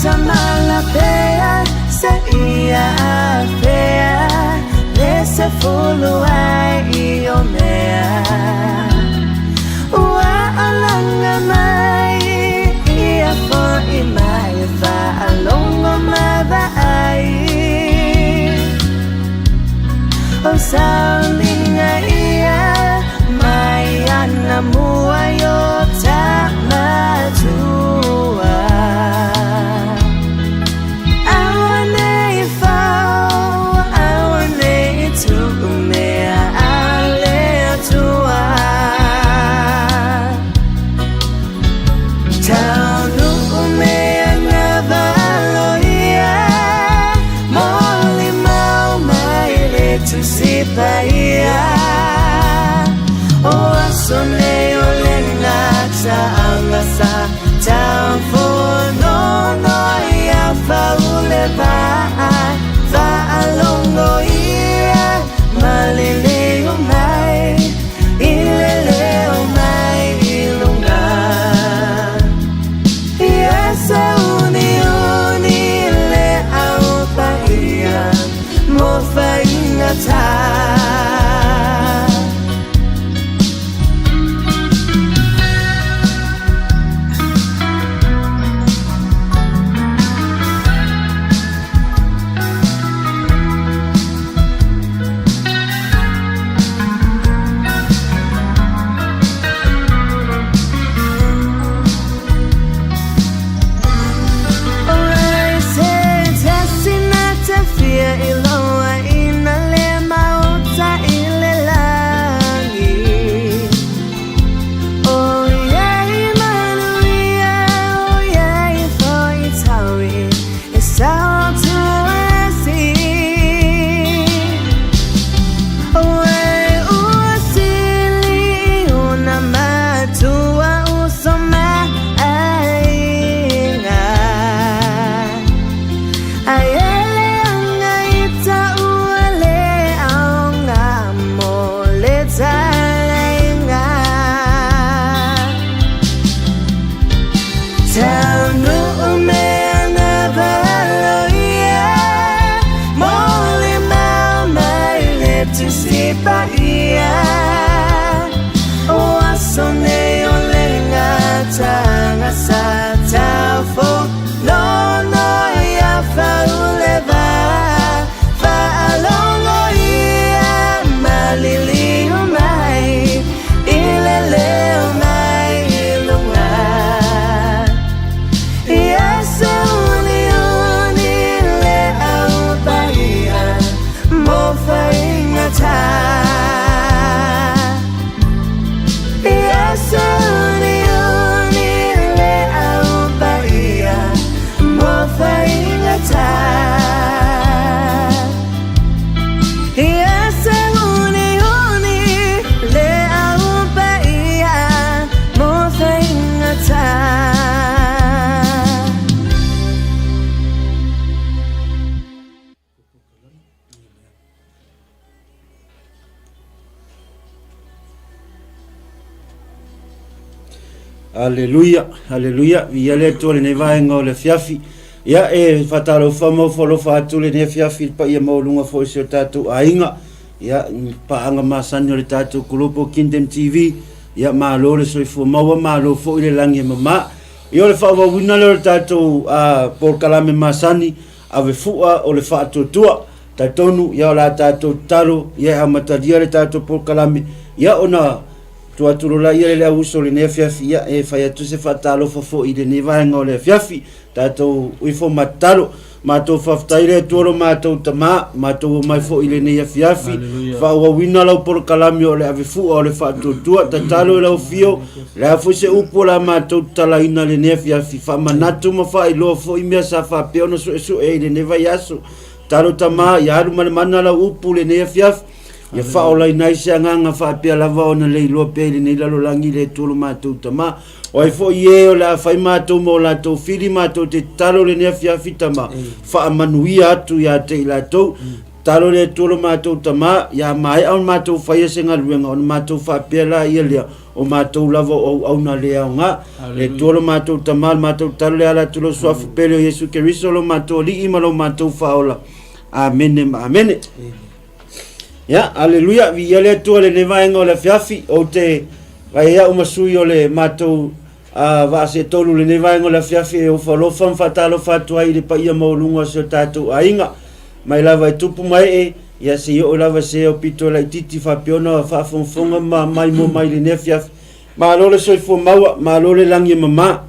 Tamalapea se ia afea Le se fulu ai i o mea Ua alanga mai ia fo'i mai Faalogo ma vaai O sauliga ia mai ana mua i o tamatua. Aua nei fau, aua nei tuu mea a le Atua. Taunuu mea na valo ia, molimau mai le Tusi Paia. O aso nei o le gataaga sa taufonono ia faule vaa, faalogo ia maliliu mai i le leo mai i luga. Ia sauniuni le au paia mo faigata. Aleluia, aleluia, viia le Atua i lenei vaega o le afiafi. Ia e faatalofa ma ofo alofa atu lenei afiafi i le paia maualuga foi o si o tatou aiga. Ia, i paaga masani o le tatou kulupu o Kingdom TV. Ia, malo le soifua maua, malo foi le lagi e mama. Ia, o le faaauauina lea o le tatou polokalame masani, ave fua o le faatuatua. Talitonu, ia o la tatou tatalo, ia e amatalia le tatou polokalame, ia ona tuu atu loa lea i le auuso o lenei afiafi, ia e fai atu se faatalofa foi i lenei vaega o le afiafi. Tatou ifo ma tatalo. Matou faafetai le Atua lo matou Tama, matou omai foi i lenei afiafi, faaauauina lau polokalame o le ave fua o le faatuatua, tatalo i lau afio, le a foi se upu o le a matou tatalaina i lenei afiafi, faamanatu ma faailoa foi mea sa faapea ona suesue i lenei vaiaso. Tatalo Tama, ia alu ma le mana lau upu i lenei afiafi, ia faaolaina ai se agaga faapea lava ona le iloa pea i lenei lalolagi le Atua lo matou Tama. O ai foi e o le a fai matou ma o latou fili matou te tatalo lenei afiafi tama, faamanuia atu ia te i latou. Tatalo le Atua lo matou Tama, ia maea ona matou faia se galuega, ona matou faapea laia lea, o matou lava o auauna le aoga. Le Atua lo matou Tama, le matou tatalo le ala atu lou Suafa pele o Iesu Keriso lo matou Alii ma lo matou Faaola. Amene ma amene. Ia, aleluia, viia le Atua i lenei vaega o le afiafi. Ou te vaai au ma sui o le matou vaa seetolu i lenei vaega o le afiafi e ofo alofa ma faatalofa atu ai i le paia maualuga o si o tatou aiga. Mai lava i tupu ma ee, ia se i oo lava se aupito laitiiti faapea ona faafogafoga ma maimoa mai i lenei afiafi. Malo le soifua maua, malo le lagi e mama.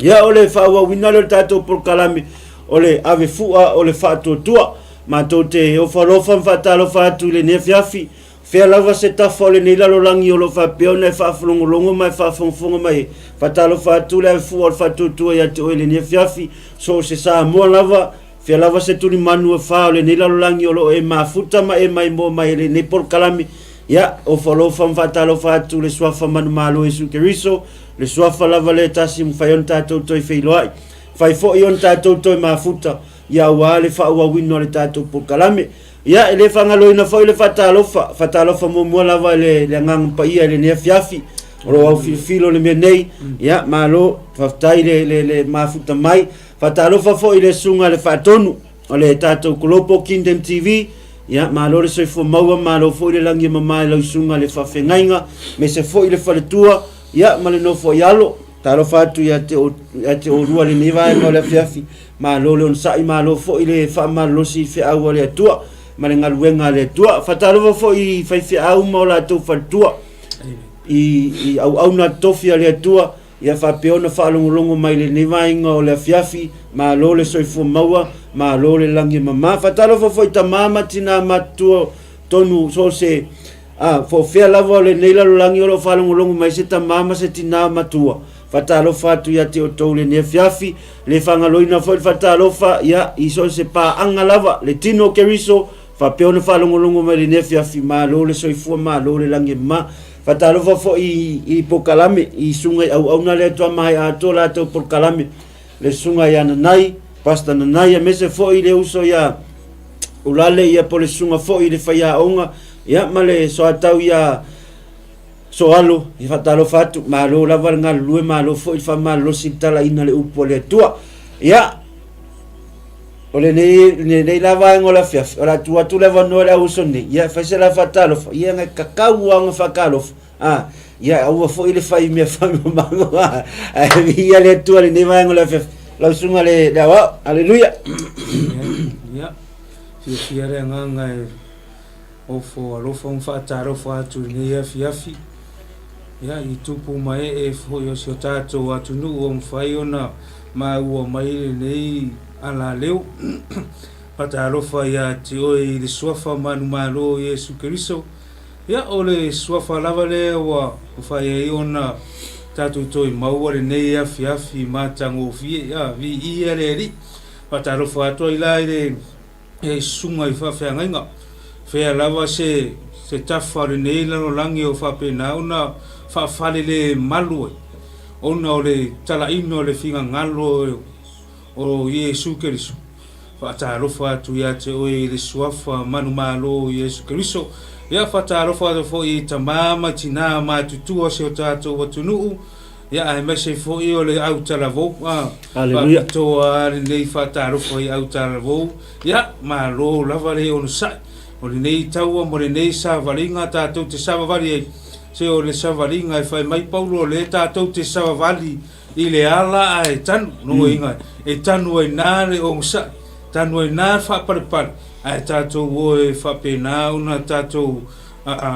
Ia o le faaauauina lea o le tatou polokalame o le ave fua o le faatuatua. Matou te ofo alofa ma faatalofa atu i lenei afiafi. Fea lava se tafa o lenei lalolagi o lo o faapea ona e faafologologo ma e faafogafoga mai ai. Faatalofa atu le ave fua o le faatuatua ia te oe i lenei afiafi. So o se Samoa lava, fea lava se tulimanu e fa o lenei lalolagi o lo o e mafuta ma e maimoa mai i lenei polokalame. Ia, ofo alofa ma faatalofa atu le Suafa manumalo Iesu Keriso, le Suafa lava lea e tasi mafai ona tatou toe feiloai. Mafai foi ona tatou toe mafuta, ia aua le faaauauina o le tatou polokalame. Ia, e le faagaloina foi le faatalofa, faatalofa muamua lava i le, le Agaga Paia i lenei afiafi, o lo o aufilofilo le mea nei. Ia, malo, faafetai le, le, le mafuta mai. Faatalofa foi i le Susuga i le Faatonu o le tatou Global Kingdom TV. Ia, malo le soifua maua, malo foi le lagi e mama i lau susuga i le faafeagaiga, aemaise foi le faletua, ia, ma le nofo i alo. Talofa atu ia te, o, ia te oulua i lenei vaega o le afiafi. Malo le onosai, malo foi le faamalolosi i feau a le Atua ma le galuega a le Atua. Faatalofa foi i faifeau ma o latou faletua i, i auauna tofi a le Atua, ia faapea ona faalogologo mai i lenei vaega o le afiafi. Malo le soifua maua, malo le lagi e mama. Faatalofa foi i tama ma tinā matutua tonu so o se A, po o fea lava o lenei lalolagi o lo o faalogologo mai se tama ma se tinā matua, faatalofa atu ia te outou i lenei afiafi, le faagaloina foi le faatalofa, ia, i so o se paaga lava, le tino o Keriso, faapea ona faalogologo mai i lenei afiafi, malo le soifua, malo le lagi e mama. Faatalofa foi i, i polokalame, i susuga i auauna lea faatoa maea atoa latou polokalame, le susuga ia Nanai, Pastor Nanai, aemaise foi le uso ia Ulale, ia po o le susuga foi i le faiaoga, ia ma le soatau ia Soalo, ia faatalofa atu, malo lava le galulue, malo foi le faamalolosi i le talaina o le upu a le Atua. Ia, o lenei, lenei la vaega o le afiafi, o le a tuu atu le avanoa i le auuso nei, ia fai se la faatalofa, ia ngai kakau lava ona faatalofa, a, ia aua foi le fai mea faamamago, a, ae viia le Atua i lenei vaega o le afiafi. Lau susuga le, le aoao, aleluia. Ia, fiafia le agaga e Ofo alofa ma faatalofa atu i lenei afiafi, ia, i tupu ma ee foi o si o tatou atunuu ua mafai ona maua mai lenei alaleo. Faatalofa ia te oe i le Suafa manumalo o Iesu Keriso. Ia, o le Suafa lava lea ua mafai ai ona tatou toe maua lenei afiafi matagofie. Ia, viia le Alii. Faatalofa atu ai la i le e susuga i faafeagaiga. Fea lava se se tafa o lenei lalolagi o faapena ona faafalelemalu ai, ona o le talaina o le finagalo o Iesu Keriso. Faatalofa atu ia te oe i le Suafa manumalo o Iesu Keriso. Ia, faatalofa atu foi i tama ma tinā matutua o si o tatou atunuu, ia, aemaise foi o le autalavou. A, Haleluia. faapitoa lenei faatalofa i autalavou. Ia, malo lava le onosai. O lenei taua ma lenei savaliga tatou te savavali ai. Se o le savaliga e fai mai Paulo, o lea tatou te savavali i le ala ae tanu. Lona uiga, e tanu ai na le onosai, tanu ai na le faapalepale, ae tatou o e faapena ona tatou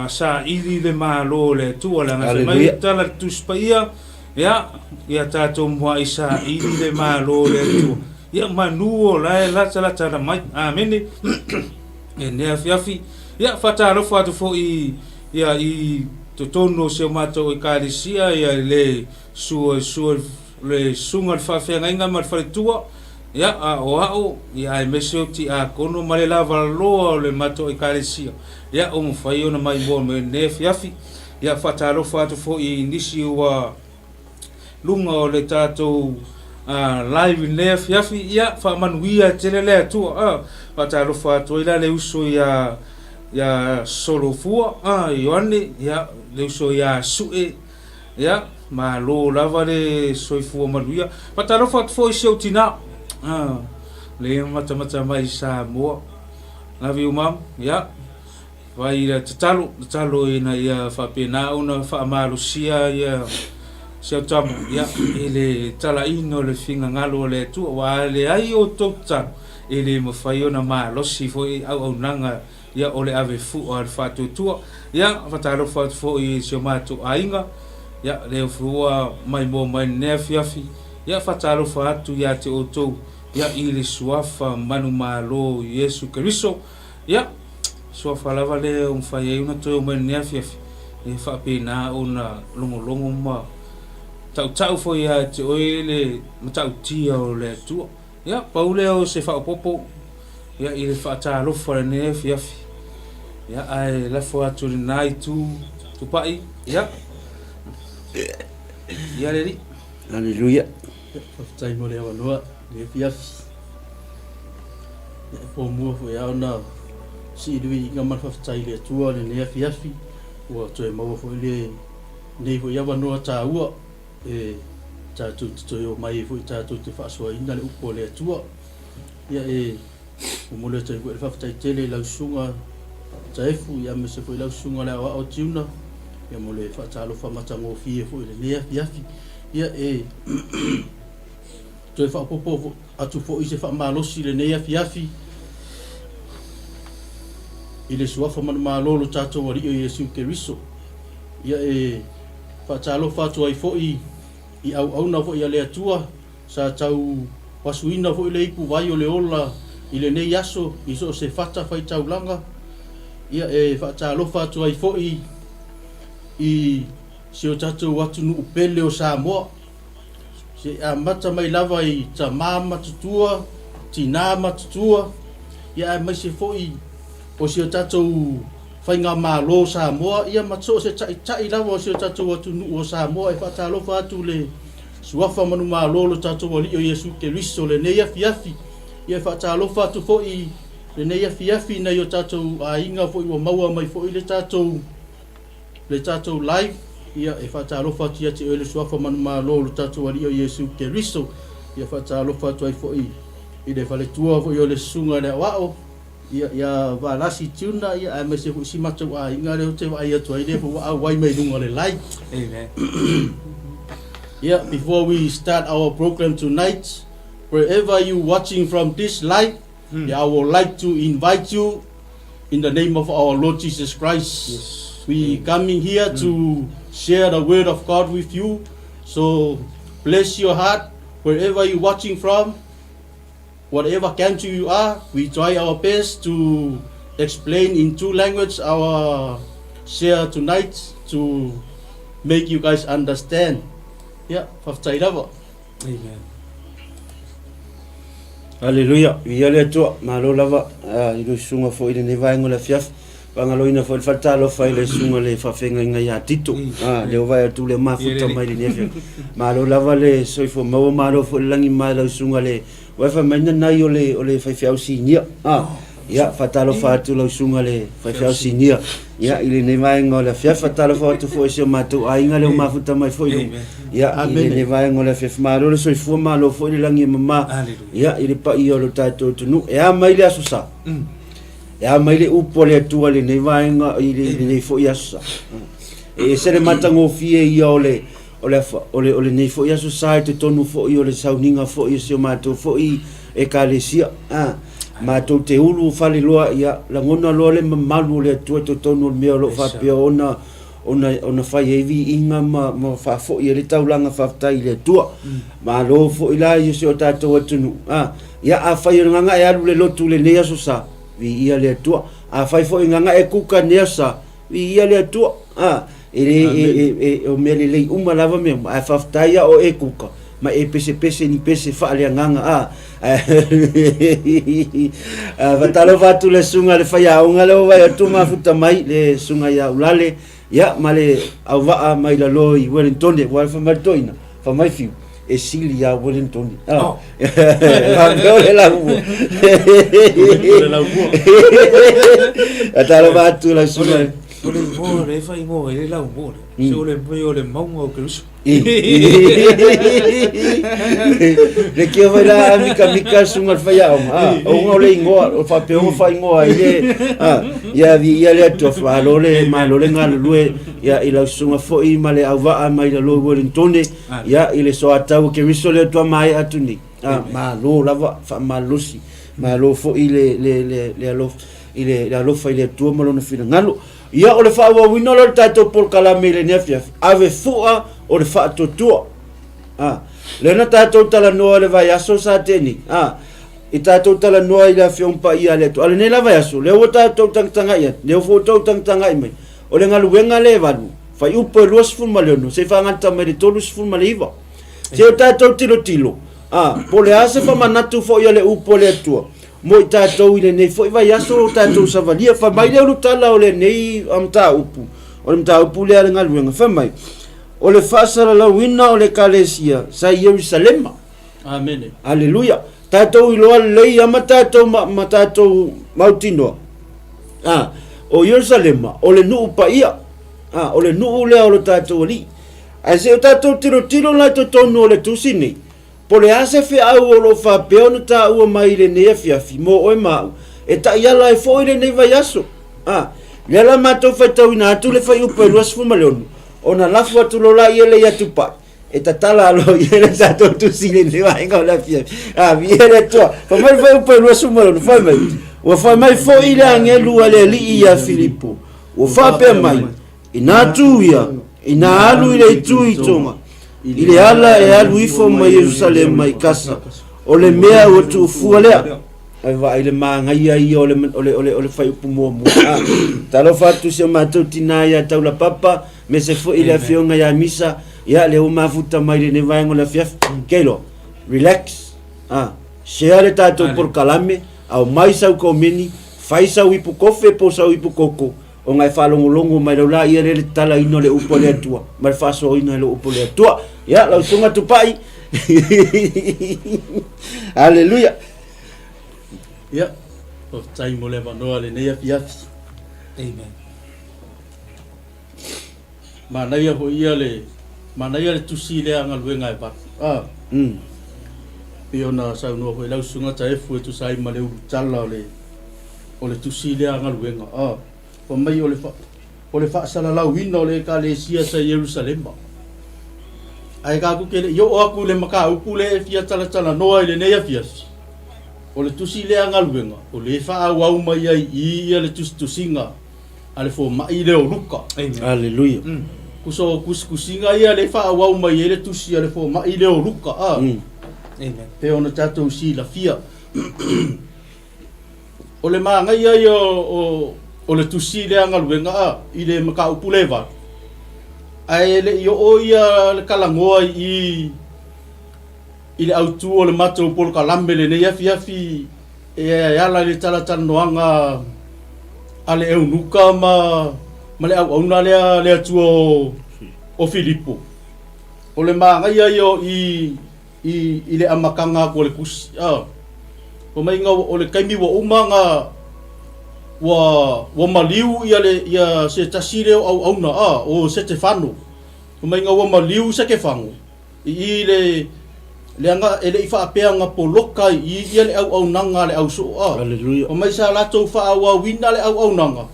saili le Malo o le Atua, leaga fai mai le tala a le Tusi Paia, ia, ia tatou muai saili le Malo o le Atua, ia manu o la e latalata ana mai. Amene. I lenei afiafi, ia, faatalofa atu foi ia i totonu o si o matou Ekalesia, ia le sua, sua le susuga i le faafeagaiga ma le faletua, ia, a o a'o, ia, aemaise o tiakono ma le lavaloa o le matou Ekalesia, ia, ua mafai ona maimoa mai i lenei afiafi. Ia, faatalofa atu foi i nisi ua luga o le tatou live i lenei afiafi, ia faamanuia tele le Atua. Faatalofa atu ai la le uso ia ia Solofua Ioane, ia le uso ia Sue, ia malo lava le soifua manuia. Faatalofa atu foi i si ou tina le matamata mai i Samoa. Love you mom. Ia Fai le tatalo, tatalo ina ia faapena ona faamalosia ia si au tama, ia, i le talaina o le finagalo o le Atua, aua a leai outou tatalo, e le mafai ona malosi foi auaunaga ia o le ave fua o le faatuatua. Ia, faatalofa atu foi i si o matou aiga, ia, lea foi ua maimoa mai i lenei afiafi, ia, faatalofa atu ia te outou, ia, i le Suafa manumalo o Iesu Keriso. Ia, suafa lava lea ua mafai ai ona toe omai i lenei afiafi, e faapena ona logologo ma tautau foi ia te oe le matautia o le Atua. Ia, pau lea o se faaopoopo ia, i le faatalofa i lenei afiafi. Ia, ae lafo atu i lena itu, Tupai, ia, ia le Alii. Aleluia. Faafetai mo le avanoa i lenei afiafi. E puamua foi lava ona sii le viiga ma le faafetai i le Atua i lenei afiafi ua toe maua foi lenei foi avanoa taua e tatou te toe omai ai foi tatou te faasoaina le upu a le Atua. Ia e momoli atu ai foi le faafetai tele i lau susuga Taefu ia aemaise foi lau susuga le Aoao Tiuna ia mo le faatalofa matagofie foi i lenei afiafi. Ia e toe faaopoopo atu foi se faamalosi i lenei afiafi i le Suafa manumalo o lo tatou Alii o Iesu Keriso. Ia e faatalofa atu ai foi i auauna foi a le Atua sa tau asuina foi le ipuvai o le ola i lenei aso i so o se fata faitaulaga. Ia e faatalofa atu ai foi i si o tatou atunuu pele o Samoa. Se i amata mai lava i tama matutua, tina matutua, ia aemaise foi o si o tatou Faigamalo o Samoa, ia ma so o se taitai lava o si o tatou atunuu o Samoa. E faatalofa atu le Suafa manumalo o lo tatou Alii o Iesu Keriso lenei afiafi. Ia e faatalofa atu foi lenei afiafi i nai o tatou aiga foi ua maua mai foi le tatou le tatou live, ia e faatalofa atu ia te oe le Suafa manumalo o lo tatou Alii o Iesu Keriso. Ia faatalofa atu ai foi i le faletua foi o le Susuga i le Aoao, ia ia Valasi Tuna, ia aemaise foi si matou aiga lea ou te vaai atu ai lea foi ua auai mai luga o le live. Amen. Yeah, before we start our program tonight, wherever you watching from this live, yeah, I would like to invite you in the name of our Lord Jesus Christ. Yes. We coming here to share the word of God with you. So bless your heart wherever you're watching from, whatever country you are. We try our best to explain in two languages our share tonight to make you guys understand. Yeah, faafetai lava. Amen. Aleluia, viia le Atua, malo lava i lou susuga foi i lenei vaega o le afiafi. Faagaloina foi le faatalofa i le susuga le faafeagaiga ia Tito, lea ua vaai atu le mafuta mai lenei afiafi. Malo lava le soifua maua, malo foi le lagi ma lau susuga le ua e fai mai nanai o le o le faifeau sinia. Ia, faatalofa atu lau susuga le faifeau sinia. Ia, i lenei vaega o le afiafi, faatalofa atu foi i si o matou aiga lea ua mafuta mai foi i le, ia, i lenei vaega o le afiafi. Malo le soifua, malo foi le lagi e mama, ia, i le paia o lo tatou atunuu. E a mai le Aso Sa? E a mai le upu a le Atua i lenei vaega, i lenei foi Aso Sa? E ese le matagofie ia o le, o le, o le, o lenei foi Aso Sa i totonu foi o le sauniga foi o si o matou foi Ekalesia. A, matou te ulu fale loa, ia, lagona loa le mamalu o le Atua i totonu o le mea o lo o faapea ona, ona, ona fai ai viiga ma, ma faafoi ai le taulaga faafetai i le Atua. Malo foi la i si o tatou atunuu. A, ia, afai o le gaga e alu le lotu i lenei Aso Sa, viia le Atua. Afai foi o le gaga e kuka i lenei Aso Sa, viia le Atua. A, E le, e, e, e, o mea lelei uma lava mea uma, ae faafetai a o e kuka, ma e pesepese ni pese faaleagaga a. Faatalofa atu le susuga le faiaoga lea ua vaai atu mafuta mai le susuga ia Ulale, ia ma le auvaa mai lalo i Wellingtone, ua fai mai le toeaina, fai mai Fiu, E sili iā Wellington. Ah. Faapea o le laumua. O le laumua. Faatalofa atu i lau susuga. O le igoa lea e faaigoa ai le laumua lea, se o le mea o le mauga o Keriso. Le kia foi la mikamika le susuga i le faiaoga, ah, ona o le igoa, o faapea ona faaigoa ai le, ah, ia viia le Atua, malo le, malo le galulue, ia, i lau susuga foi ma le auvaa mai lalo i Wellingtone, ia, i le soatau o Keriso lea faatoa maea atu nei, ah, malo lava, faamalolosi, malo foi le, le, le, le alofa, i le, le alofa i le Atua ma Lona finagalo. Ia, o le faaauauina lea o le tatou polokalame i lenei afiafi, ave fua o le faatuatua. A, lea na tatou talanoa i le vaiaso sa tea nei, a, i tatou talanoa i le Afioga Paia a le Atua. A o lenei la vaiaso, lea ua tatou tagatagai atu, lea foi ua outou tagatagai mai, o le galuega lea e valu, fuaiupu e 26 seia faagata mai le 39. Se o tatou tilotilo, a, po o le a se famanatu foi a le upu a le Atua, mo i tatou i lenei foi vaiaso o tatou savalia. Fai mai le ulutala o lenei mataupu, o le mataupu lea a le galuega, fai mai, o le faasalalauina o le Ekalesia sa i Ierusalema. Amene. Aleluia. Tatou iloa lelei a ma tatou ma, ma tatou mautinoa. Ah, o Ierusalema, o le nuu paia. Ah, o le nuu lea o lo tatou Alii. Ae se o tatou tilotilo la i totonu o le tusi nei, Po le a se feau o lo o faapea ona taua mai i lenei afiafi mo oe ma au, e taiala ai foi lenei vaiaso. A, lea la matou faitauina atu le fuaiupu e 26, ona lafo atu loa laia lea ia Tupai, e tatala aloa i ai le tatou tusi i lenei vaega o le afiafi. A, viia le Atua. Fai mai le fuaiupu e 26, fai mai, Ua fai mai foi le agelu a le Alii ia Filipo, ua faapea mai, Ina tu ia, ina alu i le itu i tonga, i le ala e alu ifo mai Ierusalema i Kasa, o le mea ua tuufua lea. Ai vaai le manaia ia o le, o le, o le, o le fuaiupu muamua. Ah, talofa atu si o matou tinā ia Taulapapa, me se foi i le afioga ia Misa, ia lea ua mafuta mai lenei vaega o le afiafi. Keilo, relax, ah, share le tatou polokalame, aumai sau komeni, fai sau ipu kofe po o sau ipu koko, Ona e faalogologo mai lau la ia lea le tatalaina o le upu a le Atua ma le faasoaina e le upu a le Atua. Ia, lau susuga Tupai. Haleluia. Ia, faafetai mo le avanoa lenei afiafi. Amen. Manaia foi ia le manaia le tusi lea a galuega e valu. Ah. Pei ona saunoa foi lau susuga Taefu e tusa ai ma le ulutala o le o le tusi lea a galuega. Ah. Fai mai o le fa, o le faasalalauina o le Ekalesia sa i Ierusalema. Ae tatou te le i oo atu i le mataupu lea e fia talatalanoa i lenei afiafi, o le tusi lea a galuega, o lea e faaauau mai ai i i ia le tusitusiga a le fomai lea o Luka. Aleluia. Tusa o tusitusiga ia lea e faaauau mai ai le tusi a le fomai lea o Luka, a. Amen. Pei ona tatou silafia. O le manaia ia o le tusi lea galuega a i le mataupu le valu, ae le i oo ia le talanoa i i le autu o le matou polokalame lenei afiafi e ala i le talatalanoaga a le eunuka ma ma le auauna lea a le Atua o Filipo. O le manaia ia o i i, i le amataga atu o le tusi. A, fai mai o le taimi ua uma na ua, ua maliu ia le, ia se tasi lea o auauna, a, o Setefano. Fai mai ua maliu Setefano i i le, leaga e le i faapea na poloka i i ia le auaunaga a le ausoo, a. Hallelujah. Fai mai sa latou faaauauina le auaunaga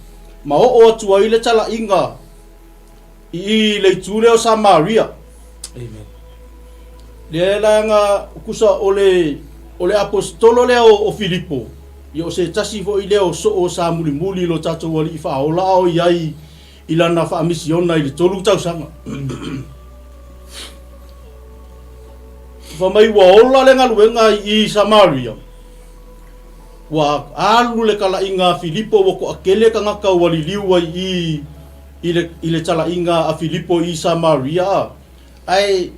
ma oo atu ai le talaiga i le itu lea o Samaria. Amen. Lea la na tusa o le o le aposetolo lea o Filipo, ia o se tasi foi lea o soo sa mulimuli i lo tatou Alii Faaola a o i ai i lana faamisiona i le 3 tausaga. Fai mai ua ola le galuega i Samaria, ua alu le talaiga a Filipo ua toatele tagata ua liliu ai i i le, i le talaiga a Filipo i Samaria, a, ae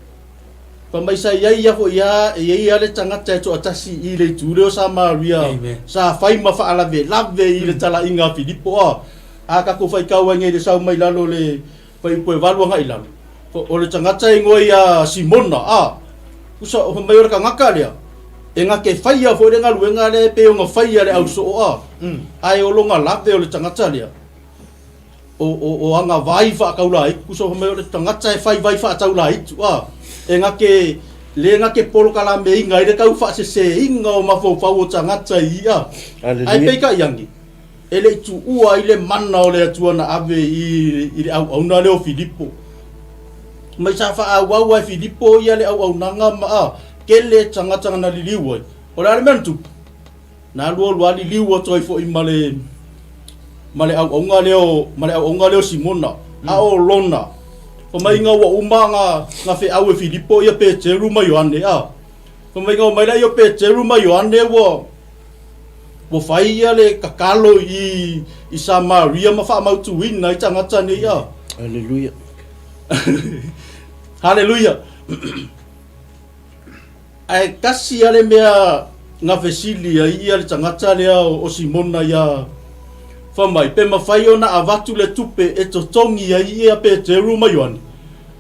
fai mai sa i ai ia foi a, e i ai lava le tagata e toatasi i le itu lea o Samaria Amen. sa fai ma faalavelave i le talaiga a Filipo, a. A tatou faitau ai nei i le sau mai lalo o le fuaiupu e valu agai i lalo, o le tagata e igoa ia Simona, a. Kusa o mai o le tagata lea, e gake faia foi le galuega lea e pei ona faia e le ausoo a, ae o lona lave o le tagata lea, o, o, o ana vai faataulaitu, kusa o mai o le tagata e fai vai faataulaitu a, e gake, le gake polokalameina ai le tau faaseseina o mafaufau o tagata i ia. Ae peitai ane, e le i tuua ai le mana o le Atua na ave i, i le auauna lea o Filipo. Mai sa faaauau ai Filipo ia le auaunaga ma a, tele tagata na liliu ai. O le a le mea na tupu? Na alu alu lava liliu atu ai foi ma le ma le auauna lea o ma le auauna lea o Simona. A o lona fai mai ina ua uma na na feau e Filipo ia Peteru ma Ioane a. Fai mai na omai laia o Peteru ma Ioane ua ua fai ia le tatalo i i Samaria ma faamautuina ai tagata nei a. Haleluia. Haleluia. Ae tasi lava le mea na fesili ai ia le tagata lea o Simona ia fai mai, pe mafai ona avatu le tupe e totogi ai ia Peteru ma Ioane,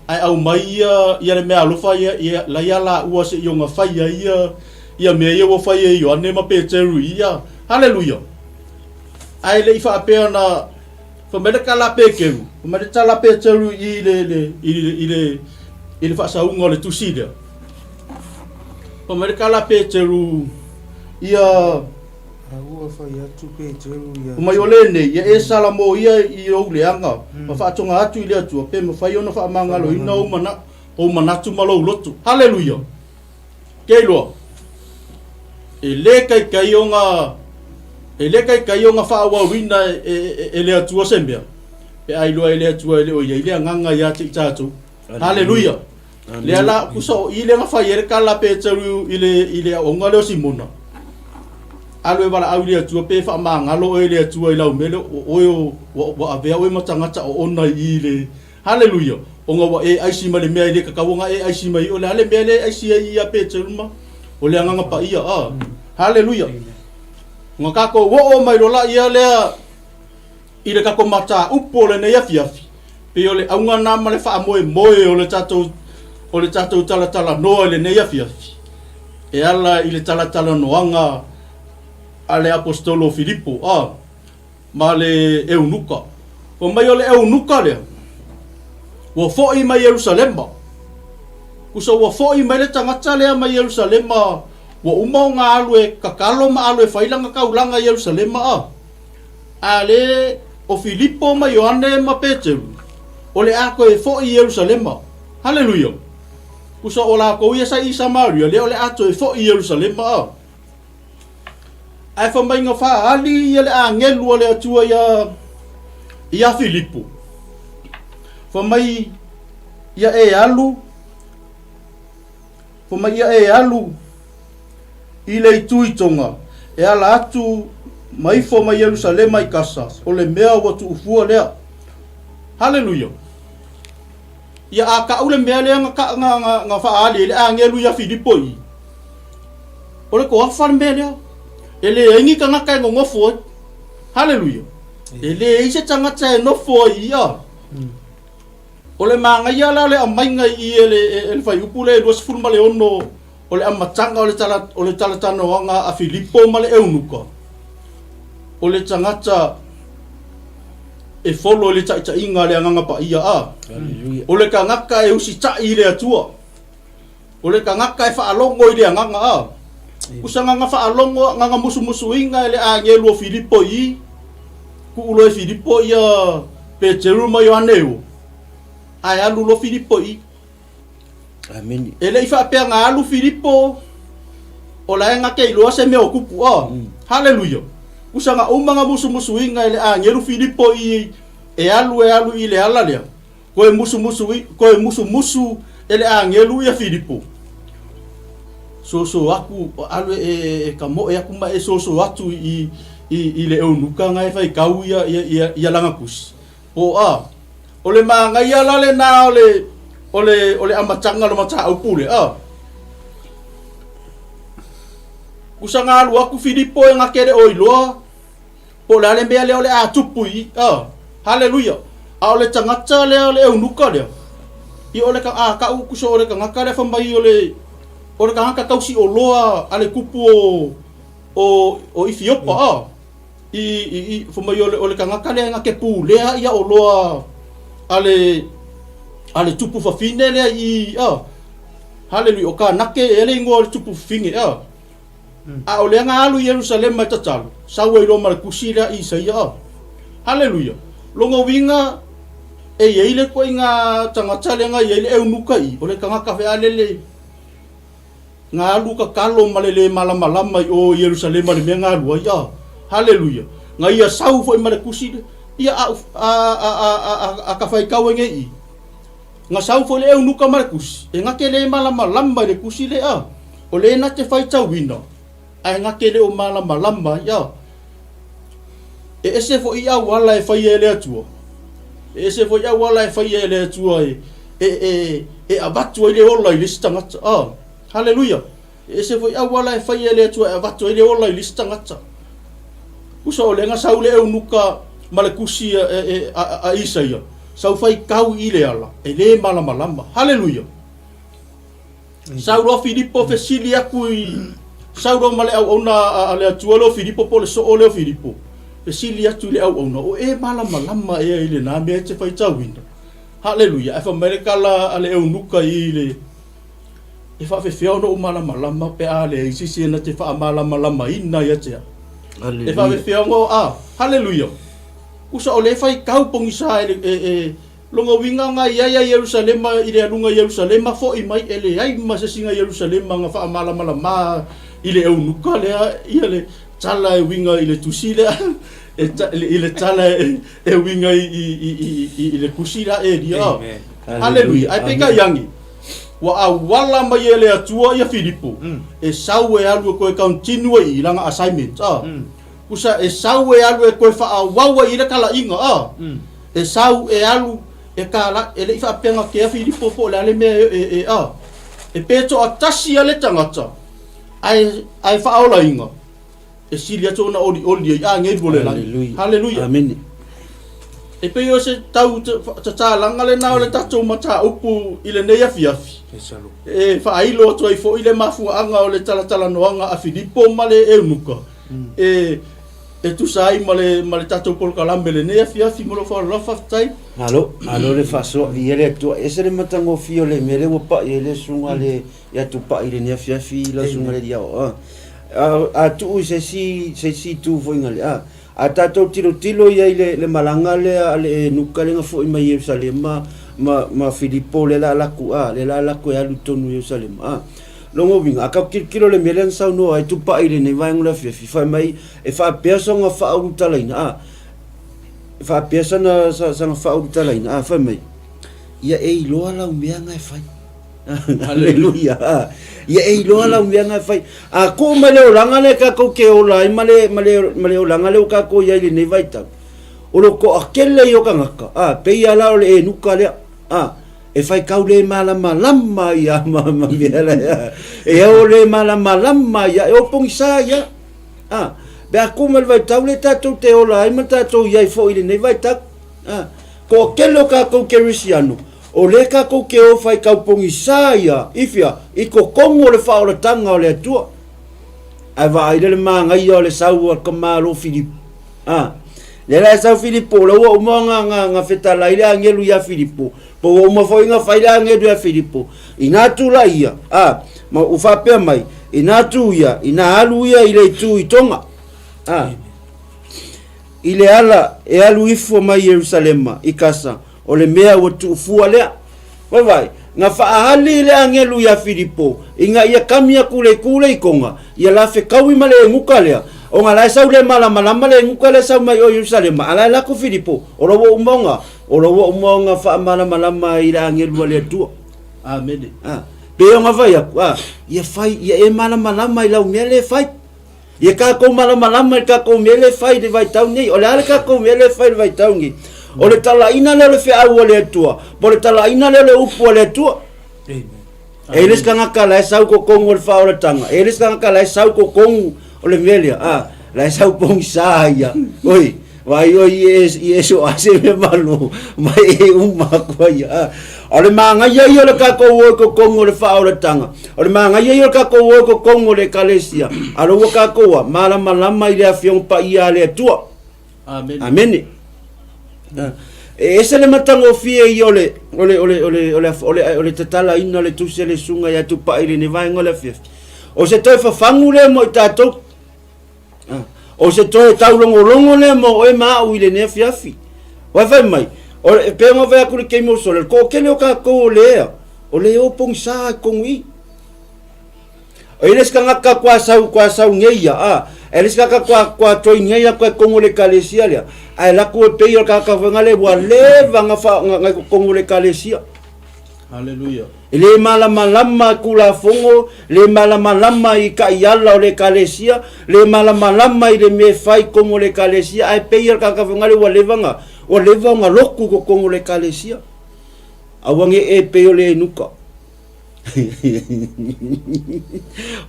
ae aumai ia ia le meaalofa ia ia la ia laua se i ona fai ai ia ia mea ia ua fai e Ioane ma Peteru i ia. Haleluia! Ae le i faapea na Fai mai le tala a Peteru, fai mai le tala a Peteru i le, le, i le, i le, i le faasauga o le tusi lea. Fai mai le tala a Peteru, ia... A ua fai atu Peteru ia... Fai mai o lenei, ia e sala mo ia i ou leaga, ma faatoga atu i le Atua, pe mafai ona faamagaloina ou mana, ou manatu ma lou loto. Haleluia! Ke iloa, e lē kaikai ona e lē kaikai ona faaauauina e, e, e, e le Atua se mea, pe a iloa e le Atua e le o i ai le agaga ia te i tatou. Haleluia! Lea la, kusa o i lea na fai ai le tala a Peteru i le, i le aoga lea o Simona. Alu e valaau i le Atua pe faamagalo oe e le Atua i lau mea lea, o oe o, ua, ua avea oe ma tagata oona i i le, Haleluia! Ona ua e aisi ma le mea e le tatau ona e aisi mai ai. O le a le mea lea e aisi ai ia Peteru ma? O le Agaga Paia, a. Haleluia! Ona tatou oo mai loa laia lea i le tatou mataupu o lenei afiafi, pei o le auga lena ma le faamoemoe o le tatou o le tatou talatalanoa i lenei afiafi, e ala i le talatalanoaga a le Aposetolo o Filipo, a. ma le eunuka. Fai mai o le eunuka lea, ua foi mai Ierusalema. Kusa ua foi mai le tagata lea mai Ierusalema, ua uma ona alu e tatalo ma alu e fai lana taulaga i Ierusalema a. A le o Filipo ma Ioane ma Peteru, o le a toe foi i Ierusalema. Haleluia! Kusa o lakou ia sa i Samaria, lea o le a toe foi i Ierusalema a. Ae fai mai na faaali ia le agelu a le Atua ia ia Filipo. Fai mai ia e alu fai mai ia e alu i le itu i Tonga e ala atu ma ifo mai Ierusalema i Kasa, o le mea ua tuufua lea. Haleluia! Ia a kau le mea lea na, na, na, na faaali ai le agelu ia Filipo i O le toafa le mea lea. E leai ni tagata e nonofo ai. Haleluia. E leai se tagata e nofo ai ia. O le manaia la o le aumaiga i i e le, e le fuaiupu lea e 26 o le amataga o le tala, o le talatalanoaga a Filipo ma le eunuka, o le tagata e folo i le taitaiga a le Agaga Paia a. O le tagata e usitai i le Atua. O le tagata e faalogo i le Agaga a. Usa gaga faalogo gaga musumusuina e le agelu o Filipo i tuu loa e Filipo ia Peteru ma Ioane e o, ae alu loa Filipo i. Amene. E le i faapea na alu Filipo o la e na te iloa se mea o tupu a. Haleluia. Usa na uma na musumusuina e le agelu Filipo i e alu e alu i le ala lea. Koe musumusu i, koe musumusu e le agelu ia Filipo. Soso aku, alu e, e, e kamoe aku ma e soso atu i, i, i le eunuka nga e faikau ia, ia, ia, ia lana tusi. Po a, o le manaia la lena o le, o le, o le amataga o le mataupu lea, a. Usa nga alu aku Filipo e nga kele o iloa, Po o le a le mea lea o le a tupu i i, a, haleluia! A o le tagata lea o le eunuka lea, ia o le, a, kau kuso o le tagata lea fai mai o le, O le tagata tausioloa a le tupu o o o Ithiopa a i i i fai mai o le o le tagata lea na te pulea ia oloa a le a le tupu fafine lea i a Haleluia o Kanake e le igoa o le tupu fafine a a o lea na alu i Ierusalema e tatalo sau ai loa ma le tusi lea Isaia a Haleluia lona uiga e i ai le ituaiga tagata lea na i ai le eunuka i o le tagata fealele Na alu tatalo ma le lē malamalama i o Ierusalema i le mea na alu ai, a. Haleluia! Na ia sau foi ma le tusi lea, ia a, a, a, a, a, a, a ka faitau ai nei i. Na sau foi le eunuka ma le tusi, e na te lē malamalama i le tusi lea, a. O lē na te faitauina, ae na te le o malamalama ai, a. E ese foi auala e faia e le Atua. E ese foi auala e faia e le Atua e, e, e, e avatu ai le ola i le isi tagata. Ah, haleluia. E ese foi auala e faia e le Atua e avatu ai le ola i le isi tagata. Usa o lea sau le eunuka ma le kusi a, e, a, a Isaia. Sau fai kau i le ala, e le malamalama. Haleluia. Sau loa Filipo fesili atu i sau loa ma le auauna a le Atua lea o Filipo po o le soo lea o Filipo, fesili atu i le auauna, O e malamalama ea i lena mea e te faitauina? Haleluia! Ae fai mai le tala a le eunuka i le, E faafefea ona ou malamalama pe a leai se isi e na te faamalamalamaina ia te au? E faafefea ona, a, haleluia! Kusa o lea e faitau pogisa e, e, e Lona uiga na i ai a Ierusalema i le aluga i Ierusalema foʻi mai e leai ma se isi na Ierusalema na faamalamalama i le eunuka lea ia le tala e uiga i le tusi lea e i le tala e uiga i le tusi lea Elia. Haleluia. Ae peitai ane ua auala mai e le Atua ia Filipo e sau e alu e toe continue ai i lana assignment. Kusa e sau e alu e toe faaauau ai i le talaiga, a. E sau e alu e tala, e le i faapea na kea Filipo po o le a le mea e, e, e, a. E pe toatasi a le tagata, ae, ae faaolaina, e sili atu ona olioli ai agelu o le lagi. Haleluia. Amene. E pei o se tau tatalaga lena o le tatou mataupu i lenei afiafi. E faailo atu ai foi le mafuaaga o le talatalanoaga a Filipo ma le eunuka. E e tusa ai ma le ma le tatou polokalame i lenei afiafi ma lou faaaloalo lava faafetai. Malo, malo le faasoa, viia le Atua. E ese le matagofie o le mea lea ua pai ai le susuga le ia Tupai i lenei afiafi lau susuga le Liao. A, a tuu i se isi se isi itu foi nga le a. A tatou tilotilo ia i le, le malaga lea a le eunuka lea na foi mai Ierusalema ma, ma Filipo lea la laku a, lea la laku e alu tonu i Ierusalema a. Lona uiga, a tatou tilotilo i le mea lea na saunoa ai Tupai i lenei vaega o le afiafi, fai mai e faapea sona faaulutalaina, a, e faapea sana, sana faaulutalaina, a, fai mai, ia e iloa lau mea na e fai. Haleluia. Ia e iloa lau mea na e fai. A tuu mai le olaga lea tatou te ola ai ma le, ma le, ma le olaga lea ua tatou i ai i lenei vaitau, o lo toatele ia o tagata, a, pei lava la o le eunuka lea, a, E faitau le malamalama ia ma, ma mea la ia. E o le malamalama ia, e o pogisa ia. A, pe a ku mai le vaitau le tatou te ola ai ma tatou i ai foi i lenei vaitau. A, toatele o tatou kerisiano, o lea tatou te o faitau pogisa ia, i fea, i totonu o le faaolataga o le Atua. Ae vaai lea le manaia o le sau a le tamalo Filipo. A, lea la e sau Filipo, o la ua uma ona, na, na fetalai le agelu ia Filipo, po ua uma foi ona fai le agelu ia Filipo. Ina tulai ia, a, ma ua faapea mai, ina tu ia, ina alu ia i le itu i Tonga. A, i le ala e alu ifo mai Ierusalema i Kasa, o le mea ua tuufua lea. Vaivai, na faaali le agelu ia Filipo, ina ia kami aku le itu le i Tonga, ia la fekaui ma le eunuka lea, ona la e sau le malamalama le eunuka lea e sau mai o Ierusalema, a la e lako Filipo, o la ua uma ona, o la ua uma ona faamalamalama i le agelu a le Atua. Amene. A, pei ona fai aku, a, ia fai, ia e malamalama i lau mea lea e fai. Ia tatou malamalama i le tatou mea lea e fai i le vaitau nei. O le a le tatou mea lea e fai i le vaitau nei? O le talaina lea o le feau a le Atua, po o le talaina lea o le upu a le Atua. E i le isi tagata la e sau totonu o le faaolataga, e i le isi tagata la e sau totonu o le mea lea, a, la e sau pogisa ia. Oi, Vaai oe i e, i e so ase me malo, mai e uma aku ai. A, o le māngaia ia o le kākou o i kokongo o le whaaolatanga. O le māngaia ia o le kākou o i kokongo o le ekalesia. A lo ua kākou a, mālamalama i le awhiong pa ia a le Atua. Amene. Amene. E ese le matagofie ia o le, o le, o le, o le, o le, o le, o le tatalaina o le tusi a le susuga ia Tupai i lenei vaega o le afiafi. O se toe fafagu lea mo i tatou. O se toe taulogologo lea mo oe ma au i lenei afiafi. Wai fai mai, o le, pei ona fai atu i le taimi o sola, le toatele o tatou o lea, o le o pogisa i totonu i i. E le isi tagata kua sau, kua sau nei ia, a, e le isi tagata kua, kua join nei ia kua totonu o le ekalesia lea, ae alu atu e pei o le tagata foi lea ua leva na fa, na, na i totonu o le ekalesia. Haleluia. E le malamalama i Tulafono, le malamalama i taiala o le Ekalesia, le malamalama i le mea e fai i totonu o le Ekalesia, ae pei o le tagata foi lea ua leva ona, ua leva ona lotu i totonu o le Ekalesia. Aua ne i e pei o le enuka.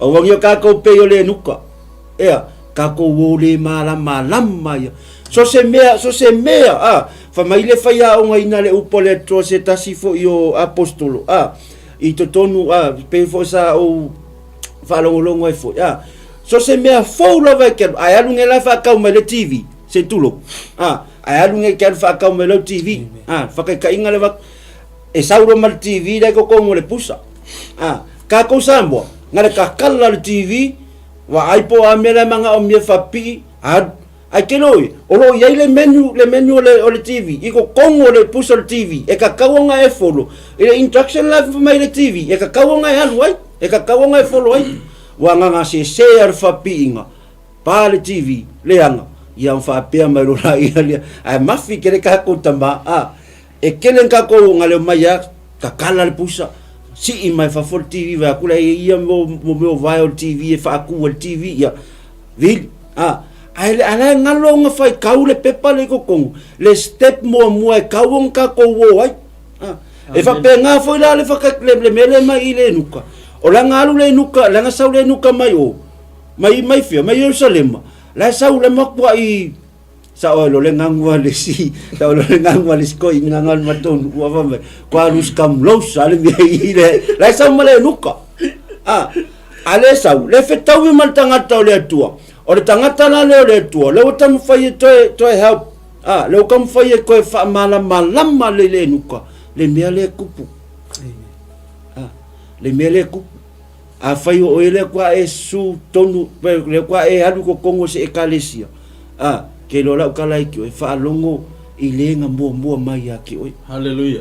Aua ne o tatou pei o le enuka. Ea, tatou o le malamalama ia. So se mea, so se mea, a, fai mai le faiaogaina le upu a le Atua se tasi foi o apostolo, a, i totonu, a, pei foi sa ou faalogologo ai foi, a, so se mea fou lava e te alu, ae alu nei la e faatau mai le TV, se tulou, a, ae alu nei e te alu faatau mai lau TV, a, whakaitaiga le vak, e sau loa ma le TV la i totonu o le pusa. A, kākou Samoa, na le kakala le TV, vaai po o a mea la e manaomia e faapipii, alu. Ae kele oi, o lo o i ai le menu, le menu o le, o le TV, i totonu o le pusa o le TV, e tatau ona e follow. I le instruction la e fai mai le TV, e tatau ona e alu ai, e tatau ona e follow ai. Ua agaga sese a le faapipiiga, pa le TV, leaga, ia ona faapea mai loa laia lea, ae mafi kele kākou tama, a, E kele kākou o leo mai a kakala le pusa, sii mai fafo le TV vai aku la e ia mo mo mea o vae o le TV e faatu e le TV ia vili a ae le ala e ngalo ona fai kau le pepa le i totonu le step muamua e kau ona kākou o ai a e faapena foi la le whaka le, le mea le mai i le nuka o la ngalu le nuka la nga sau le nuka mai o mai mai fia mai Yerusalema la sau le makua i Sao ai lo le gagu a le isi, sao lo le gagu a le isi koi nga nga ma tonu ua fa mai. Kwa lus kam los a le mea i le, la sau ma le nuka. A, a le sau, le fetaui ma le tagata o le Atua. O le tagata la lea o le Atua, le ua taumafai e toe, toe help. A, le ua taumafai e toe faamalamalama le le nuka, le mea lea e tupu. A, le mea lea e tupu. Afai o oe lea kua e su tonu, lea kua e alu i totonu o se ekalesia, a, ke iloa lau tala i ke oe, faalogo i le na muamua mai ia te oe. Haleluia.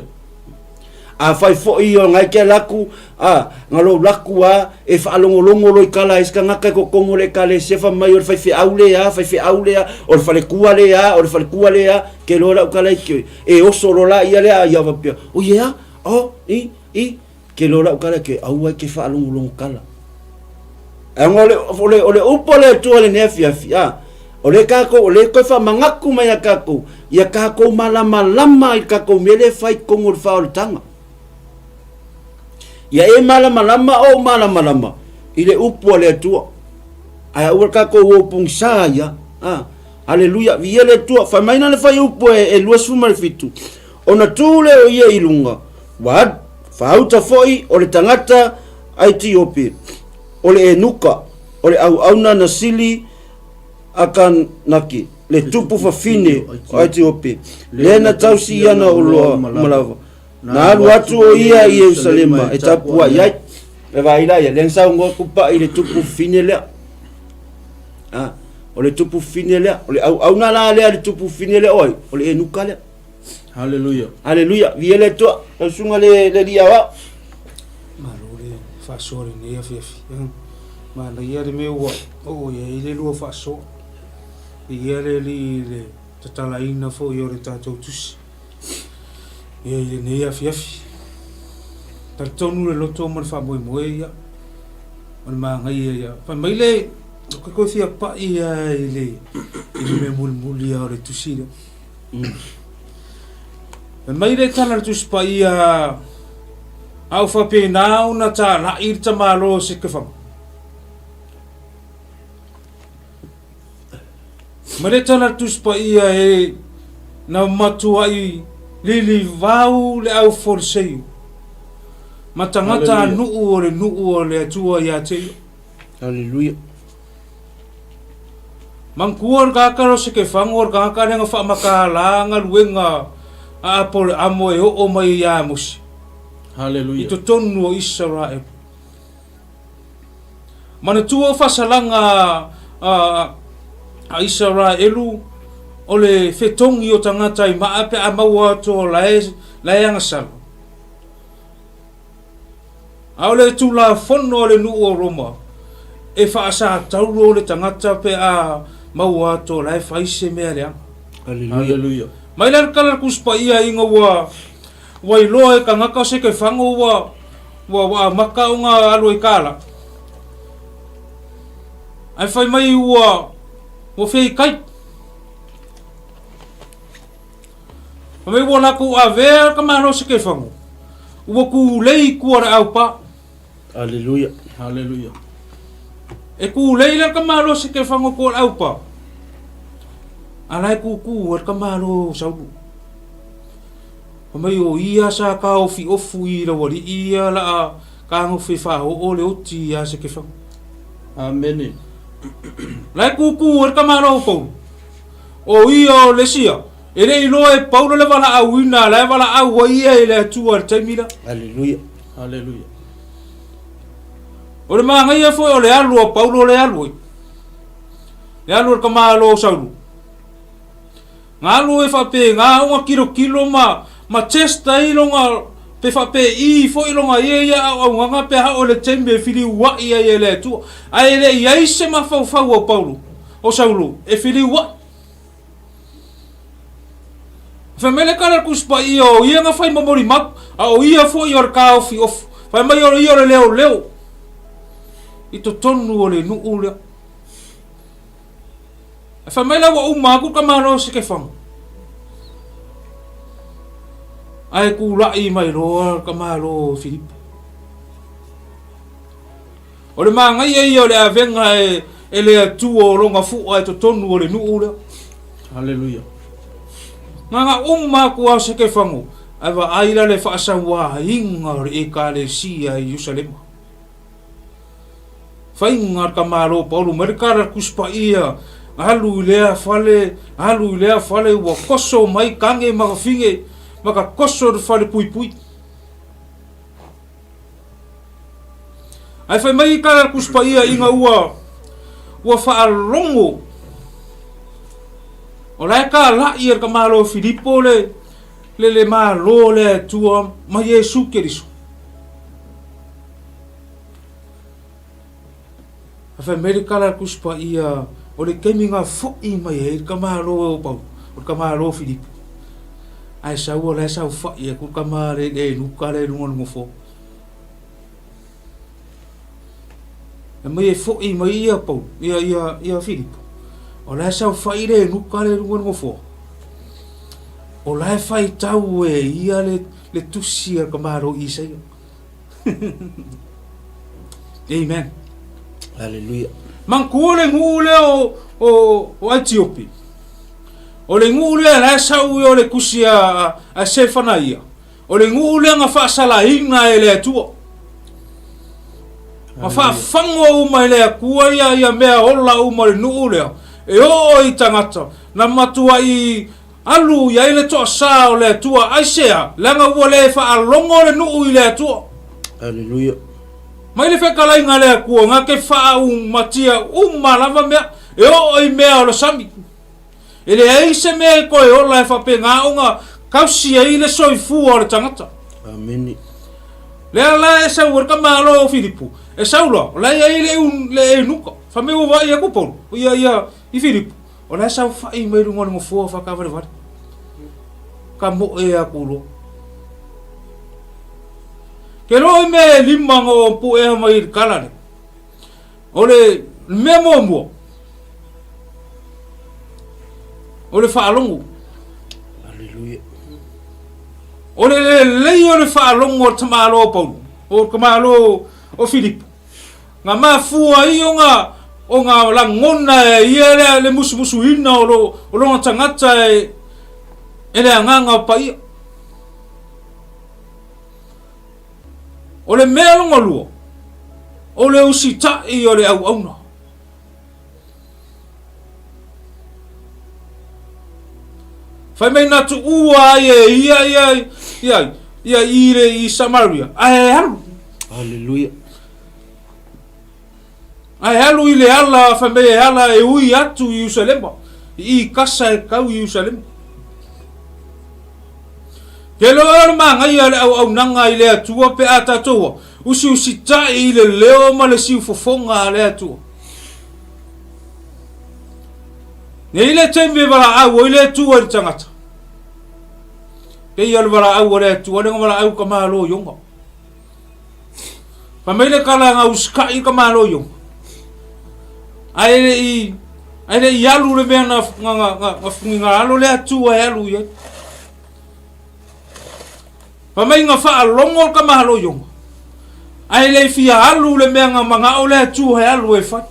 Afai foi o ngai ke laku, a, na lou laku a, e faalogologo loa i tala a isi tagata i totonu o le ekalesia, fai mai o le faifeau lea, faifeau lea, o le falekua lea, o le falekua lea, ke iloa lau tala i ke oe, e oso loa la ia lea, ia faapea, o ia, o, i, i, Ke loa lau kala ke aua e ke faalogologo kala. Ae ona o le, o le, o le upu a le Atua i lenei afiafi, a, o le kākou, o le koe faamagatu mai a kākou, ia kākou malamalama i le kākou mea lea e fai i totonu o le faaolataga. Ia e malamalama ou malamalama i le upu a le Atua. Ae aua le kākou o pogisa ia. A, haleluia, viia le Atua. Fai mai na le fuaiupu e, e 27. Ona tū lea o ia i luga, ua alu, faauta foi o le tagata Aitiopi, o le Enuka, o le auauna na sili Akanaki, le tupu fafine o Aitiopi, lea na tausi i ana oloa uma lava. Na alu atu o ia i Ierusalema e tapuai ai. E vaai la ia, lea na saunoa Tupai i le tupu fafine lea. Ah, o le tupu fafine lea, o le auauna la lea le tupu fafine lea o ai, o le Enuka lea. Haleluia. Haleluia. Viia le Atua. Lau susuga le le alii aoao. Malo le faasoa lenei afiafi. Manaia le mea ua oo i ai le lua faasoa. Viia le Alii i le tatalaina foi o le tatou tusi ia i lenei afiafi. Talitonu le loto ma le faamoemoe ia o le manaia ia. Fai mai le, ou te toe fia pai lava i le i le mea mulimuli lava o le tusi lea. Fai mai le tala a le Tusi Paia, A ua faapena ona talai le tamaloa o Sekefaga. Ma le tala Tusi Paia e na matuai lilivau le au Foliseio ma tagata a nuu o le nuu o le Atua ia te ia. Haleluia. Manatua le tagata lea o Sekefago o le tagata lea na faamatala galuega a Apoleamo e oo mai ia Mose i totonu o Isaraelu. Manatua faasalaga a Isaraelu o le fetogi o tagata i maa pe a maua atu o la e agasala. A o le Tulafono a le nuu o Roma, e faasataulo le tagata pe a maua atu o la e fai se mea leaga. Aleluia. Mai la le tala a le Tusi Paia ina ua ua iloa e tagata o Sekefago ua ua ua amata ona alu ai kālā. Ae fai mai ua ua feikai. Fai mai ua latou avea ka Malo o Sekefago, ua tulei i tua o le aupā. Aleluia. Aleluia. E tulei la ka Malo o Sekefago i tua o le aupā, a la e tūtū ai le ka Malo o Saulo. Fai mai o ia sa taofiofu i laualii ia la a tagofe faaoo le oti ia Sekefago. Amene. La e tūtū ai le tamaloa o Paulo. O ia o le sia, e le iloa e Paulo le valaauina la e valaau ai ia i le Atua i le taimi la. Aleluia. Aleluia. O le manaia foi o le alu a Paulo le alu ai. Le alu o le tamaloa o Saulo. Na alu e faapena ona kilokilo ma ma test ai lona pe faapei foi lona ia ia auaunaga pe a oo i le taimi e filiua'i ai e le Atua. Ae le i ai se mafaufau o Paulo, o Saulo, e filiua'i. Fai mai le tala a le Tusi Paia, o ia na fai momolimau, a o ia foi o le taofiofi. Fai mai o ia o le leoleo i totonu o le nuu lea. Ae fai mai la ua uma atu ka malo o Sekefago. Ae tulai mai loa ka malo o Filipo. O le manaia ia o le avega e, e le Atua o lona fua e totonu o le nuu lea. Haleluia. Na na uma atu a o Sekefago, ae vaai la le faasauaina o le Ekalesia i Ierusalema. Faiga a le tamaloa Paulo mai le tala a le Tusi Paia, alu i lea fale, alu i lea fale, ua toso mai tane ma fafine, ma ka toso i le fale puipui. Ae fai mai tala a le Tusi Paia ina ua ua faalogo o la e talai e le tamaloa Filipo le le le Malo o le Atua ma Iesu Keriso. A fai mai le tala a le Tusi Paia, o le taimi na fo'i mai ai le tamaloa o Paulo, o le tamaloa o Filipo, ae sau o la e saofa'i atu le tama le le Luka lea i luga o le nofoa. Fai mai e fo'i mai ia Paulo, ia, ia, ia Filipo, o la e saofa'i le Luka lea i luga o le nofoa. O la e faitau e ia le, le tusi a le tamaloa Isaia. Amen. Haleluia. Manatua le nuu lea o, o, o Aitiopi. O le nuu lea la e sau o le tusi a, a Sefanaia. O le nuu lea na faasalaina e le Atua. Ma faafago uma e le Atua ia, ia mea ola uma o le nuu lea. E oo i tagata na matuai Alu i ai le toasā o le Atua, aisea? Leaga ua le faalogo le nuu i le Atua. Aleluia. Mai le fetalaiga a le Atua, na te faaumatia uma lava mea, e oo i mea o le sami. E leai se mea e toe ola e faapena ona tausi ai le soifua o le tagata. Amene. Lea la e sau ai le tamaloa o Filipo, e sau loa, o la e i ai le, le eunuka. Fai mai ua vaai atu Paulo, ia, ia, i Filipo. O la e saofai mai luga o le nofoa faataavalevale. Ka moe atu loa. Ke loa i mea e lima na o puea mai i le tala lea. O le mea muamua, o le faalogo. Aleluia. O le lelei o le faalogo o le tamaloa o Paulo, o le tamaloa o Filipo. Na mafua ai ona ona lagona e ia le, le musumusuina o, lo, o lona tagata e, e le agaga o paia. O le mea lona lua, o le usitai o le auauna. Fai mai na tuua ai e ia ia ia ia i le i Samaria ae alu. Haleluia. Ae alu i le ala fai mai e ala e ui atu i Ierusalema i kasa e kau i Ierusalema. Ke loa o le magaia le auaunaga i le Atua pe a tatou usiusitai i le leo ma le siufofoga a le Atua. Nei le taimi e valaau ai le Atua i le tagata. Pei o le valaau a le Atua le valaau ka malo i ona. Fai mai le tala na usikai ka malo i ona. Ae le i ae le i alu le mea na na na na na alo le Atua e alu i ai. Fai mai na faalogo ka malo i ona. Ae le i fia alu le mea na manao le Atua e alu e fai.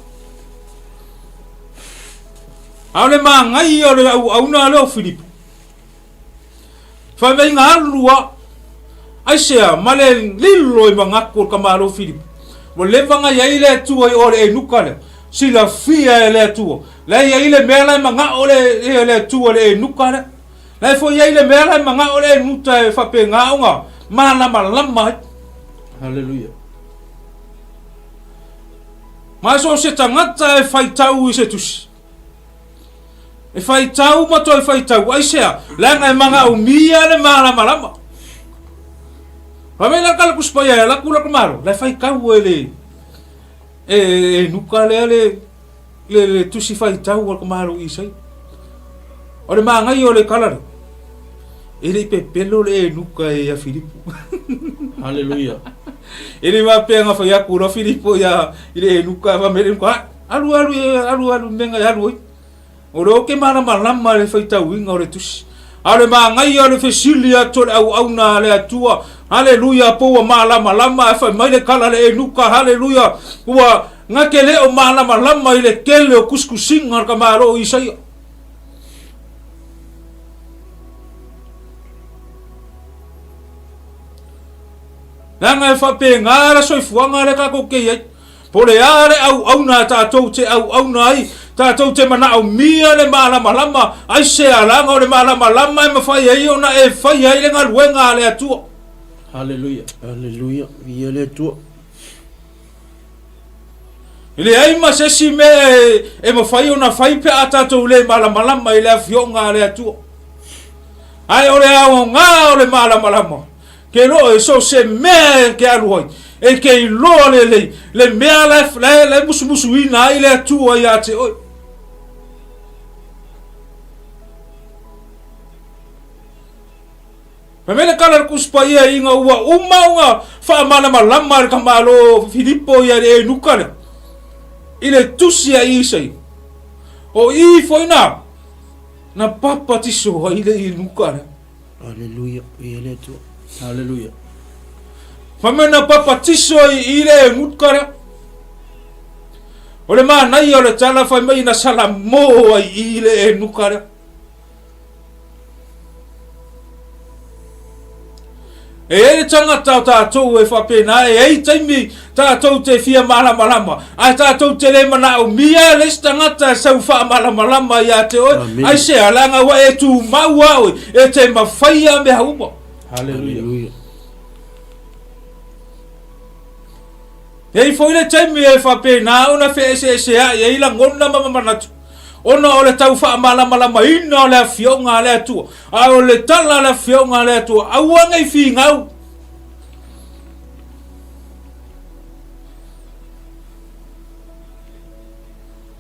A o le magaia o le auauna lea o Filipo. Fai mai na alu a aisea ma le lilo i manatu o le tamālō Filipo. Ua leva ona i ai le Atua i o le eunuka lea, silafia e le Atua. La e i ai le mea la e manao le, le Atua i le eunuka lea. La e foi i ai le mea la e manao le eunuta e faapena ona malamalama ai. Haleluia. Ma so o se tagata e faitau i se tusi. E faitau ma toe faitau, aisea? Leaga e manaomia le malamalama. Fai mai la kala kusi paia e ala kula ka malo, la e faitau e le e, e nuka lea le le, le tusi faitau a ka malo i sai. O le mangai o le kala le. E le i pepelo le enuka e ia Filipo. Haleluia. E le faapea na fai atu loa Filipo ia i le enuka, fai mai le enuka, ah, alu alu alu alu mea na e alu ai. O lea ou te malamalama i le faitauina o le tusi. A o le manaia o le fesili atu o le auauna a le Atua, Haleluia, po ua malamalama ae fai mai le tala a le enuka, Haleluia, ua na te le o malamalama i le tele o kusikusiga a le tamaloa o Isaia. Leaga e faapena le soifuaga lea tatou te i ai. Po o le a le auauna a tatou te auauna ai, tatou te manaomia le malamalama, aisea leaga o le malamalama e mafai ai ona e faia ai le galuega a le Atua. Haleluia. Haleluia. Viia le Atua. E leai ma se isi mea e, e mafai ona fai pe a tatou le malamalama i le afioga a le Atua. Ae o le aoga o le malamalama, ke loa e so se mea e ke alu ai, e ke iloa lelei le mea la e, la e, la e musumusuina ai le Atua ia te oe. Fai mai le tala a le Tusi Paia ina ua uma ona faamalamalama e le tamālō Filipo ia le eunuka lea i le tusi a Isaia. O i foi na na papatiso ai le eunuka lea. Aleluia, viia le Atua. Aleluia. Fai mai na papatiso ai i le eunuka lea. O le manaia o le tala fai mai na salamo ai i le eunuka lea. E i ai le tangata o tatou e faapena, e i ai taimi tatou te fia malamalama, ae tatou te le manaomia le isi tagata e sau faamalamalama ia te oe. Amene. Aisea, leaga ua e tumau a oe, e te mafaia mea uma. Haleluia. Haleluia. E i ai foi le taimi e faapena ona feeseeseai ai lagona ma manatu, ona o le tau faamalamalamaina o le Afioga a le Atua, a o le tala a le Afioga a le Atua, aua ne i finau.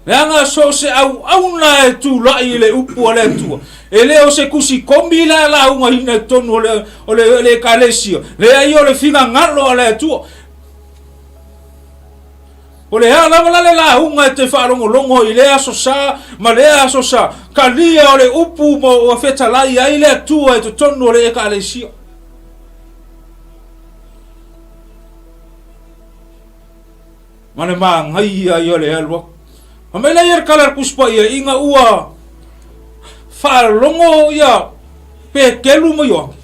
Leaga so o se auauna e tulai i le upu a le Atua, e le o se tusi komi la e laugaina i totonu o le, o le, o le ekalesia, leai o le finagalo a le Atua. O le a lava la le lauga e te faalogologo i lea aso sa ma lea aso sa, kalia o le upu ma ua fetalai ai le Atua i totonu o le ekalesia. Ma le magaia ia o le alu atu. Fai mai la ia le tala a le Tusi Paia ina ua faalogo ia Petelu ma Ioane,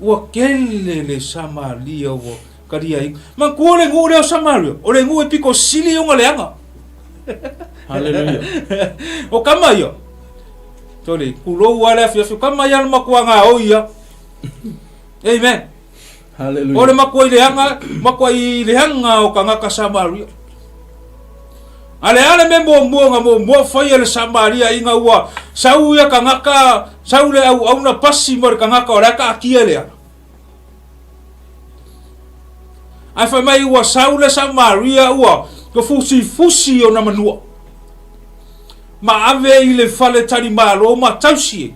ua tele le Samaria ua taliaina. Manatua le nuu lea o Samaria, o le nuu e pito sili ona leaga. Haleluia. O tama ia, sole, tulou lava le afiafi, o tama ia le matua gaoi ia. Amen. Haleluia. O le matua i leaga, matua i leaga o tagata Samaria. A le a le mea muamua na muamua fai e le Samaria ina ua sau ia tagata, sau le auauna pasi ma le tagata o la e taatia i le ala. Ae fai mai ua sau le Samaria ua fusifusi ona manua ma ave i le fale talimalo ma tausi ai.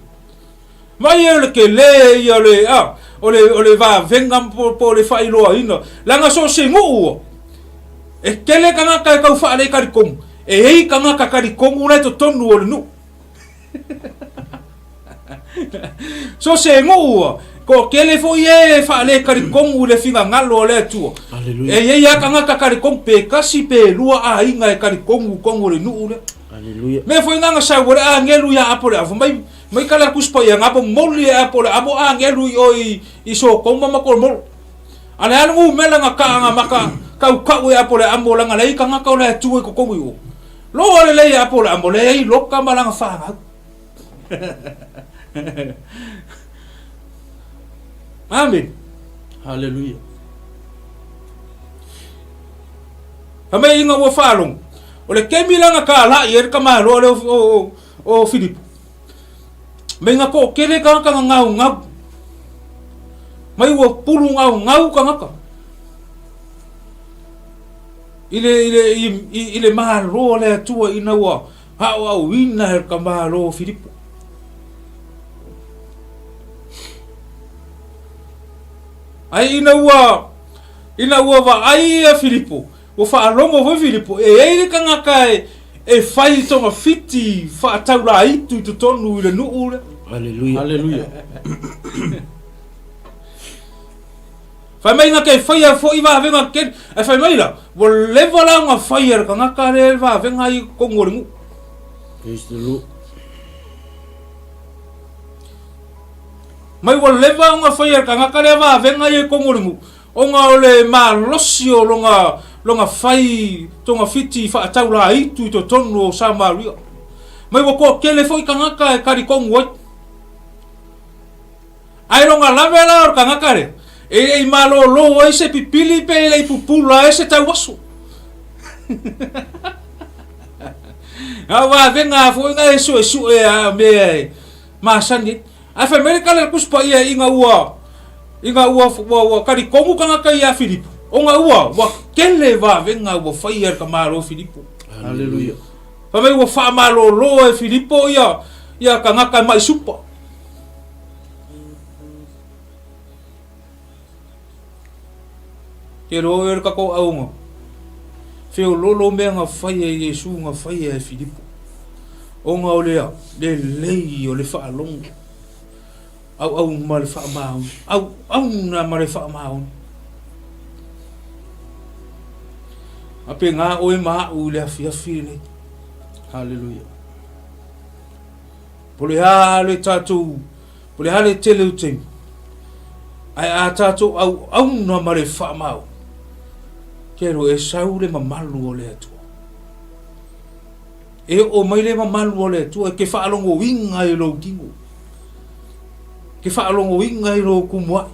Mai o le tele ia o le, a, o le, o le vavega po, po o le faailoaina, leaga so o se nuu ua, e tele tagata e tau faalei talitonu, e i ai tagata talitonu la e totonu o le nuu. So o se nuu ua, toatele foi e e faale talitonu i le finagalo o le Atua. Aleluia. E i ai lava tagata talitonu, pe tasi pe lua aiga e talitonu i totonu o le nuu lea. Aleluia. Mea foi na na sau ai le agelu ia Apoleafa mai Mai kala kusi paia nga po moli e apo le amo angelu i o i, i Sotoma ma Komoro. A le alu umela nga ka nga maka kau kau e apo le amo langa lei ka nga kau le atu e kokongu i o. Loa le lei apo le amo le ei loka ma langa whangau. Amen. Hallelujah. Fa mai inga ua whaalongo. O le kemi langa ka lai e ka malo le o, o, o, o Filipo. Mai nga to'okele tagata na gaugau. Mai ua pulu gaugau tagata. I le, i le, i, i, i le malo a le Atua ina ua aoaoina e ka malo o Filipo. Ai ina ua, ina ua vaai ia Filipo, Ua faalogo foi Filipo, e i ai le tagata e fai togafiti faataulaitu i totonu i le nuu lea. Aleluia. Aleluia. Fai mai na ke faia foi vavega keli. Ae fai mai la, ua leva la ona fai e le tagata lea le vavega i totonu o le nuu. Praise the Lord. Mai ua leva ona fai e le tagata lea vavega i totonu o le nuu. Ona o le malosi o lona, lona fai togafiti faataulaitu i totonu o Samaria. Mai ua toatele foi tagata e talitonu ai. Ae lona lave la o le tagata lea, e le i malōlō ai se pipili pe e le i pupula ai se tauaso. A o vavega foi na e suesue a mea e masani ai. Ae fai mai le tala a le Tusi Paia ina ua, ina ua, ua, ua talitonu tagata ia Filipo, ona ua, ua tele vavega ua faia e le tamālo Filipo. Aleluia. Fai mai ua faamalōlō e Filipo ia, ia tagata e maʻi supa. Ke loa oe le tatou auga, feololo mea na faia e Iesu na faia e Filipo, ona o le lelei o le faalogo, auau ma le faamaoni, auauna ma le faamaoni. A pēnā oe ma aʻu i le afiafi lenei. Haleluia. Po le a le tatou Po le a le tele o taimi, ae a tatou auauna ma le faamau, kero e sau le mamalu o le Atua. E oo mai le mamalu o le Atua e ke faalogoina i lou tino, ke faalogoina i lou kumuaʻi,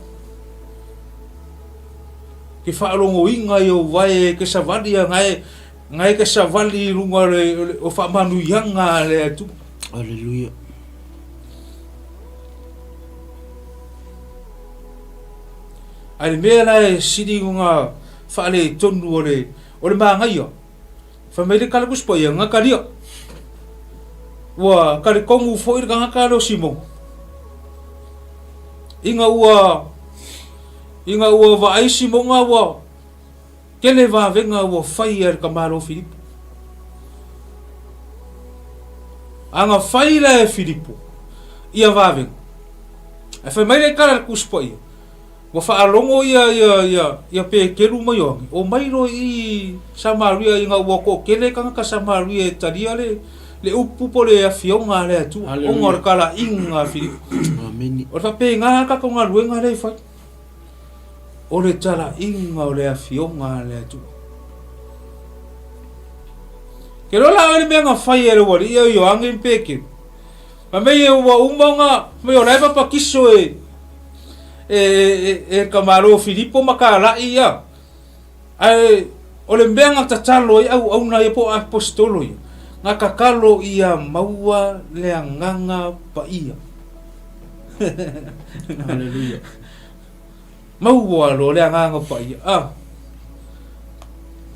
ke faalogoina i ou vae e ke savali a gae, gae ke savali i luga o faamanuiaga a le Atua. Aleluia. Ae le mea la e sili ona faaletonu o le, o le manaia, fai mai le tala Tusi Paia, gatalia. Ua talitonu foi le tagata lea o Simona, ina ua, ina ua vaai Simona ua Tele vavega ua fai e le tamālo Filipo. A na fai la e Filipo ia vavega, ae fai mai le tala a le Tusi Paia, Ua faalogo ia ia ia ia Peteru ma Ioane, omai loa i i Samaria ina ua toatele tagata Samaria e talia le le upu po o le afioga a le Atua, ona o le talaiga a Filipo. Amene. O le faapena le tatou galuega lea e fai, o le talaiga o le afioga a le Atua. Ke loa la oe le mea na fai e le ualii o Ioane ma Peteru, Fai mai ua uma ona, fai mai o la e papatiso e, e, e, e ka malo Filipo ma Kalai ia. Ae o le mea na tatalo ai auauna ia po o aposetolo ia, na tatalo ia maua le agaga paia. Haleluia. Maua loa le agaga paia. Ah.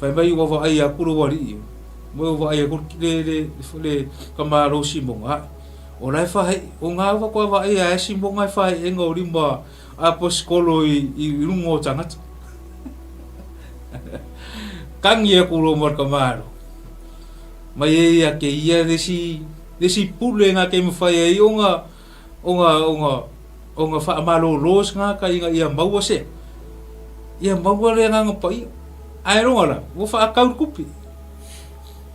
Fai mai ua vaai atu lou alii, mai ua vaai atu le, le, le, ka malo Simoga. Ai, o la e fahe, o ngā faatoa vaai a e Simoga e faheʻega o lima aposetolo i, i, i luga o tagata. Kagi aku loa ma le kamalo. Mai e ia ke ia le isi, le isi pule nga ke mawhai ai ona, ona, ona, ona faamalōlō se tagata ina ia maua se, ia maua le Agaga Paia. Ae loga la, ua faatau le tupe.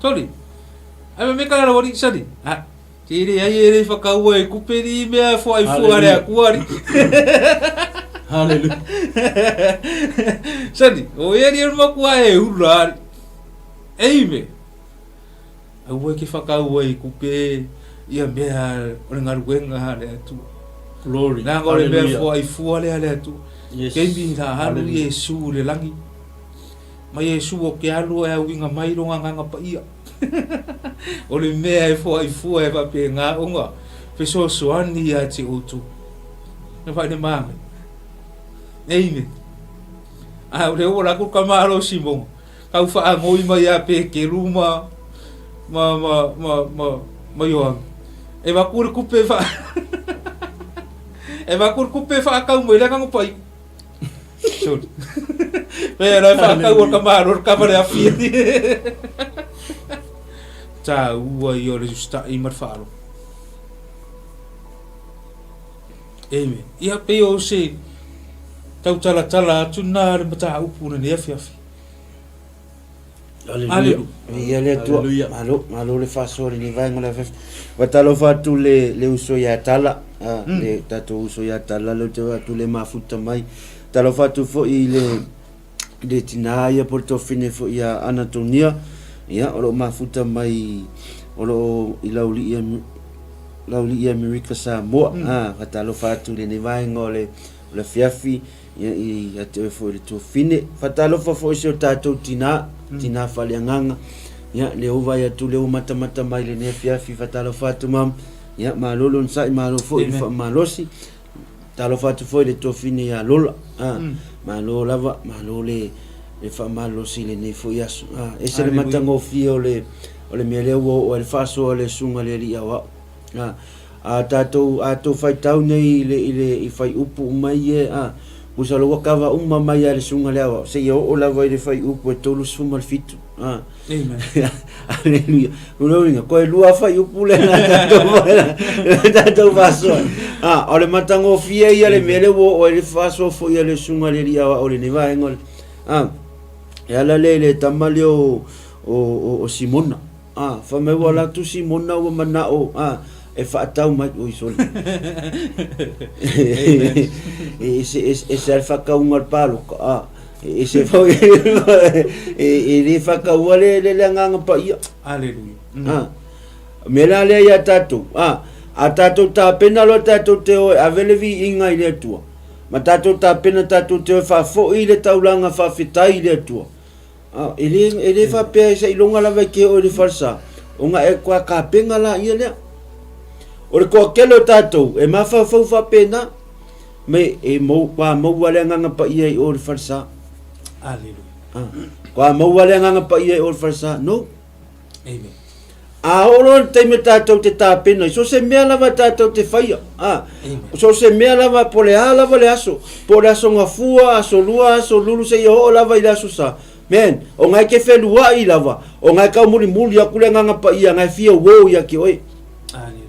Soli, ae me meka la wali, sali, a, te le ai e le whakaua e kupe ni mea fo ai fua le akua ali. Hallelujah. Sali, o ia ni makua e hula ali. Amen. Aua e ke whakaua i kupe ia mea o le galuega a le Atua. Glory. Leaga o le mea Hallelujah. foai fua lea a le Atua. Yes. Keimi la alu Hallelujah. Iesu i le lagi. Ma Iesu o ke alu e auiga mai lona agaga paia. O le mea e foai fua e faapena ona fesoasoani ia te outou. Na whaine māngai. Amen. A o le ua la ku ka malo Simonga. Tau faanoi mai ia Peteru ma, ma, ma, ma, ma, ma Ioane. E vaku le kupe wha... e vaku le kupe whaakau mai le agaga pai. Sorry. Pea la whaakau o ka malo le kama le awhia. Tā ua i o le usitaʻi ma le whaalo. Amen. Ia pei o se tautalatala atu na le mataupu na nei afiafi. Aleluia. Viia le Atua. Malo, malo le faasoa i lenei vaega o le afiafi. Ua talofa atu le, le uso ia Tala, ah, mm. le tatou uso ia Tala, le te atu le mafuta mai. Talofa atu foi i le, le tinā ia po le tofine foi ia Anatonia, ia, o loo mafuta mai, o loo i Laulii, Laulii Amerika Samoa. Mm. Ah, fatalofa atu i lenei vaega o le, o le afiafi. Ia, ia te oe foi le tuafine. Faatalofa foi i si o tatou tinā, tinā faaleagaga. Ia, lea ua vaai atu, lea ua matamata mai i lenei afiafi. Faatalofa atu mama. Ia, malo le onosai, malo foi le faamalosi. Talofa atu foi i le tuafine ia Lola. Ah, malo lava, malo le le faamalosi i lenei foi aso. Ah, ese le matagofie o le o le mea lea ua oo ai le faasoa a le Susuga i le Alii Aoao. A, a tatou, a tou faitau nei i le, i le, i fuaiupu uma ia, a, masalo ua kava uma mai lava e le Susuga le Aoao, seia oo lava i le fuaiupu e 37. A. Amen. Aleluia. O lona uiga, toe lua fuaiupu lea na tatou, na tatou faasoa. A, o le matagofie ia le mea lea ua oo ai le faasoa foi a le Susuga i le Alii Aoao i lenei vaega o le, a, e ala lea i le tama lea o, o, o, o Simona. A, fai mai ua alu atu Simona ua manao a, e faatau mai, oi sole. E ese, ese, ese lava le faatauga o le paloka, a, e ese foi, e, e le faataua le, le, le agaga paia. Aleluia. A, mea la lea ia tatou, a, a tatou tapena loa tatou te o e ave le viiga i le Atua, ma tatou tapena tatou te o e faafoi le taulaga faafetai i le Atua, A, e le, e le faapea e sailoga lava e ke oe i le falesa, ona e kua kapena laia lea. O le toatele o tatou, e mafaufau faapena, me e mau, kua maua le agaga paia i o i le falesa. Aleluia. A, kua maua le agaga paia i o i le falesa. No. Amen. A oo loa le taimi tatou te tapena, so se mea lava tatou te faia, a, so se mea lava, po le a lava le aso, po le aso gafua, aso lua, aso lulu, seia oo lava i le aso sa. Man, o ngai ke feluai lava, o ngai taumulimuli aku le agaga paia, ngai fia uo ia ke oe. Aleluia.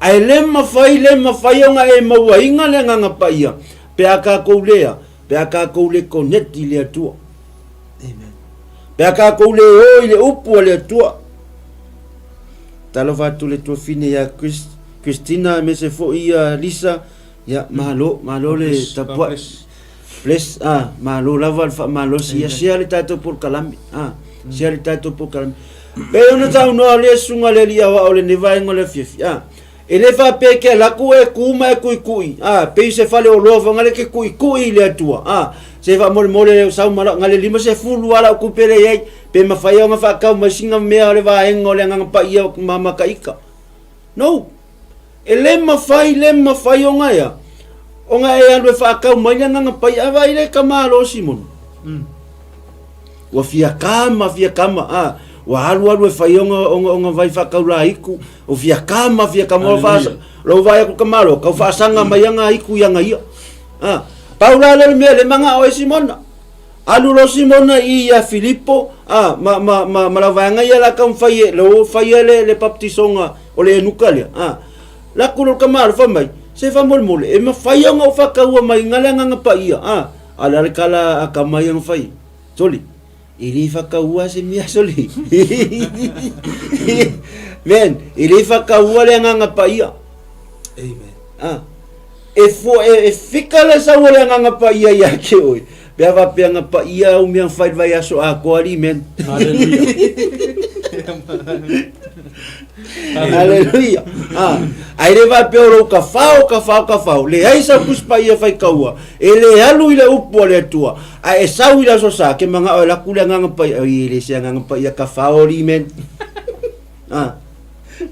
Ae le mafai, le mafai ona e mauaina le Agaga Paia pe a tatou le a, pe a tatou le connect i le Atua. Amen. Pe a tatou le o i le upu a le Atua. Talofa atu le tuafine ia Chris, Christina aemaise foi ia Lisa. Ia, malo, malo le tapuai. Bless, ah, malo lava le faamalosi. Ia share le tatou polokalame. Ah, share le tatou polokalame. Pei ona saunoa le susuga le alii aoao o lenei vaega o le afiafi. Ah, e le faapea e te alu atu e tu ma e tuitui. Ah, pei se fale oloa foi nale te tuitui i le Atua. Ah, se faamolemole sau ma lau, nale 50 lava lau tupe lea i ai. Pe mafai ona faatau mai sina mea o le vaega o le Agaga Paia ma mataika. No. E le mafai, le mafai ona ea, ona e alu e faatau mai le Agaga Paia. A vaai le tama a lo Simona. Ua fia kama, fia kama, a, ua alu alu e fai ona, ona, ona vai faakaulaiku, ua fia kama, fia kama, ua faasa, lou vaai atu ka malo, kau faasaga mai ana aiku i ana ia. A, pau la lea o le mea le manao ai Simona. Alu lo Simona i ia Filipo, a, ma, ma, ma, ma lau vaega ia la taumafai e, lou faia le, le baptisoga o le enuka lea, a. Laku lo ka malo, fai mai, se faamolemole, e mafai ona ou faataua mai ga le Agaga Paia, a. A o le a le tala a tama ia na fai? Soli, e le faataua se mea soli. Man, e le faataua le Agaga Paia. Amen. A. E, fo, e, e fika le sau o le Agaga Paia ia te oe. Pe a faapea na paia au mea na fai le vaiaso atoa alii men. Haleluia. Haleluia. Ah, ai le faapea o lou kafao, kafao, kafao. Leai sau Tusi Paia faitaua. E le alu i le upu a le Atua. Ae e sau i le Aso Sa, ke manao e alu atu le Agaga Paia. Oi, e le se Agaga Paia kafao alii men. Ah.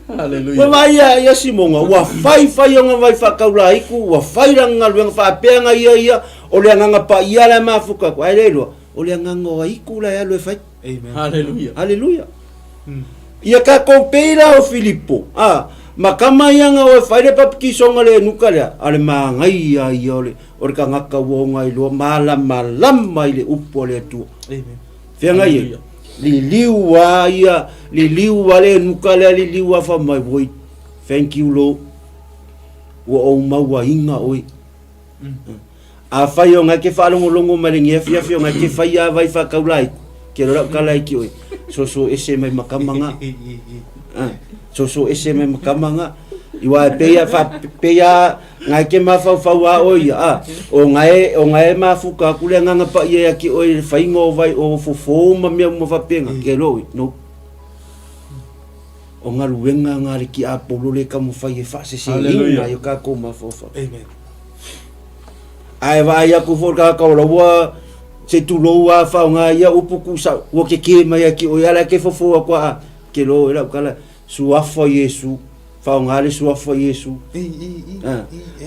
Haleluia. Ua vaai ia, ia Simoga, ua fai fai ona vai faakaulaiku, ua fai lana galuega faapea na ia ia, o le Agaga Paia la e mafuta atu. Ae le iloa, o le agaga o aiku la e alu e fai. Amen. Haleluia. Haleluia. Ia tatou pei la o Filipo, a, ma tama ia na o e fai le baptisoga le enuka lea, a o le manaia ia o le, o le tagata ua ona iloa malamalama i le upu a le Atua. Amen. Feagai ai, liliu a ia, liliu a le enuka lea, liliu a fai mai, woi, thank you Lord, ua ou mauaina oe. Afai o ngai ke faalogologo mai lenei afiafi o ngai ke fai a vai faakaula iku, ke lola u kala iki oe, soso ese mai ma kama nga. Ah, soso ese mai ma kama nga. Iwa e peia fa peia ngai ke mafaufau a oe ia, ah, o ngai o ngai mafuka aku le agaga paia ia ki oe le faiga o vai o fofo ma mea uma faapena, ke loa oe, no. O galuega nga le tiapolo le taumafai e faaseseina ai o tatou mafaufau. Amen. Ae vaai atu foi le tagata o la ua se tulou a faaaoga ia upu tuusao, ua kekē mai ia te oe a la e te fofo atu a ke loa oe lau tala, suafa o Iesu, faaaoga le suafa o Iesu.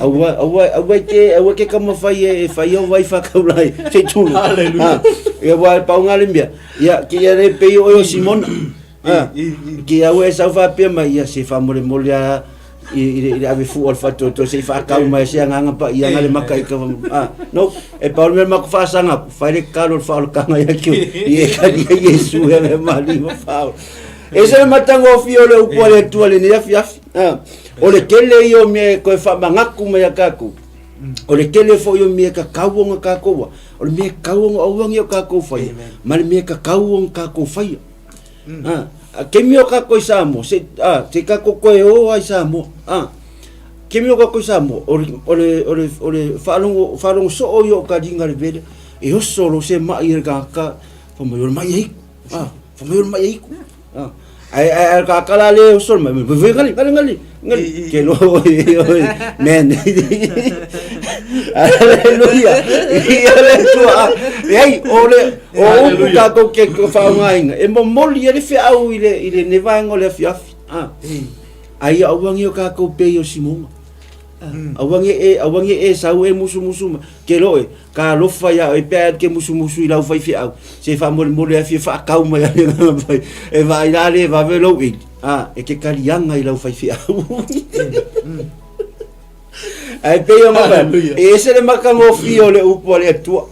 Aua, aua, aua e te, aua e te taumafai e fai au vai faataulai, se i tulou. Hallelujah. Ia aua e pau nga le mea, ia kēia le pei oe o Simona. Ki au e sau faapea mai, ia se faamolemole a i, i, le, i le ave fua o le faatoatoa se i faatau mai se agaga paia nga le maka i ka ah, no, e pau le mea maku faasaga aku, fai le tatalo le faaolataga ia ki i e kalia Iesu e le mali ma faaola. E se le matagofie o le upu a le Atua lenei afiafi. Ah, o le tele ia o mea e toe faamanatu mai ia tatou. O le tele foi o mea e tatau ona tatou, o le mea e tatau ona aua ne i o tatou faia, ma le mea e tatau ona tatou faia. A, a kemi o kako i Samoa, se, a, se kako koe o ai Samoa. A, kemi o kako i Samoa, o le, o le, o le, o le whaalongo, whaalongo soo i o ka ringa le vele, e oso lo se mai e ka ka, whamai o le mai e iku. A, whamai o le mai e iku. A, ai, ai, ai, ka kala le oso le mai, mai, mai, ngali, ngali, ngali, ngali, ke lo, oi, oi, man. Hallelujah. Ia le tua. Ei, o le, o upu tatou ke faaaogaina, e momoli ai le feau i le, i lenei vaega o le afiafi. A, ai aua ne i o tatou pei o Simoga. Aua ne i e, aua ne i e sau e musumusu mai. Ke loe, ka alofa iā oe pe a e te musumusu i lau faifeau, se faamolemole ae fia faatau mai ale mai. E vaai la le vave lou ili, a, e te taliaga i lau faifeau. Ae pei ona fai atu, e ese le matagofie o le upu a le Atua.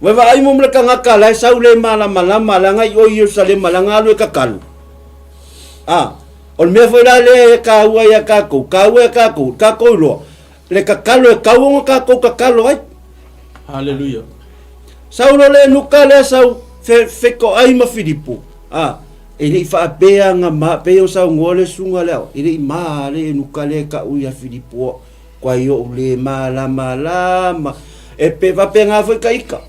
Ua vaai mo le tagata la e sau le malamalama leaga i o i Ierusalema leaga alu e tatalo. A. O le mea foi la lea e kāua ia kākou, kāua ia kākou, kākou iloa, le kakalo e kau ona kākou kakalo ai. Haleluia. Sau lo le nuka lea sau fe, fetoai ma Filipo. A, e le i faapea nga ma, pei o saunoa le susuga lea, e le i ma le nuka lea e kau ia Filipo, kuai o'u le malamalama. E pe faapena foi ka ika.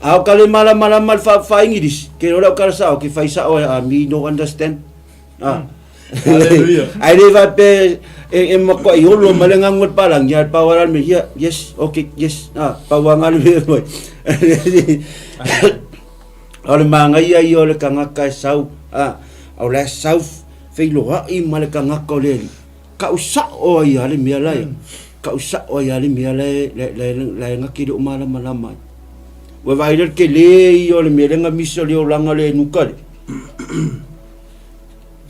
A o ka le malamalama le fa, fa English, ke loa le au kala sao, ke fai sao e, a me no understand. Ah. Hallelujah. Ai le faapea e, e makuai olo ma le gagu o le palagi, a pau lava le mea, yeah, yes, okay, yes. Ah, pau lava le mea mai. O le magaia ia o le tagata e sau, ah, o la e sau feiloai ma le tagata o le alii. Kau sao ai lava le mea la e, kau sao ai lava le mea la e, la, la, la e gake le o malamalama ai. Ua vaai lea le tele ia o le mea lea na misi o le olaga o le enuka lea.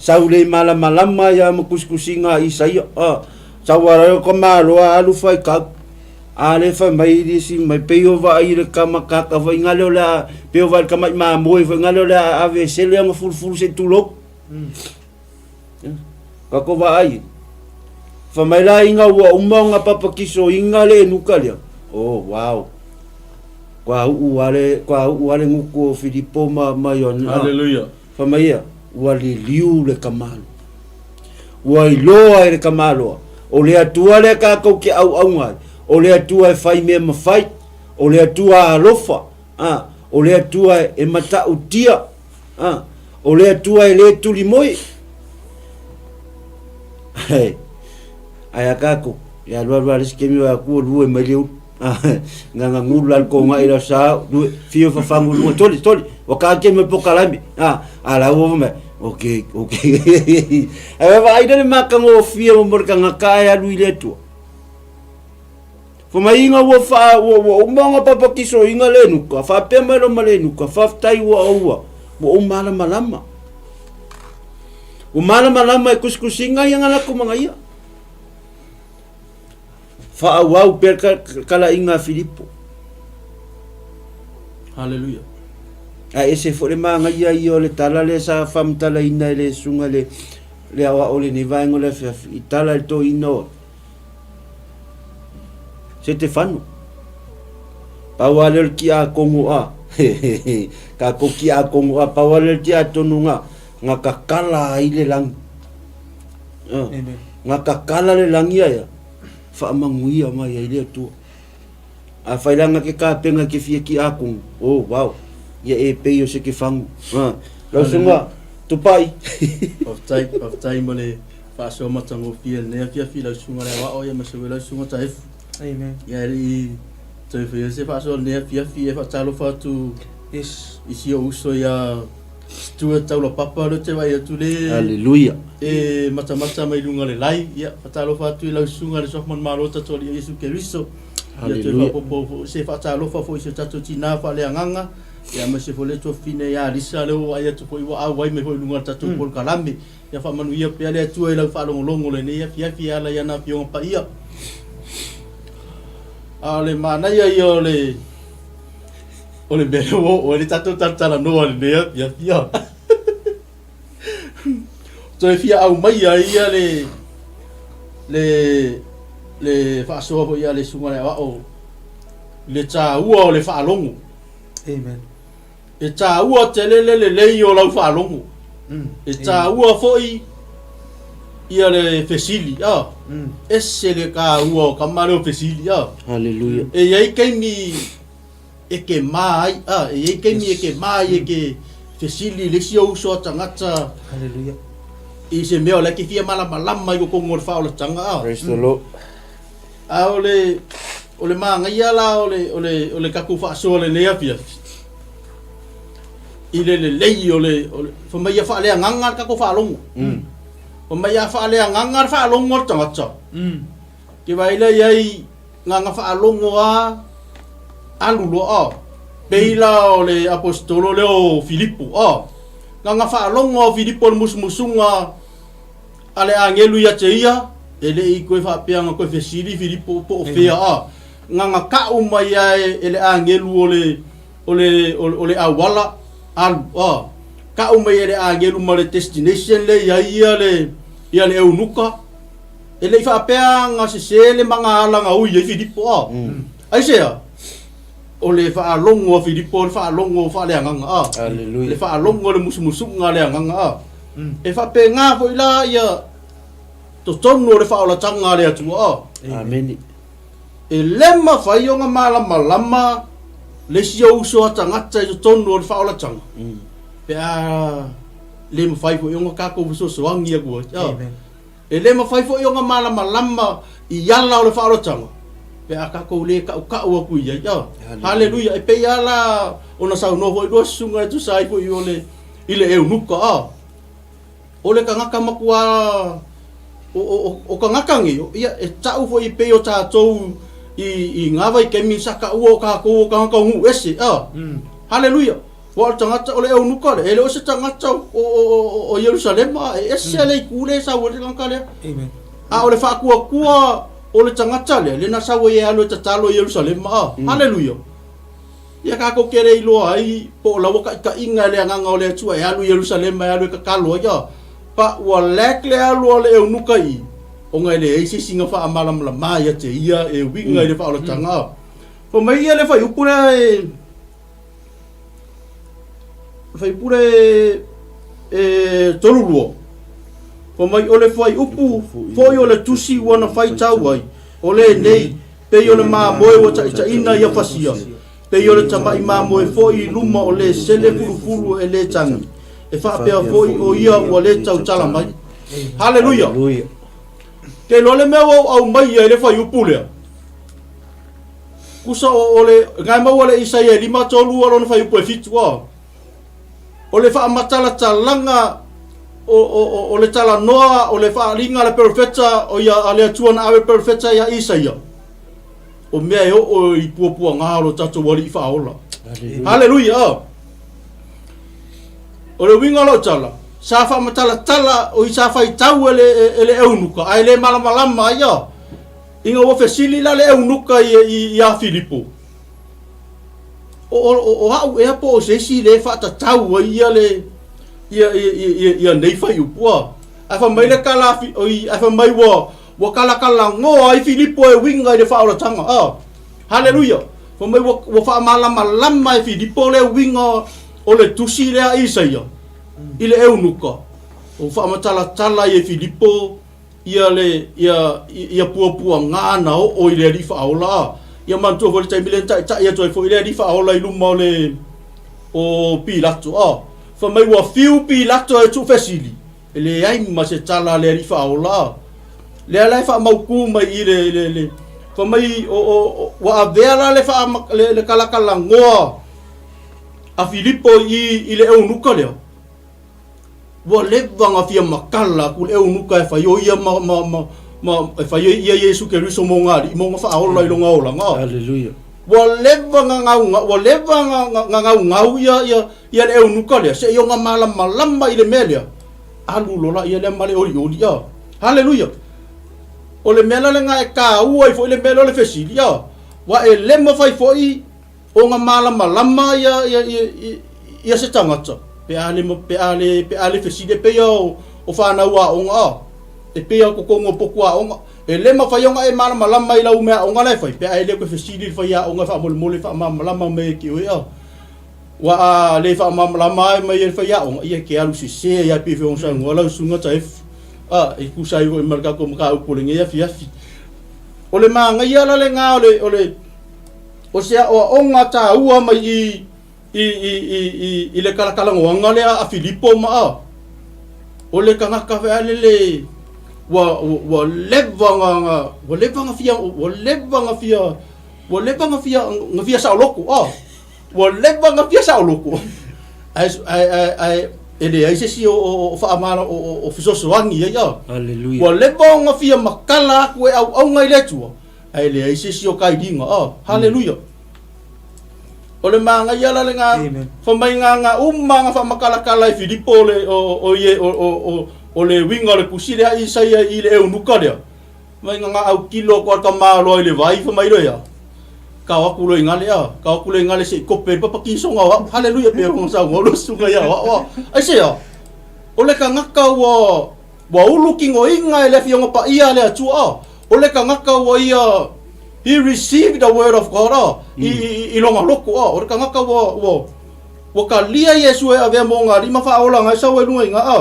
Sau le malamalama ia ma kusikusiga a Isaia. A, sau ala lea ka malo a alu fai kau. A le fai mai le isi mai pei o vaai i le kama kaka foi ngale o le a pei o vaai i le kama i mamoe foi ngale o le a ave sele ona fulufulu se tulou. Ka ko vaai. Fai mai la inga ua uma ona papakisoina le enuka lea. Oh, wow. Kua uu ale, kua uu ale nguku o Filipo ma, ma Ioane. Hallelujah. Fai mai ia, ua liliu le kamalo. Ua iloa e le kamaloa, o le Atua lea kākou ke ʻauʻauga ai, o le Atua e fai mea mafai, o le Atua alofa, a, o le Atua e mataʻutia, a, o le Atua e lē tuli moe. Ae a kākou, e alualu lava le isi taimi o aku ua lue mai le ulu. Gagagulu la le kogaʻi la sa, lue, fio fafagu luga, toli, toli, ua kāke mai pokalame. A, a la ua mai, okay, okay. Ae vaai le matagofie mo le tagata ae alu i le Atua. Fai mai ua wha, ua, ua uma ona papatisoina le nuka, faapea mai loa ma le nuka, faafetai ua oua, ua ou malamalama. Ua malamalama e kusikusiga ia ngalaku magaia. Faaauau pea le talaiga a Filipo. Haleluia. Ae ese foi le manaia ia o le tala lea sa faamatalaina e le susuga le le aoao o lenei vaega o le afiafi i tala i le toeaina o Setefano. Pau lava lea o le tiakono a, tatou tiakono a, pau lava lea o le tiatonu na, na tatala ai le lagi. Amen. Na tatala le lagi aia, faamanuia mai ai le Atua. Afai la na ke kapena ke fia tiakono, oh wow, ia e pei o Setefano. Lau susuga, Tupai. Faafetai, faafetai mo le faasoa matagofie i lenei afiafi i lau susuga le aoao ia ma se lau susuga Taefu. Amen. Ia e le i toe faia se faasoa i lenei afiafi e faatalofa atu Yes. i si ou uso ia Stuart Taulapapa lea ou te vaai atu le Hallelujah. e matamata mai luga o le lai. Ia faatalofa atu i lau susuga le Suafa Manumalo tatou Alii o Iesu Keriso. Ia toe Hallelujah. faaopoopo foi se faatalofa foi i si o tatou tina faaleagaga. Ia aemaise foi le tuafafine ia Lisa lea ua vaai atu foi ua auai mai foi i luga o le tatou polokalame. Ia faamanuia pea le Atua i lau faalogologo lenei afiafi e ala i ana Afioga Paia. A o le manaia ia o le o le mea lea ua oo ai le tatou talatalanoa i lenei afiafi. Toe fia aumaia ia le le le faasoa foi a le susuga i le aoao i le taua o le faalogo. Amen. E taua tele le lelei o lau faalogo. E taua foi ia le fesili, a. Ese le taua o tama lea o fesili, a. Hallelujah. E i ai taimi e ke mā ai, a, e i ai taimi e ke mā ai e ke fesili i le isi ou uso a tagata. Hallelujah. I se mea o la e ke fia malamalama i totonu o le faaolataga, a. Praise the Lord. A o le, o le manaia la o le, o le, o le tatou faasoa lenei afiafi, i le lelei o le, o le, fai mai ia faaleagaga le tatou faalogo. Fai mai a faaleagaga le faalogo a le tagata, ke vaai lea i ai na na faalogo a alu loa a. Pei la o le aposetolo lea o Filipo a. Na na faalogo a o Filipo i le musumusuga a le agelu ia te ia, e le i toe faapea na toe fesili Filipo po o fea a. Na na kau mai lava e le agelu o le, o le, o le auala alu a. Ta'u mai e le agelu ma le destination lea e i ai ia le ia le eunuka. E le i faapea na sesē le magaala na ui ai Filipo a. Aisea? O le faalogo a Filipo o le faalogo faaleagaga a. Aleluia. Le faalogo o le musumusuga a le agaga a. E faapena foi la ia totonu o le faaolataga a le Atua a. Amene. E le mafai ona malamalama le isi ou uso a tagata i totonu o le faaolataga pe a le mafai foi ona tatou fesoasoani atu ai. Amen. E le mafai foi ona malamalama i ala o le faaolataga pe a tatou le tautau atu i ai. Haleluia! E pei lava la ona saunoa foi lua susuga e tusa ai foi o le i le eunuka. O le tagata matua o, o, o, o tagata nei, ia, e ta'u foi pei o tatou i, i ngā vaitaimi sa ta'ua o tatou o tagata o nuu ese. Haleluia! Aua o le tagata, o le eunuka lea, e le o se tagata o, o, o, o Ierusalema, e ese le itu lea e sau ai le tagata lea. Amen. A o le faatuatua o le tagata lea, lena sau ai e alu e tatalo i Ierusalema. A, haleluia! Ia tatou te le iloa ai po o laua taʻitaʻiga e le Agaga o le Atua e alu i Ierusalema e alu e tatalo ai, a pa ua lack le alu a le eunuka i i, ona e leai se isi na faamalamalama ia te ia e uiga i le faaolataga. A fai mai ia le fuaiupu lea e le fuaiupu lea e 32, fai mai o le fuaiupu foi o le tusi ua na faitau ai, o lenei, Pei o le mamoe ua taʻitaʻina ia fasia, pei o le tamaʻi mamoe foi i luma o le sele fulufulu e le tagi, e faapea foi o ia ua le tautala mai. Haleluia! Ke iloa le mea ua ou aumaia i le fuaiupu lea, tusa o, o le, na e maua le Isaia e 53 a lona fuaiupu e 7 a. O le faamatalatalaga o, o, o, o le talanoa o le faaaliga a le perofeta o ia a le Atua na ave perofeta ia Isaia, o mea e oo i puapuaga o lo tatou Alii Faaola. Haleluia! O le uiga o lau tala, sa faamatalatala o i sa faitau e le, e, e le eunuka, ae le malamalama ai ia. Ina ua fesili la le eunuka i, i, ia Filipo, O, o, o a'u ea po o se isi lea e faatatau ai ia le ia ia ia ia nei fuaiupu a. Ae fai mai le tala a Fi, oi, ae fai mai ua ua kalakalanoa ai Filipo e uiga i le faaolataga a. Haleluia! Fai mai ua ua faamalamalama e Filipo le uiga o le tusi lea a Isaia i le eunuka. Ua faamatalatala ai e Filipo ia le ia ia puapuaga na oo i le Alii Faaola a. Ia manatua foi le taimi lea na taitai atu ai foi le Alii Faaola i luma o le o Pilato a. Fai mai ua fiu Pilato e tuufesili, e leai ma se tala a le Alii Faaola a. Lea la e faamautu mai i le le le fai mai o o ua avea la le faa le, le kalakalanoa a Filipo i i le eunuka lea. Ua leva na fia matala atu le eunuka e fai o ia ma, ma, ma, ma e fai ai ia Iesu Keriso mo ngā alii, mo ngā whaaola i lo ngā olanga. Hallelujah. Ua leva na ngau, ua leva na, na, na ngau ngau ia, ia, ia le eunuka lea, se i o ngā malamalama i le mea lea. Alu lola ia lea ma le oli oli ia. Hallelujah. O le mea la le ngā e kāua i foi le mea lea o le fesili ia. Wa e le mawhai foi O nga malamalama ia ia ia ia se tagata pe a le pe a le pe a le fesili e pei o o whanau aoga a e pei o totonu o potu aoga e le mafai ona e malamalama i lau mea aoga la e fai pe a e le koe fesili i le faiaoga e faamolemole faamalamalama mai e te oe a ua a le faamalamalama ai mai e le faiaoga ia e te alu sese ai a pei foi ona saunoa lau susuga Taefu a e tusa ai foi ma le tatou mataupu o lenei afiafi. O le manaia la lena o le o le O se aoaoga taua mai i i i i i i le kalakalanoaga lea a Filipo ma a o le tagata fealele ua ua leva na na ua leva na fia ua leva na fia ua leva na fia na fia saoloko a ua leva na fia saoloko ae ae ae ae e leai se isi o o o faamala o o o fesoasoani ai a Hallelujah. ua leva ona fia matala atu e auauna i le Atua Ae leai se isi o kailiga. Oh, haleluia. O le manaia la lena, fai mai nga nga uma nga faamakalatala e Filipo o le o o ie o o o o le uiga o le tusi lea i Isaia i le eunuka lea. Mai nga nga autilo atu a le tamaloa i le vai, fai mai loa ia, Kao atu loa i gale a, kao atu loa i gale se i kope i le papakisoga o au. Haleluia pei ona saunoa lua susuga ia o au a. Aisea? O le tagata ua ua ulu tinoina e le Afioga Paia a le Atua a. O le tagata ua ia he received the word of God a i i i lona loto a. O le tagata ua ua ua talia Iesu e avea mo ona alii ma faaolaga e sau ai luga i ina a.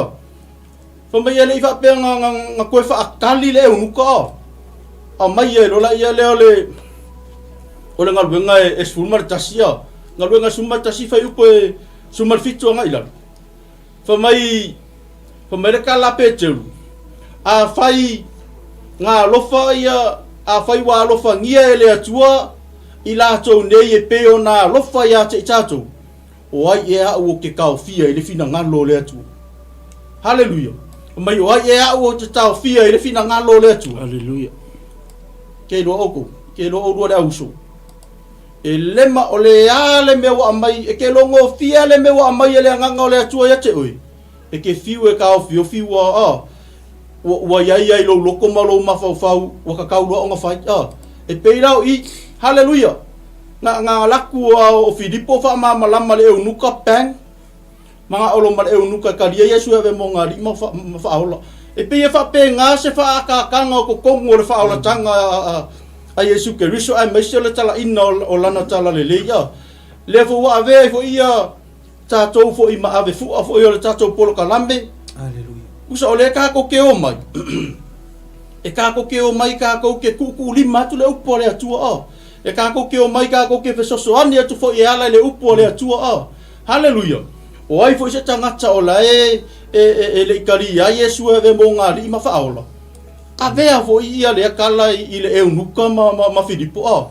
Fai mai e le i faapea na, na, na toe faatali le eunuka a. Aumai ai loa laia lea o le o le galuega e, e 11 a. Galuega 11 fuaiupu e 17 agai i lalo. Fai mai, fai mai le tala a Peteru, afai na alofa ia, afai ua alofagia e le Atua i latou nei e pei ona alofa ia te i tatou, O ai ea au ou te taofia i le finagalo o le Atua? Haleluia! Fai mai, o ai ea au ou te taofia i le finagalo o le Atua? Haleluia! Ke iloa oukou, ke iloa oulua le auuso. E le ma, o le a le mea ua aumai, e ke logofia le mea ua aumai e le Agaga o le Atua ia te oe, e ke fiu e taofiofi ua, a, ua, ua iai ai lou loto ma lou mafaufau, ua tatau loa ona fai, a. E pei la o i, haleluia! Na, na laku a o Filipo faamalamalama le eunuka, bang, magaolo ma le eunuka e talia Iesu e ave mo nga alii ma, fa, ma faaola. E pei e faapena se faaataataga o totonu o le faaolataga a, a, a Iesu Keriso aemaise o le talaina o, o lana talalelei. A, lea foi ua avea ai foi ia tatou foi ma ave fua foi o le tatou polokalame. Aleluia. Usa o lea tatou te o mai. E tatou te o mai tatou te tuutuulima atu le upu a le Atua. A, E kākou ke omai kākou ke fesoasoani atu foi e ala i le upu a le Atua a. Haleluia! O ai foi se tagata o la e e e, e le i talia ai Iesu e ave mo ngā alii ma faaola? Avea foi ia lea tala i, i le eunuka ma, ma, ma Filipo a.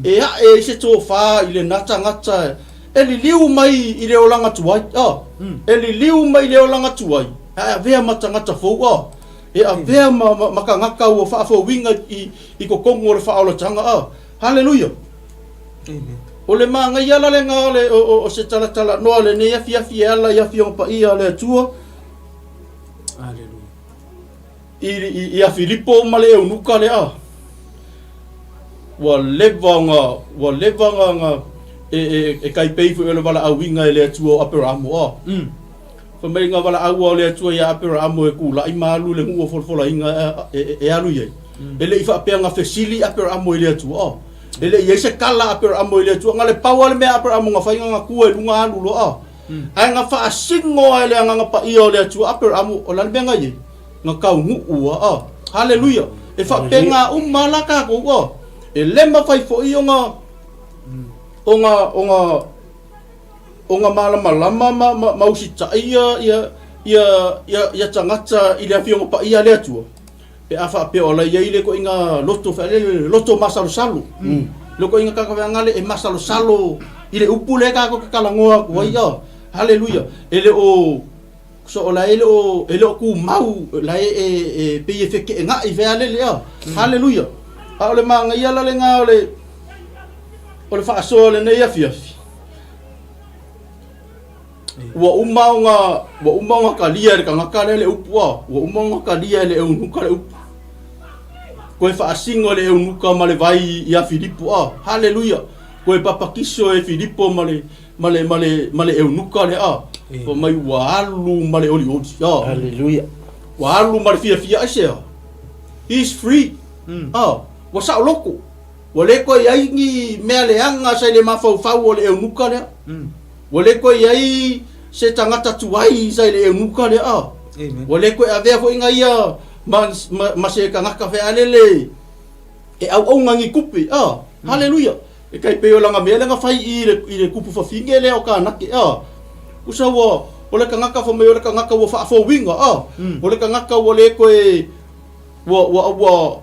E ae ai se tofa i lena tagata e liliu mai i le olaga tuai a. E liliu mai i le olaga tuai, ae avea ma tagata fou a. E avea ma, ma, ma tagata ua faafouina i, i totonu o le faaolataga a. Haleluia! Amen. O le manaia la lena o, le, o, o, o se talatalanoa o lenei afiafi e ala i afioga paia a le Atua. Haleluia. I, i, ia Filipo ma le eunuka lea. Ua leva ona, ua leva ona, ona e, e, e kai pei foi o le valaauina e le Atua o Aperamo a. Fai mai na valaau o le Atua ia Aperamo e kula'i ma alu i le nuu o folafolaina e, e, e alu i ai. E le i faapea na fesili Aperamo i le Atua. Oh. E le i i ai se tala a Aperamo i le Atua. Na le pau lava le mea a Aperamo na fai na na tua i luga alu loa. Oh. Ae na faasino lava e le Agaga Paia o le Atua Aperamo, o le a le mea na i ai? Na taunuu lava. Oh. Haleluia! E faapena uma lava la tatou. Oh. E le mafai foi ona ona ona ona malamalama ma, ma, ma usitai ia, ia, ia, ia, ia tagata i le Afioga Paia a le Atua, pe a faapea o la i ai le ituaiga loto faalele, loto masalosalo. Le ituaiga tagata feagale e masalosalo i le upu lea tatou te talanoa atu ai. Mm. Haleluia. E le o so o la e le o e le o tumau la e e, e pei e feteenai fealele a. Haleluia. A o le manaia la lena o le o le faasoa o lenei afiafi. Ua uma ona ua uma ona talia e le tagata lea le upu a, ua uma ona talia e le eunuka le upu. Toe faasino e le eunuka ma le vai ia Filipo a. Haleluia. Toe papatiso e Filipo ma le ma le ma le ma le eunuka lea a. Fai mai ua alu ma le olioli a. Haleluia. Ua alu ma le fiafia aisea? He is free. A, ua saoloko. Ua le toe i ai ni mea leaga sa i le mafaufau o le eunuka lea. Ua le toe i ai se tagata tuai sa i le eunuka lea. Amen. Ua le toe avea foi na ia ma, ma, ma se tagata fealele e auauna ni tupe. Ah, haleluia. E kai pei o lana mea lea na fai i le, i le kupu fafine lea o Kanake. Ah, usa ua, o le tagata fai mai o le tagata ua faafouina. Ah, o le tagata ua le toe, ua, ua, ua,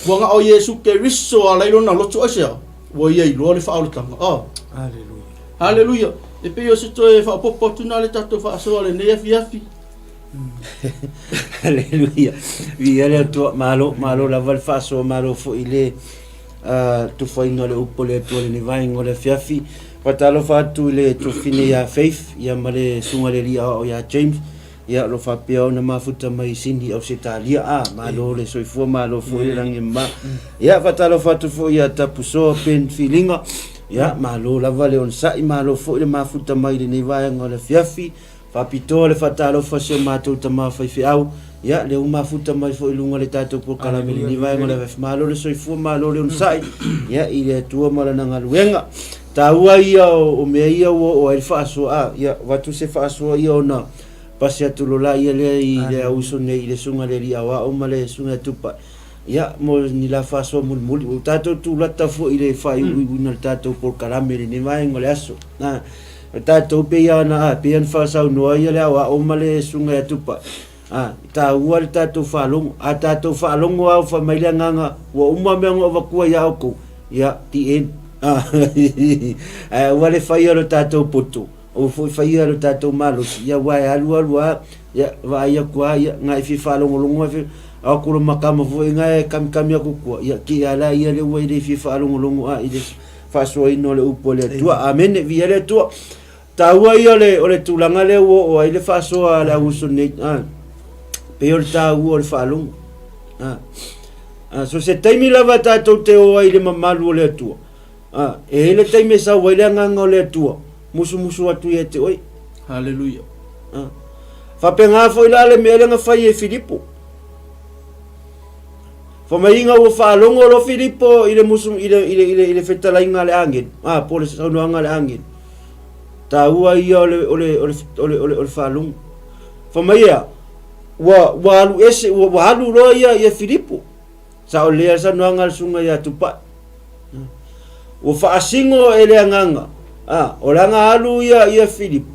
Ua na o Iesu Keriso a lai lona loto aisea? Ua ia iloa le faaolataga. A. Aleluia. Haleluia. E pei o se toe faaopoopo atu na le tatou faasoa lenei afiafi. Haleluia. Viia le Atua. Malo, malo lava le faasoa, malo foi le tufaina o le upu a le Atua i lenei vaega o le afiafi. Faatalofa atu i le tuafafine ia Faith ia ma le susuga i le alii aoao ia James. Ia, o lo o faapea ona mafuta mai i Sini, Ausetalia. A, malo le soifua, malo foi le lagi e mama. Ia, faatalofa atu foi ia Tapusoa Ben Filiga. Ia, malo lava le onosai, malo foi le mafuta mai i lenei vaega o le afiafi. Faapitoa le faatalofa a si o matou tama faifeau, ia, lea ua mafuta mai foi i luga o le tatou polokalame i lenei vaega o le afiafi. Malo le soifua, malo le onosai, ia, i le Atua ma Lana galuega. Taua ia o mea ia ua oo ai le faasoa, a, ia, avatu se faasoa ia ona pasi atu lola ia lea i le auuso nei i le Susuga i le Alii Aoao ma le Susuga ia Tupai, ia, mo ni la faasoa mulimuli. Ua tatou tulata foi i le faaiuiuina o le tatou polokalame i lenei vaega o le aso. A, o tatou pei lava ona, a, pei ona faasaunoa ia le Aoao ma le Susuga ia Tupai, a, e taua le tatou faalogo. A tatou faalogo lava ua fai mai le agaga, ua uma mea na ou avatua ia outou, ia, the end. A, ae aua le faia o le tatou poto, aua foi faia lo tatou malosi, ia, aua e alu alu lava, ia, vaai atu lava, ia, na e fia faalogologo lava, a o kula makama foi na e kamikami atu tua, ia, ki a la ia lea ua e le fia faalogologo a i le faasoaina o le upu a le Atua. Amene, viia le Atua. Taua ia o le tulaga lea ua oo ai le faasoa a le auuso nei, a, pei o le taua o le faalogo. A, a, so se taimi lava tatou te o ai i le mamalu o le Atua, a, e i ai le taimi e sau ai le agaga o le Atua, musumusu atu ia te oe. Haleluia. A, faapena foi la le mea lea na fai e Filipo. Fai mai ina ua faalogo loa Filipo i le musu i le i le i le, i le fetalaiga a le agelu, a po o le saunoaga a le agelu. Taua ia o le o le o le o le o le, o le faalogo. Fai mai ea, ua ua alu ese ua, ua alu loa ia ia Filipo. Sao lea le saunoaga a le susuga ia Tupai. Ua faasino e le agaga, a, o lana alu ia ia Filipo.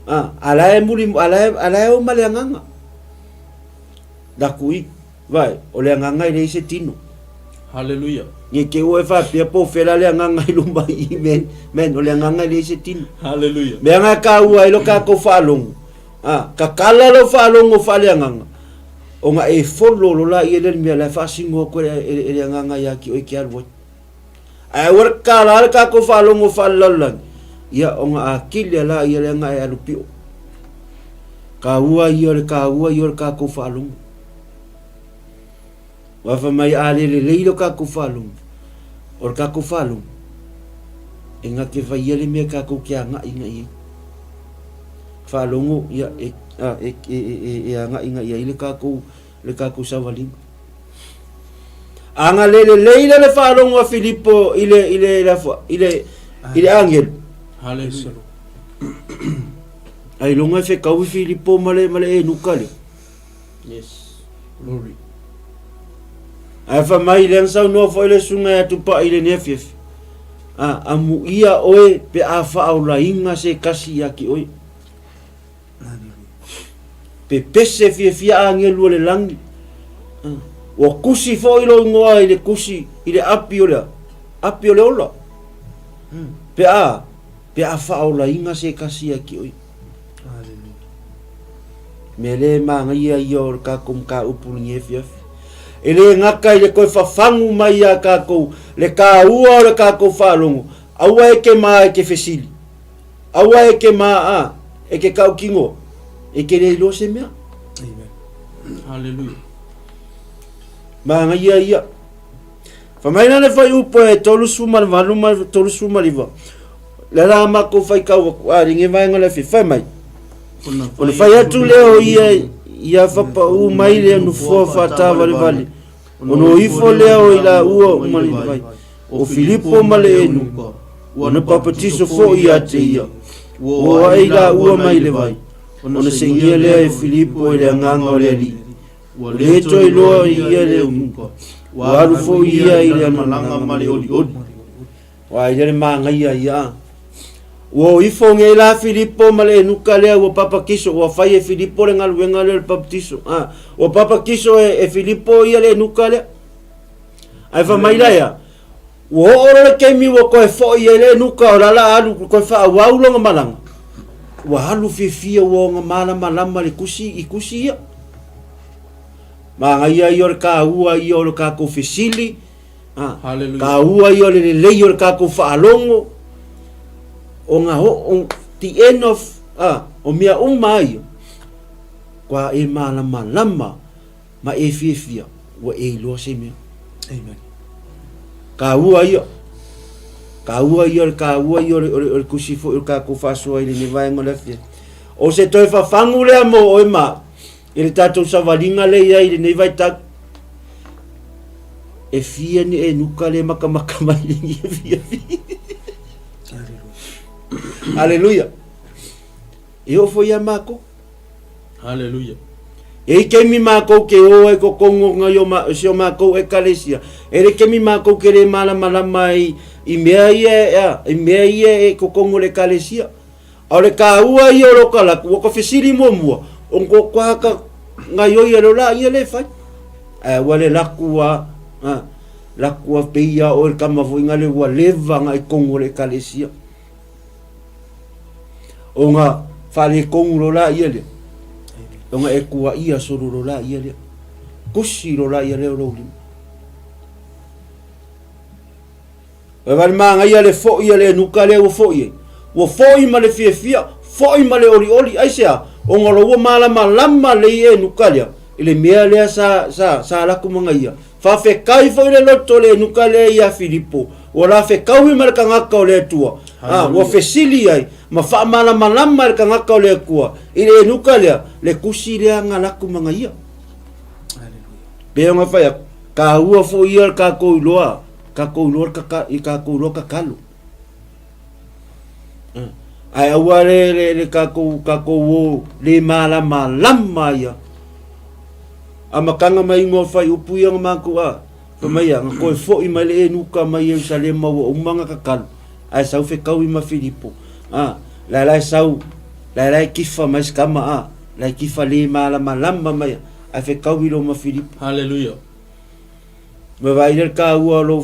A, a la e muli a la e, a la e o ma le agaga. La kui. Vai, o le agaga e leai se tino. Haleluia. Ne te ua e faapea po o fela le agaga i luma i i, men, men, o le agaga e leai se tino. Haleluia. Mea nga taua ai lo tatou faalogo, a, tatala lou faalogo faaleagaga, ona e follow loa laia lea le mea la e faasino atu e, e, e le agaga ia te oe e te alu ai. Ae aua le tatala le tatou faalogo faalelalolagi, ia ona atili a laia lea na e alu pio. Taua ia o le taua ia o le tatou faalogo. Aua fai mai a le lelei lo tatou faalogo, o le tatou faalogo, e na te faia le mea tatou te agai agai i ai. Faalogo, ia, e, a, e, e, e, e agai agai ai le tatou, le tatou savaliga. A na le lelei la le faalogo a Filipo i le, i le, le, i le, i le agelu. Haleluia. Ailoga e fekaui Filipo ma le, ma le enuka lea. Yes. Glory. Ae fai mai lea na saunoa foi le susuga ia Tupai i lenei afiafi, a, amuia oe pe a faaolaina se tasi ia te oe. Pepese fiafia agelu o le lagi. Ua tusi foi lou igoa i le tusi i le api o le api o le ola. Pe a, pe a faaolaina se tasi ia te oe. Mea le manaia ia o le tatou mataupu i lenei afiafi. E le gata i le toe fafagu mai ia tatou le taua o le tatou faalogo, aua e te ma e te fesili, aua e te ma a e te tautino, e te le iloa se mea. Amen. Hallelujah. Manaia ia. Fai mai lana fuaiupu e 38 ma 39, Le la matou faitau atu, a lenei vaega o le afiafi, fai mai, Ona fai atu lea o ia ia fapaʻu mai le nofoa faatavalevale, ona o ifo lea o i laua ma le vai, o Filipo ma le Enuka, ona papatiso foi ia te ia, ua o ae i laua mai le vai, ona seigia lea e Filipo e le Agaga o le Alii. Ua le toe iloa ia le eunuka, ua alu foi ia i le malaga ma le olioli. Ua ia le manaia ia. Ua o ifo nei la Filipo ma le eunuka lea ua papatiso, ua fai e Filipo le galuega lea o le papatiso. Ah, ua papatiso e, e Filipo ia le eunuka lea. Ae fai mai la ia, ua oo loa le taimi ua toe foi ai le eunuka o la la alu toe faaauau lona malaga. Ua alu fiafia ua ona malamalama le tusi i tusi ia. Manaia ia o le taua ia o le tatou fesili, ah, taua ia o le lelei o le tatou faalogo, ona o, the end of, ah, o mea uma ia. Kua e malamalama ma e fiafia ua e iloa se mea. Amen. Kāua ia. Kāua ia, kāua ia o le, o le, o le kusi foi o le kākou faasoa i lenei vaega o le afiafi. O se toe fafagu lea mo oe ma i le tatou savaliga lea i ai i lenei vaitau. E fia ni e nuka le makamaka mai i lenei afiafi. Aleluia. E oo foi ia mākou. Haleluia. E i kemi mākou ke o ai ko kongo ngai o ma, si o mākou ekalesia. E le kemi mākou ke le malamalama i, i mea ia e, a, i mea ia e ko kongo le ekalesia. A o le kāua ia o lo ka laku, o ka fesili muamua, o ko kwa ka ngai o ia lo la ia le whai. Ae ua le laku a, a, laku a peia o le kama foi ngale ua leva ngai kongo le ekalesia. O nga faaletonu lo la ia lea. O nga e kuaia solo lo la ia lea. Kusi lo la ia lea o lou lima. E vale māngaia le foʻi a le nuka lea ua foʻi ai. Ua foʻi ma le fiafia, foʻi ma le olioli, aisea? Ona o lo ua malamalama lei enuka lea i le mea lea sa, sa, sa laku magaia. Faafetai foi le loto o le enuka lea iā Filipo, ua la fekaui ma le tagata o le Atua, a ua fesili ai ma faamalamalama e le tagata o le Atua i le enuka lea, le tusi lea na laku magaia. Pei ona fai atu, kāua foi ia le kākou iloa, kākou iloa le kaka, i kākou iloa kakalo. Ae aua le, le, le kākou, kākou o le mālamalama ia. Amataga mai ingoa whai upu ia nga mākou a, whai mai ia, nga koe foʻi mai le enuka mai Ierusalema ua uma nga kakalu, ae sau fekaui ma Filipo, a, lae lae sau, lae lae kifa mai se kama a, lae kifa le malamalama mai, ae fekaui lo ma Filipo. Hallelujah. Ma vaai lea le kāua o lou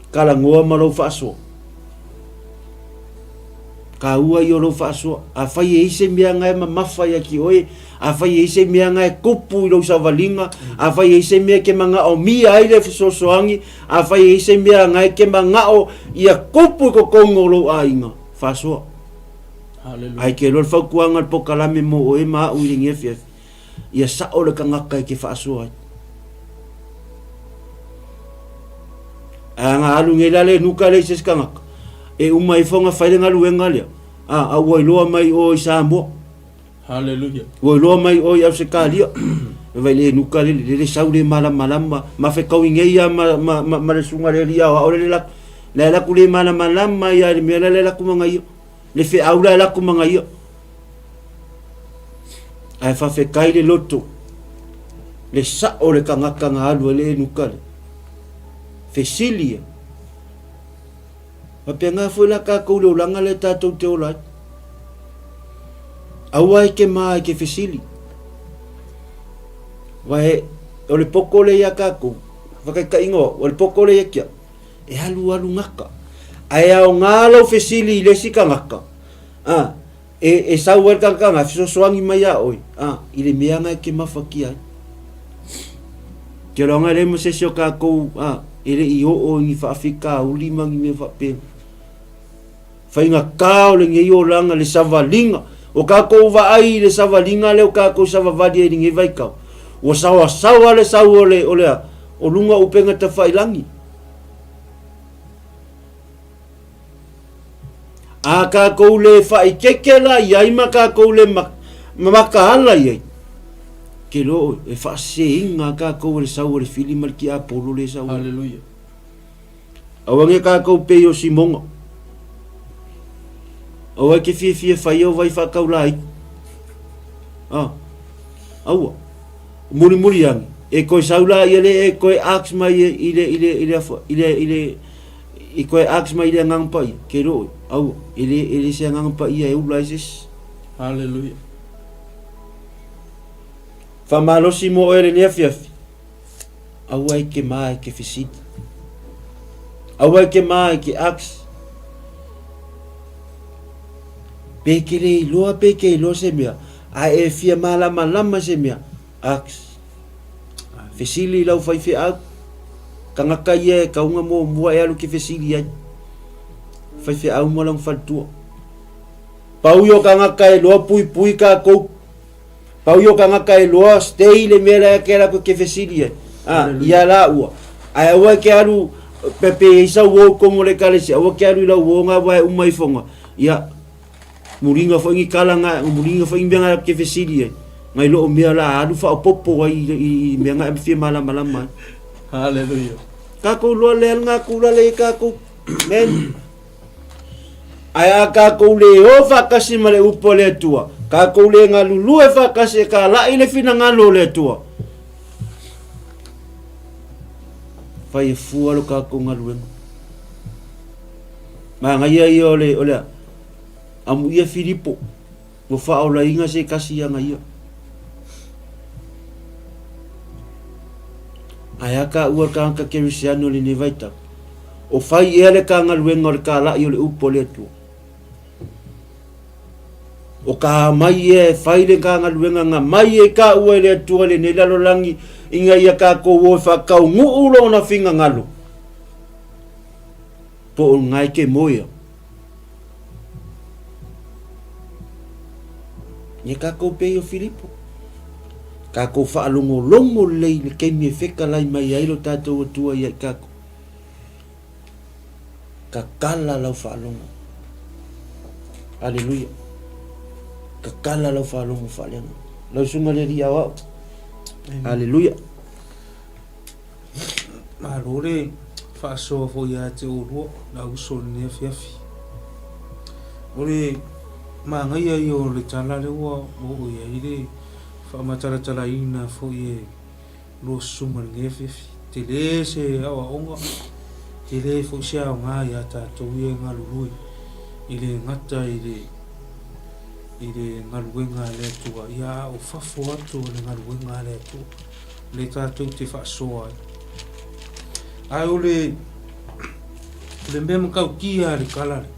kalagoa ma lou faasoa. Kāua ia o lou faasoa. Afai e i ai se mea na e mamafa ia ki oe, afai e i ai se mea na e kupu i lou savaliga, afai e i ai se mea e ke manaomia ai le fesoasoani, afai e i ai se mea na e ke manao ia kupu i totonu o lou aiga, faasoa. Hallelujah. Ae ke iloa le fautuaga le pokalame mo oe ma au i lenei afiafi, Ia sao le tagata e ke faasoa ai. Ae ana alu nei la le nuka le i se isi tagata, e uma ifo ona fai le galuega lea, a, a ua iloa mai o i Samoa. Hallelujah. Ua iloa mai o i Ausetalia. E vai le nuka le le le sau le malamalama, ma fekaui nei ia ma, ma, ma, ma le susuga le alii aoao le le laku. Le laku le malamalama ia i le mea lea le laku magaia. Le feau la e laku magaia. Ae faafetai le loto, le sao o le tagata na alu ai le enuka lea. Fesili ia. Faapena foi la tatou i le olaga lea tatou te ola ai. Aua e ke mā e ke fesili. Wae, o le poko lea ia tatou, whakaitaiga o le poko lea ia kia, e alu alu gata. Ae aoga lou fesili i le isi tagata, a, E, e sau ai le tagata e fesoasoani mai iā oe, a, i le mea na e te mafatia ai. Te roanga e leai ma se isi o tatou, a, e le i oo i ni faafitauli ma ni mea faapena. Faigata o lenei olaga, le savaliga. O tatou vaai i le savaliga lea o tatou savavali ai i lenei vaitau, ua saoasaoa le sau o le, o le a, o luga o upega tafailagi. A kākou le whaikeke la i ai ma kākou le makaala i ai, ke loa oe, e whaasesēina kākou e le sau o le fili ma le tiapolo le sau ai. Hallelujah. Aua ne kākou pei o Simoga. Aua e ke fiafia whai o vai whakau la iku. Ah, aua. Mulimuli angi, e koe sau la ia le e koe aks mai i le, i le, i le, i le, i le, I koe aks mai i le Agaga Paia, ke iloa oe, aua, e le, e le se Agaga Paia e ula ai se isi. Haleluia. Faamalosi mo oe lenei afiafi, aua e ke mā e ke fesili. Aua e ke mā e ke aks. Pe ke le iloa, pe ke iloa se mea, a e fia malamalama se mea, aks. Fesili i lau faifeau, tagata ia e kauga muamua e alu ke fesili ai. Faifeau ma lona faletua. Pau ia o tagata e iloa puipui kakou. Pau ia o kangaka e loa stay i le mea la ke ala koe ke fesili ai. A, ia la ua. Ae aua e ke alu pe pe i sau uo i tonu o le ekalesia, aua ke alu i lau uo nga wae uma ifoga. Ia, muliga foi ni kala nga, muliga foi ni mea nga ke fesili ai. Ngai loo mea la alu faaopoopo ai i mea nga e fia malamalama ai. Hallelujah. Kakou loa le alu nga kula le i kakou. Men. Ae a kākou lē ō faatasi ma le upu a le Atua, kākou lē galulue faatasi e kālaʻi le finagalo o le Atua, fai e fua lo kākou galuega. Magaia ia o le, o le amuia Filipo, ua faaolaina se tasi ia ia. Ae a ka ua kāngata Kerisiano lenei vaitau? O fai ea le kāgaluega o le kālaʻi o le upu a le Atua? O ka mai ea e fai le kāgaluega nga mai e ka ua e le Atua lenei lalolagi ina ia kākou o e whakaunu'u lona fingagalo? Po o ngai ke moea. Ia kākou pei o Filipo. Kākou whaalongolongo lelei le keimi e whekalai mai ai lo tātou Atua ia i kākou. Kakala lau faalogo. Aleluia. Kakala lau faalogo faaleaga. Lau susuga le Alii Aoao. Aleluia. Malo le faasoa foi ia te oulua la uso i lenei afiafi. O le manaia ia o le tala lea ua oo i ai le faamatalatalaina foi e lua susuga i lenei afiafi. Tele se aoaoga, tele foi se aoga ia tatou ia e galulue e le gata i le i le galuega a le Atua, ia a o fafo atu o le galuega a le Atua le tatou te faasoa ai. Ae o le o le mea matautia a le tala lea,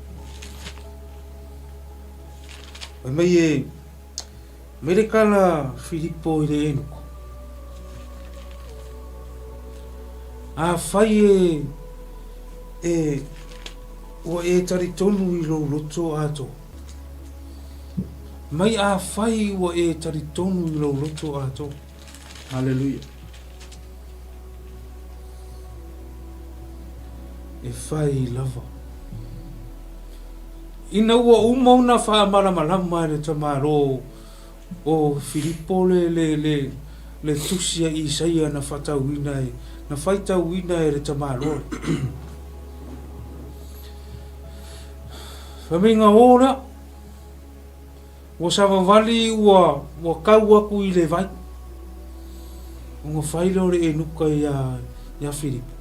fai mai e Mai le kala Filipo i le Enuku. Afai e, e, ua e talitonu i lou loto atoa. Mai afai ua e talitonu i lou loto atoa. Haleluia. E whai lava. Ina ua uma ona faamalamalama e le tamālō o Filipo le, le, le, le tusi a Isaia na whatauina e, na whaitauina e le tamālō. Whaminga ō lea, Ua savavali ua ua kau aku i le vai. Ona fai lea o le enuka ia ia Filipo.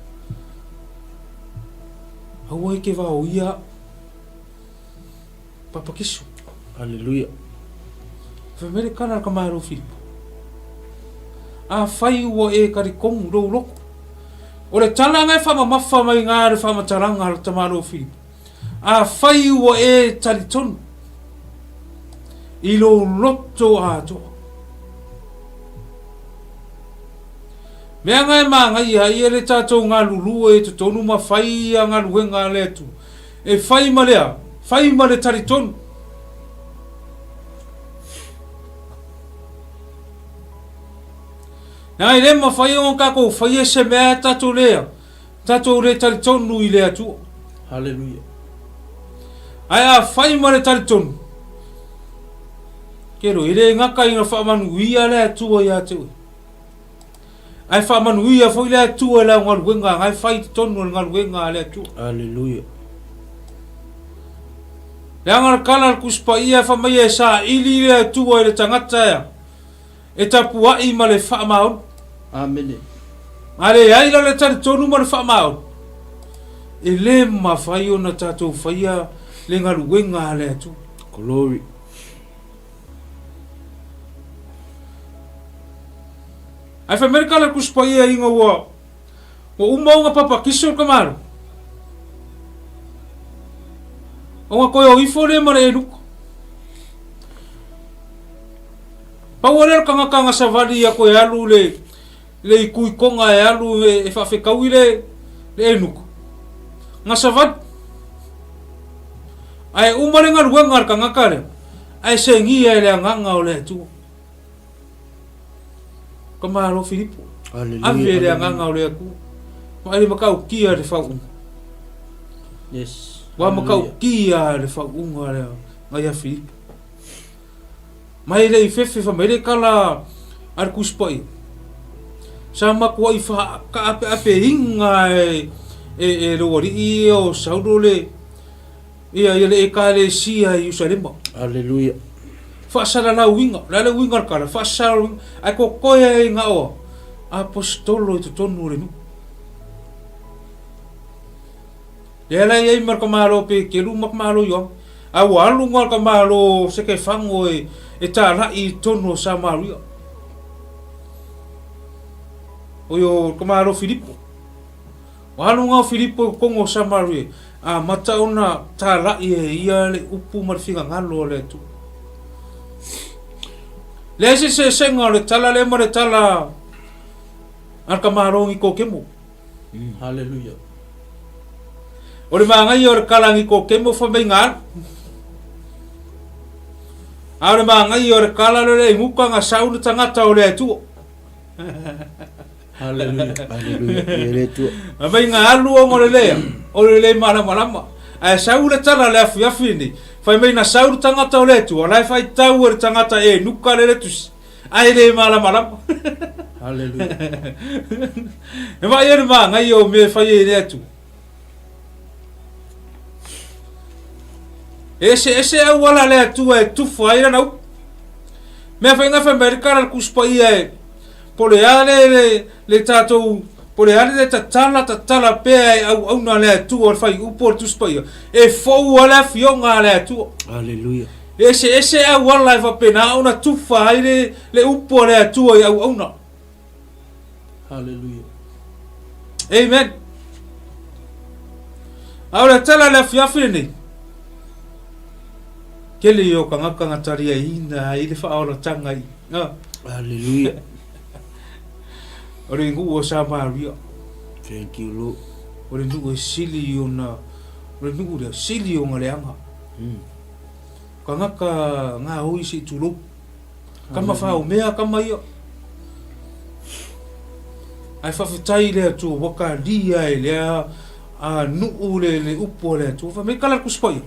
Aua e ke vaoia a'u. Papakiso. Aleluia. Fai mai le kala a ka malo Filipo. Afai ua e talitonu i lou loto. O le tala na e faamamafa mai na le faamatalaga a le tamaloa Filipo. Afai ua e talitonu i lou loto atoa. Mea nga e māngaia ai e le tatou galulue i totonu ma fai ia galuega a le Atua, e fai ma le a? Fai ma le talitonu. Leaga e le mafai ona tatou faia se mea e tatou le a? Tatou le talitonu i le Atua. Haleluia. Ae afai ma le talitonu, kelo, e le gata ina faamanuia le Atua ia te oe, ae faamanuia foi le Atua i lau galuega na e fai i totonu o le galuega a le Atua. Haleluia. Leaga le tala a le Tusi Paia e fai mai e saili le Atua i le tagata ea. E tapuai ma le faamaoni. Amene. A leai la le talitonu ma le faamaoni, e le mafai ona tatou faia le galuega a le Atua. Glory. Ae fai mai le tala a le Tusi Paia ina ua ua uma ona papatiso le tamaloa, ona toe o ifo lea ma le eluka. Pau lea o le tagata na savali ia toe alu le le ikuikoga e alu e, e faafetaui le le enuka. Na savali. Ae uma le galuega a le tagata lea, ae segia e le agaga o le Atua. Ka malo Filipo. Ave le agaga o le Atua. Ma e matautia le faauuga. Yes. Ua matautia le faauuga lea ngai a Filipo. Ma e le i fefe fai mai le tala a le Tusi Paia, Sa matuai faataapeapeina e e lou alii ia o Saulo le ia ia le Ekalesia i Ierusalema. Aleluia. Faasalalauina, o le a le uiga o le tala, faasalalauina, ae totoe ai na o aposetolo i totonu o le nuu. Lea la e i ai ma le tamaloa Peteru ma le tamaloa Ioane. A ua alu na le tamaloa Setefano e, e talai i totonu o Samaria. O ia o le tamaloa Filipo. Ua alu na o Filipo i totonu o Samaria, amata ona talai e ia le upu ma le finagalo o le Atua. Leai se eseesega o le tala lea ma le tala a le tamaloa Nikotemo. Haleluia. O le manaia o le kalagi kokemo fai mai nga alu. A o le manaia o le kala le le nguka nga sau le tagata o le Atua. Haleluia. Haleluia. E le Atua. A mai nga alu o le lea, o le le malamalama. Ae sau le tala le afiafi nei, fai mai na sau le tagata o le Atua, la e faitau e le tagata e nuka le le tusi. Ae le malamalama. Haleluia. E vaai ai le manaia o mea e fai ai e le Atua. E eseese auala a le Atua e tufa ai lana upu. Mea fai fai mai le kala le Tusi Paia e po o le a le, le, le tatou po o le a le tatala tatala pea e auauna a le Atua o le faaiupu o le Tusi Paia e fou lava le afioga a le Atua. Haleluia. E eseese auala e faapena ona tufa ai le, le upu a le Atua i auauna. Haleluia. Amen. A o le tala le afiafi lenei, kele ia o tagata na taliaina ai le faaolataga i. Ah. Haleluia. O le nuu o Samaria. Thank you, Lord. O le nuu e sili ona, o le nuu lea, sili ona leaga. Tagata gaoi se i tulou. Tama whaomea tama ia. Ae faafetai i le Atua ua talia e lea a nuu le le upu a le Atua. Fai mai kala le Tusi Paia,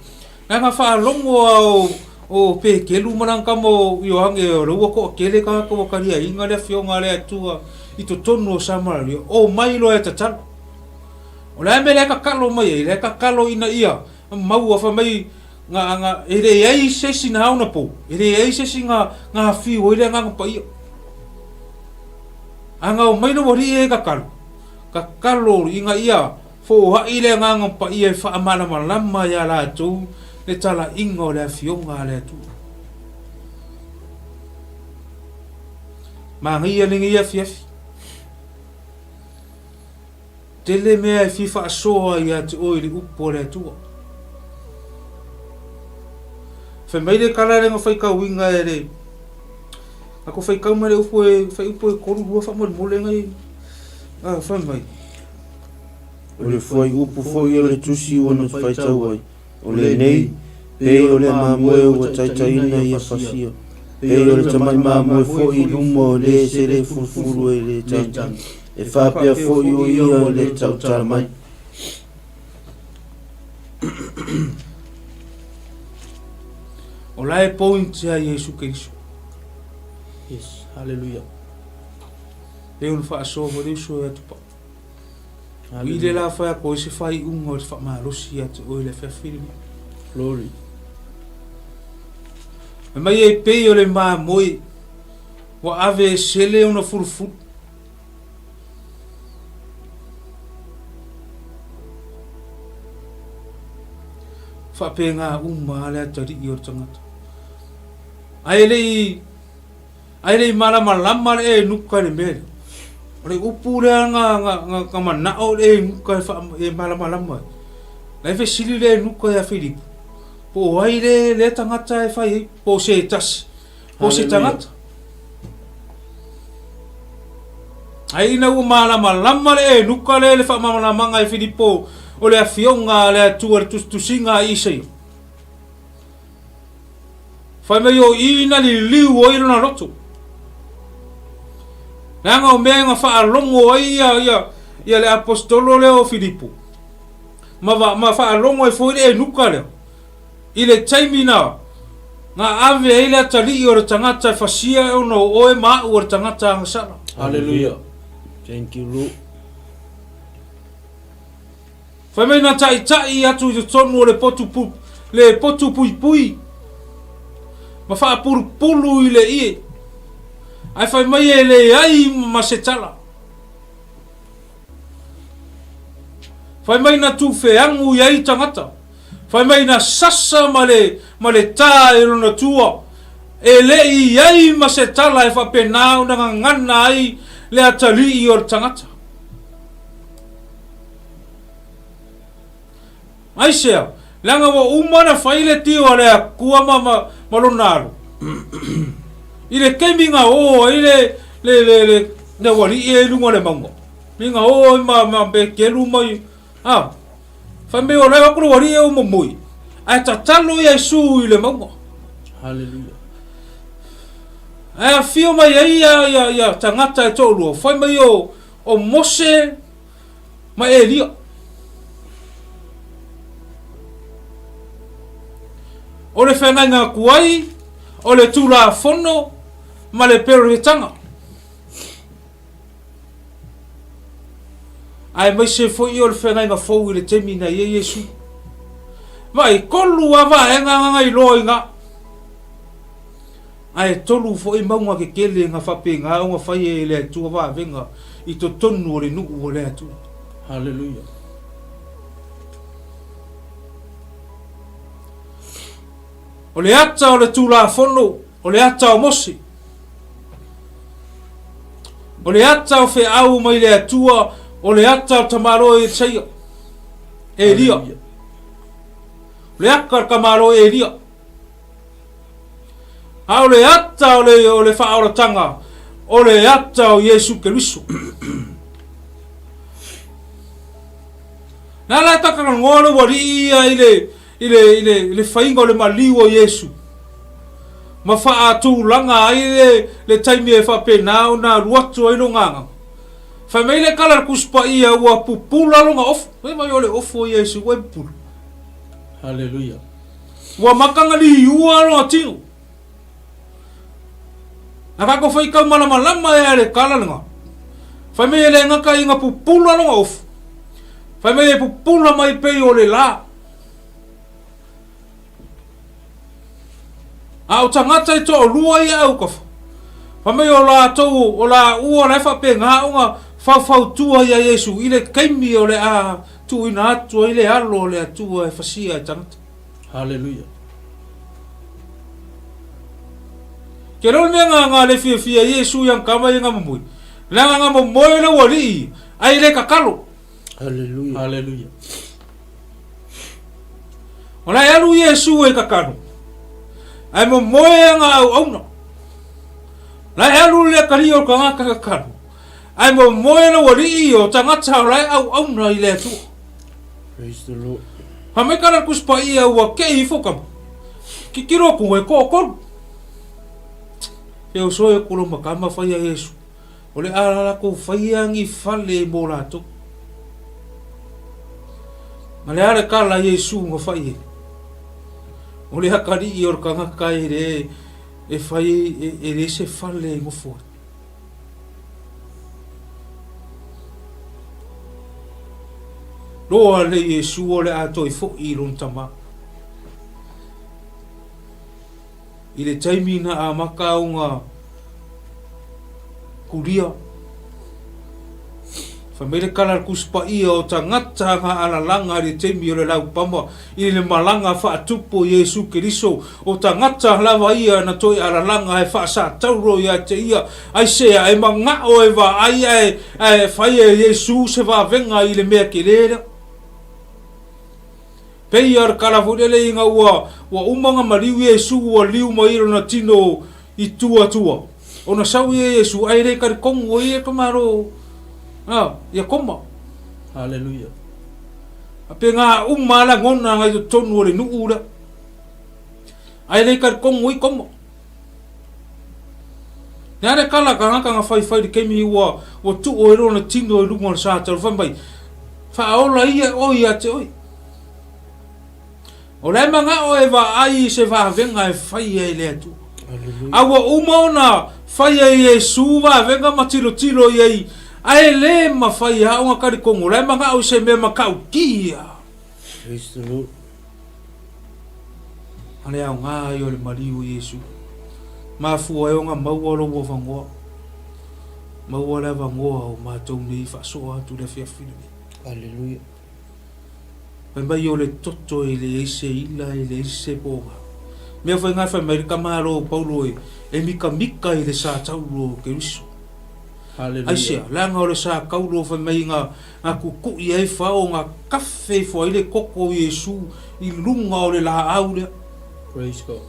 leaga faalogo a o o Petelu ma lana tama o Ioane o lea ua toatele tagata ua taliaina le afioga a le Atua i totonu o Samaria, omai loa e tatalo. O le a le mea lea e tatalo mai ai? Lea e tatalo ina ia maua fai mai Nga, nga, e leai se isi na ao na pou, e leai se isi nga, nga whiu ai le Agaga Paia. A ngao mai lou alii e kakalo, kakalo ina ia foai le Agaga Paia e faamalamalama iā latou le talaiga o le afioga a le Atua. Manaia lenei afiafi. Tele mea e fia faasoa ia te oe i le upu a le Atua. Fai mai le tala lea na faitauina e le na ko faitau mai le upu e fai upu e 32 faamolemole nai a fai mai. O le fuaiupu foi o le tusi ua na faitau ai, o lenei, Pei o le mamoe ua taitaiina ia fasia, pei o le tamai mamoe foi i luma o le se le fulufulu e le tagi, e faapea foi o ia o le tautala mai. O la e point ia Iesu Keriso. Yes, hallelujah. Pei ona faasoa foi le uso ia Tupa. I le la whai ako i se whaiunga o te whamalosi ia te oe le afiafi lenei. Glory. Fai mai e pei o le mamoe ua ave e sele ona fulufulu. Faapena uma a le atalii o le tagata. Ae le i Ae le i malamalama le eunuka i le mea lea. O le upu lea na, na, na, na manao le eunuka e, wha, e malamalama ai. Na e fesili le eunuka ia Filipo, po o ai le, lea tagata e fai ai, po o se tasi, po o se tagata. Ae ina ua malamalama le eunuka lea i le faamalamalamaga e Filipo o le afioga a le Atua i le tusitusiga a Isaia. Fai mai o i na liliu ai lona loto. Leaga o mea e na faalogo ai ia, ia, ia le aposetolo lea o Filipo, ma, va, ma faalogo ai foi le eunuka lea, i le taimi na, na ave ai le atalii o le tagata e fasia ona o oe ma a'u o le tagata agasala. Hallelujah. Thank you, Lord. Fai mai na taʻitaʻi atu i totonu o le potu pu, le potu puipui, ma faapulupulu i le ie, ae fai mai e leai ma se tala. Fai mai na tufeagu i ai tagata, fai mai na sasa ma le, ma le tā i lona tua, e le i i ai ma se tala e faapena ona gagana ai le atalii o le tagata. Aisea, leaga ua uma ona fai le tio a le Akua ma, ma, ma lona alo. I le taimi na o ai le, le, le, le, le aualii e i luga o le mauga, mi na o ai ma, ma Petelu ma i, a, fai mai o la e o atu le aualii e ua momoe, ae tatalo Iesu i le mauga. Hallelujah. Ae afio mai ai ia, ia, ia tagata e toalua, fai mai o, o Mose ma Elia. O le feagaiga atu ai, o le Tulafono ma le Peroretaga. Aemaise foi o le feagaiga fou i le taimi na i ai Iesu. Vaai, kolu lava vaega na iloa i ina. Ae tolu foi mauga kekele na faapena ona fai e le Atua vavega i totonu o le nuu o le Atua. Haleluia. O le ata o le Tulafono, o le ata o Mose. O le ata o feau mai le Atua, o le ata o tamaloa Isaia. Elia. O le ata o le tamaloa Elia. A o le ata o le, o le faaolataga, o le ata o Iesu Keriso. Na la takalanoa le ualii ia i le, i le, i le, i le faiga o le maliu o Iesu. Ma faatulaga ai le, le taimi e faapena ona alu atu ai lona agaga. Fai mai le tala a le Tusi Paia ua pupula lona ofu. Fai mai o le ofu o Iesu ua e pupula. Haleluia. Ua maka nga liua lona tino. Na kako faitau malamalama e a le tala lena. Fai mai e le gata i nga pupula lona ofu. Fai mai e pupula mai pei o le la. A o tagata e toalua ia aukafa. Fai mai o latou, o laua la e faapena ona faufautua ia Iesu i le taimi o le a tuuina atu ai le alo o le Atua e fasia e tagata. Haleluia. Ke leo le mea nga nga le fiafia ai Iesu i ana tama ia nga momoe. Leaga nga momoe le ualii ai le kakalo. Haleluia. Haleluia. O la e alu Iesu e kakalo. Ae momoe ana auauna. La e alu le atalia o tagata kakalo. Ae momoe le ualii o tagata o la e auauna i le Atua. Praise the Lord. Fai mai ka le Tusi Paia ua kei ifo ka Titilo atu e toatolu. E oso e kolo makama fai a Iesu. O le a latou faia ni fale mo latou. Ma le a le tala Iesu na fai e. O le atalii o le tagata e le e fai e le se fale e nofo ai. Loa le Iesu o le a toe foʻi i lona Tama. I le taimi na amata ona kulia, fai mai le tala a le Tusi Paia o tagata na alalaga i le taimi o le laupama i le malaga faatupu o Iesu Keriso, o tagata lava ia na toe alalaga e faasatauro ia te ia, aisea e manao e vaai ae, ae fai e Iesu se vavega i le mea kele lea. Pei a le tala foi lele ina ua, ua uma ona maliu Iesu ua liu mai i lona tino i tua tua, ona sau ia Iesu ae le talitonu ai e ka Malo, a, ia koma. Haleluia. A pe ngā uma a lagona ngai totonu o le nuu lea. Ae le talitonu ai koma. Le a le kala tagata na faifai i le taimi ua ua tuu ai lona tino i luga o le sa talu fai mai, Faaola ia oe ia te oe. O la e manao e vaai i se vavega e faia e le Atua. A ua uma ona faia e Iesu vavega ma tilotilo i ai, ae le mafai lava ona talitonu, o la e manao i se mea matautia. Praise the Lord. A le aoga ai o le maliu o Iesu. Mafua ai ona maua lou avanoa. Maua le avanoa o matou nei faasoa atu i le afiafi lenei. Aleluia. Fai mai o le toto e leai se ila e leai se poga. Mea foi na fai mai le tamalo o Paulo e, e mikamika i le sa taulo o Keriso. Haleluia. Aisea, leaga o le sa taulo fai mai na, na tutu'i ai fao na kafe ifo ai le toto o Iesu i luga o le laau lea. Praise God.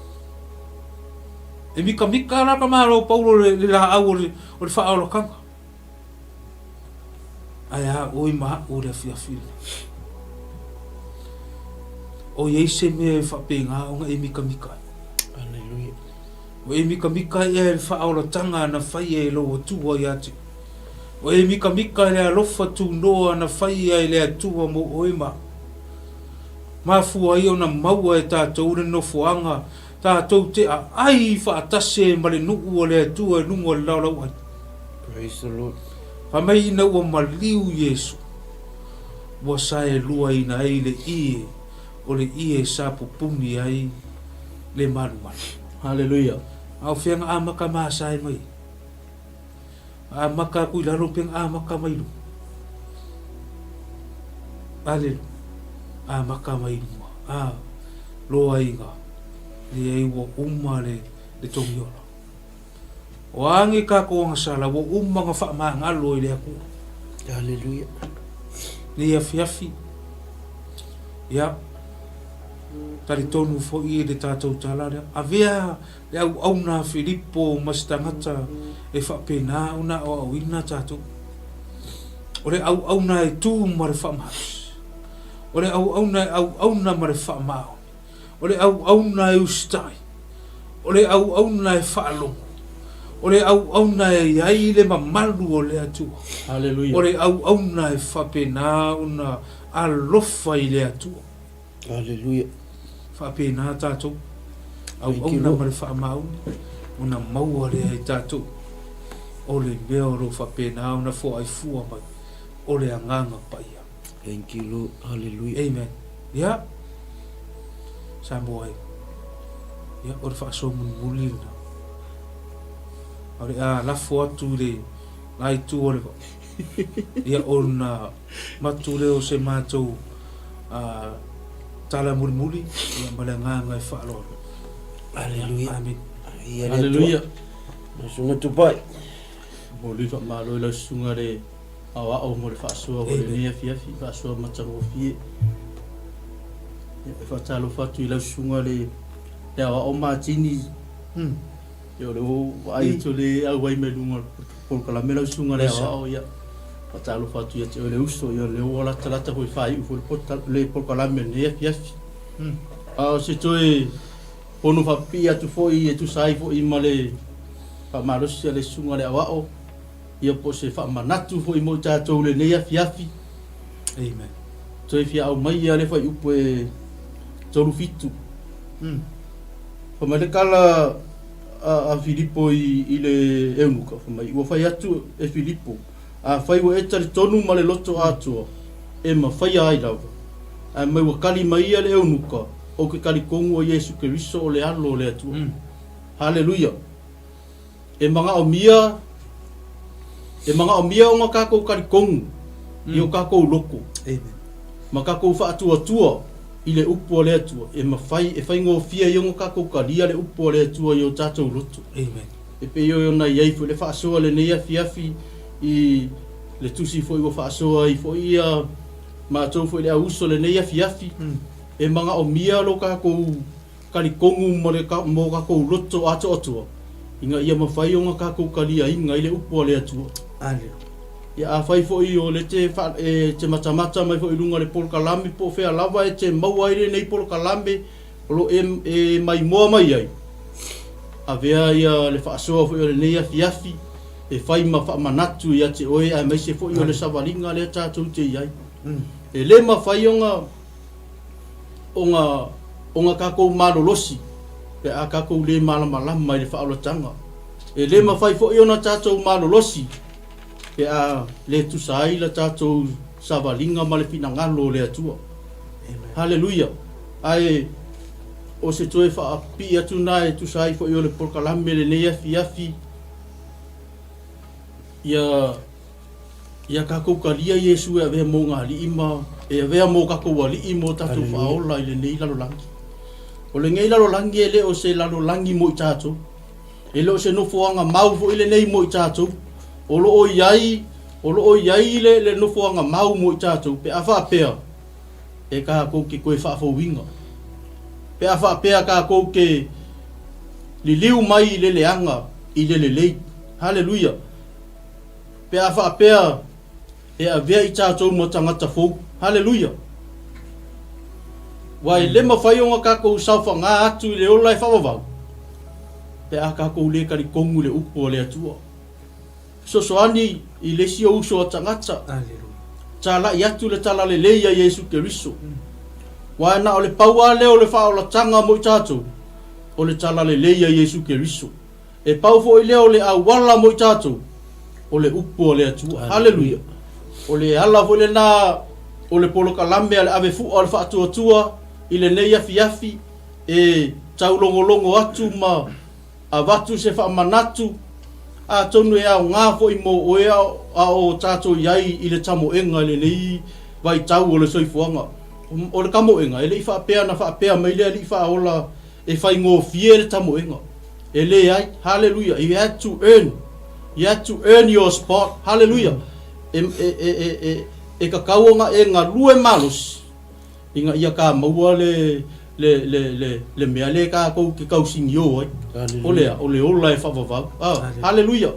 E mikamika la tamalo o Paulo le, le laau o le, o le faaolataga. Ae a oi ma a'u le afiafi lenei. O i ai se mea e faapena ona e mikamika ai. Aleluia. O e mikamika ai ea i le faaolataga na faia e lou Atua ia te oe. O e mikamika i le alofa tunoa na faia e le Atua mo oe ma a'u. Mafua ai ona maua e tatou le nofoaga tatou te aai faatasi ai ma le nuu o le Atua i luga o le laolauai. Praise the Lord. Fai mai ina ua maliu Iesu, ua saeluaina ai le ie o le ie sa pupuni ai le malumalu. Haleluia. A o fea na amata masae mai ai? Na amata atu i lalo pe na amata mai i luga? Aleluia. Amata mai i luga. A, loa ina leai ua uma le, le togiola. O a ni tatou agasala ua uma ona faamagalo i le Atua. Aleluia. Nei afiafi, ia, talitonu foi i le tatou tala lea, avea le auauna a Filipo ma se tagata e faapena ona aoaoina tatou. O le auauna e tu ma le faamalosi. O le auauna e auauna ma le faamaoni. O le auauna e usitai. O le auauna e faalogo. O le auauna e i ai le mamalu o le Atua. Haleluia. O le auauna e faapena ona alofa i le Atua. Haleluia. Faapena tatou. Auauna ma le faamaoni ona maua lea e tatou o le mea o lo o faapena ona foaifua mai o le Agaga Paia. Thank you Lord. Hallelujah. Amen. Ia. Samoa e. Ia, o le faasoa mulimuli lena. O le a lafo atu i le la itu o le vao. Ia, ona matu lea o se matou uh, tala mulimuli ia, ma le agaga e faaaloalo. Hallelujah. Amen. Ia Hallelujah. Susuga Tupai. Momoli faamalo i lau susuga le aoao mo le faasoa o lenei afiafi, faasoa matagofie. E faatalofa atu i lau susuga le le aoao Matini. Mm. Ia o lea ua vaai atu le auai mai luga o le polokalame lau susuga le aoao ia. Faatalofa atu ia te oe le uso ia o lea ua latalata foi faaiu foi le polokalame o lenei afiafi. Mm. A o se toe fono faapipii atu foi e tusa ai foi ma le faamalosi a le susuga le aoao ia po o se faamanatu foi mo i tatou i lenei afiafi. Amen. Toe fia aumai ia le fuaiupu e 37. Fai mai le tala a, a Filipo i, i le eunuka, fai mai, ua fai atu e Filipo, afai ua e talitonu ma le loto atoa, e mafaia ai lava. Ae mai ua kali mai ia le eunuka, ou ke talitonu o Iesu Keriso o le Alo o le Atua. Haleluia! E manaomia, e manaomia ona tatou talitonu i o tatou loko ma tatou faatuatua i le upu a le Atua, e mafai, e faigofie ai ona tatou talia le upu a le Atua i o tatou loto. Amen. E pei ona i ai foi le faasoa lenei afiafi i le tusi foi ua faasoa ai foi ia matou foi le auuso lenei afiafi, e manaomia lo tatou talitonu mo le mo tatou loto atoatoa, ina ia mafai ona tatou taliaina i le upu a le Atua. Aleluia. Ia afai foi o le te fa e te matamata mai foi i luga o le polokalame po o fea lava e te maua ai lenei polokalame o lo e e maimoa mai ai. Avea ia le faasoa foi o lenei afiafi e fai ma faamanatu ia te oe aemaise foi o le savaliga lea tatou te i ai. E le mafai ona ona ona tatou malolosi pe a tatou le malamalama i le faaolataga. E le mafai foi ona tatou malolosi pe a le tusa ai la tatou savaliga ma le finagalo o le Atua. Haleluia! Ae o se toe faapipii atu na e tusa ai foi o le polokalame lenei afiafi, ia ia tatou talia Iesu e avea mo na alii ma e avea mo tatou alii mo tatou faaola i lenei lalolagi. O lenei lalolagi e le o se lalolagi mo i tatou. E le o se nofoaga mau foi lenei mo i tatou. O lo o i ai, o lo o i ai le, le nofoaga mau mo i tatou pe a faapea e tatou te toe faafouina. Pe a faapea tatou te liliu mai i le leaga i le lelei. Haleluia! Pe a faapea e avea i tatou ma tagata fou. Haleluia! Aua e le mafai ona tatou saofaga atu i le ola e faavavau, pe a tatou le talitonu i le upu a le Atua. Fesoasoani i le isi ou uso a tagata, talai atu le talalelei a Iesu Keriso. Aua na o le pau lava lea o le faaolataga mo i tatou, o le talalelei a Iesu Keriso. E pau foi lea o le auala mo i tatou, o le upu a le Atua. Haleluia! O le ala foi lena o le polokalame a le ave fua o le faatuatua i lenei afiafi e taulogologo atu ma avatu se faamanatu, atonu e aoga foi mo oe a o tatou i ai i le tamoega i lenei vaitau o le soifuaga. O le tamoega, e le i faapea na faapea mai le Alii Faaola E faigofie le tamoega. E leai. Haleluia. You had to earn. You had to earn your spot. Haleluia. E, e, e, e, e, e tatau ona e galue malosi ina ia ka maua le, le, le, le, le mea le tatou te tausinio ai. O le a? O le ola e faavavau. Ah, haleluia.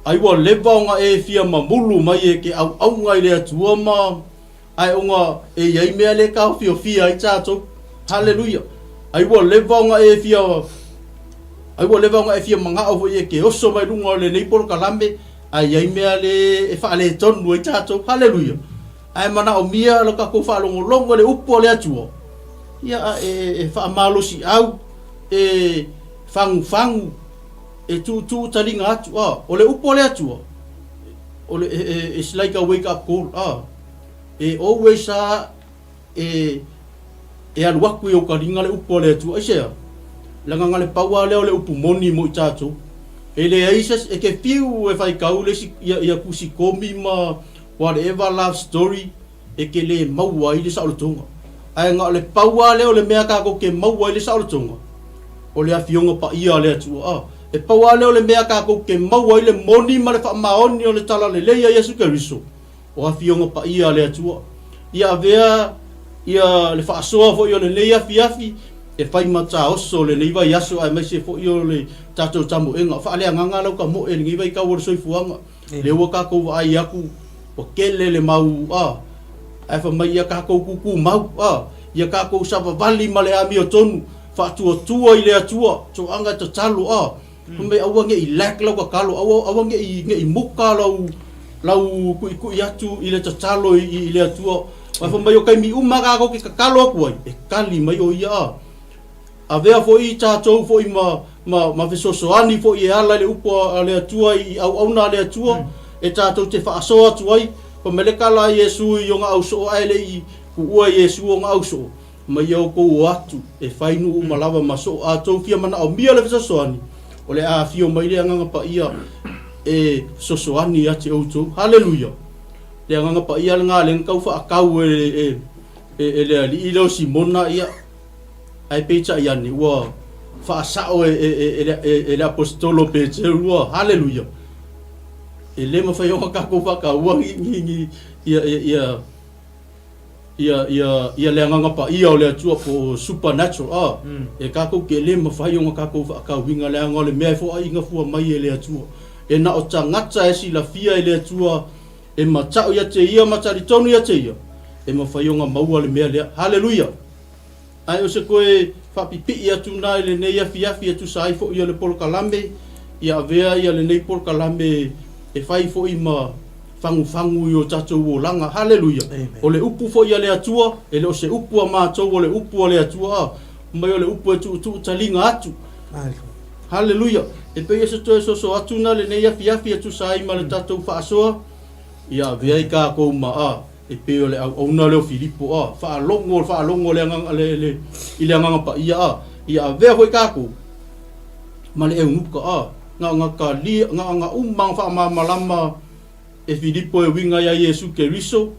Ai ua leva ona e fia mamulu mai e ke auauna i le Atua ma Ae ona e i ai mea le taofiofia ai tatou. Haleluia! Ai ua leva ona e fia, ai ua leva ona e fia manao foi e ke oso mai luga o lenei polokalame, ae i ai mea le e faaletonu ai tatou. Haleluia! Ae manaomia lo tatou faalogologo i le upu a le Atua, ia a e, e faamalosiau, e fagufagu, e tuutuu taliga atu. A, o le upu a le Atua, o le, e, e, it's like a wake up call. A, E always a e e alu atu i ou taliga le upu a le Atua. Aisea? Leaga na le pau a lea o le upu moni mo i tatou. E leai se e ke fiu e faitau le isi ia ia tusi komi ma whatever love story e ke le maua ai le saolotoga. Ae na o le pau a lea o le mea tatou ke maua ai le saolotoga, o le Afioga Paia a le Atua. A, e pau a lea o le mea tatou ke maua ai le moni ma le faamaoni o le Talalelei a Iesu Keriso. O afioga paia a le Atua. Ia avea ia le faasoa foi o lenei afiafi e fai ma taoso lenei vaiaso aemaise foi o le tatou tamoega. Faaleagaga lau tamoe i lenei vaitau o le soifuaga. Lea ua tatou vaai atu ua tele le mau a ae fai mai ia tatou tutumau a ia tatou savavali ma le amiotonu faatuatua i le Atua toaga e tatalo a Fai mai aua ne i lack lau tatalo, aua aua ne i ne i muka lau lau tuitui atu i le tatalo i, i le Atua. Ae fai mai o taimi uma tatou te tatalo atu ai, e tali mai o ia a. Avea foi tatou foi ma ma ma fesoasoani foi e ala i le upu a le Atua i auauna a le Atua e tatou te faasoa atu ai. Fai mai le tala a Iesu i ona ausoo ae le i tuua e Iesu ona ausoo. Ma ia outou o atu e fai nuu uma lava ma so a outou fia manaomia le fesoasoani, o le a afio mai le Agaga Paia e fesoasoani ia te outou. Haleluia! Le Agaga Paia lena lea na tau faatau e, e, e, e le alii lea o Simona, ia, ae peitai ane ua faasao e, e, e, e, e, e le aposetolo Peteru, ua, haleluia! E le mafai ona tatou faataua ni, ni, ni, ia, ia, ia, ia, ia, ia le Agaga Paia o le Atua po o supernatural, a, e tatou te le mafai ona tatou faatauina leaga o le mea e foaiina fua mai e le Atua. E na o tagata e silafia e le Atua e matau ia te Ia ma talitonu ia te Ia, e mafai ona maua le mea lea. Haleluia! Ae o se toe Faapipii atu na i lenei afiafi e tusa ai foi o le polokalame, ia avea ia lenei polokalame e fai foi ma fagufagu i o tatou olaga. Haleluia! O le upu foi a le Atua, e le o se upu a matou, o le upu a le Atua, a mai o le upu e tuutuu taliga atu. Haleluia! E pei o se toe soso atu na lenei afiafi e tusa ai ma le tatou faasoa, ia avea i tatou ma a E pei o le auauna lea o Filipo, a, faalogo, faalogo le agaga, le, le, i le Agaga Paia, a, ia avea foi tatou ma le eunuka, a, na ona talia, na ona uma ona faamalamalama e Filipo e uiga ia Iesu Keriso,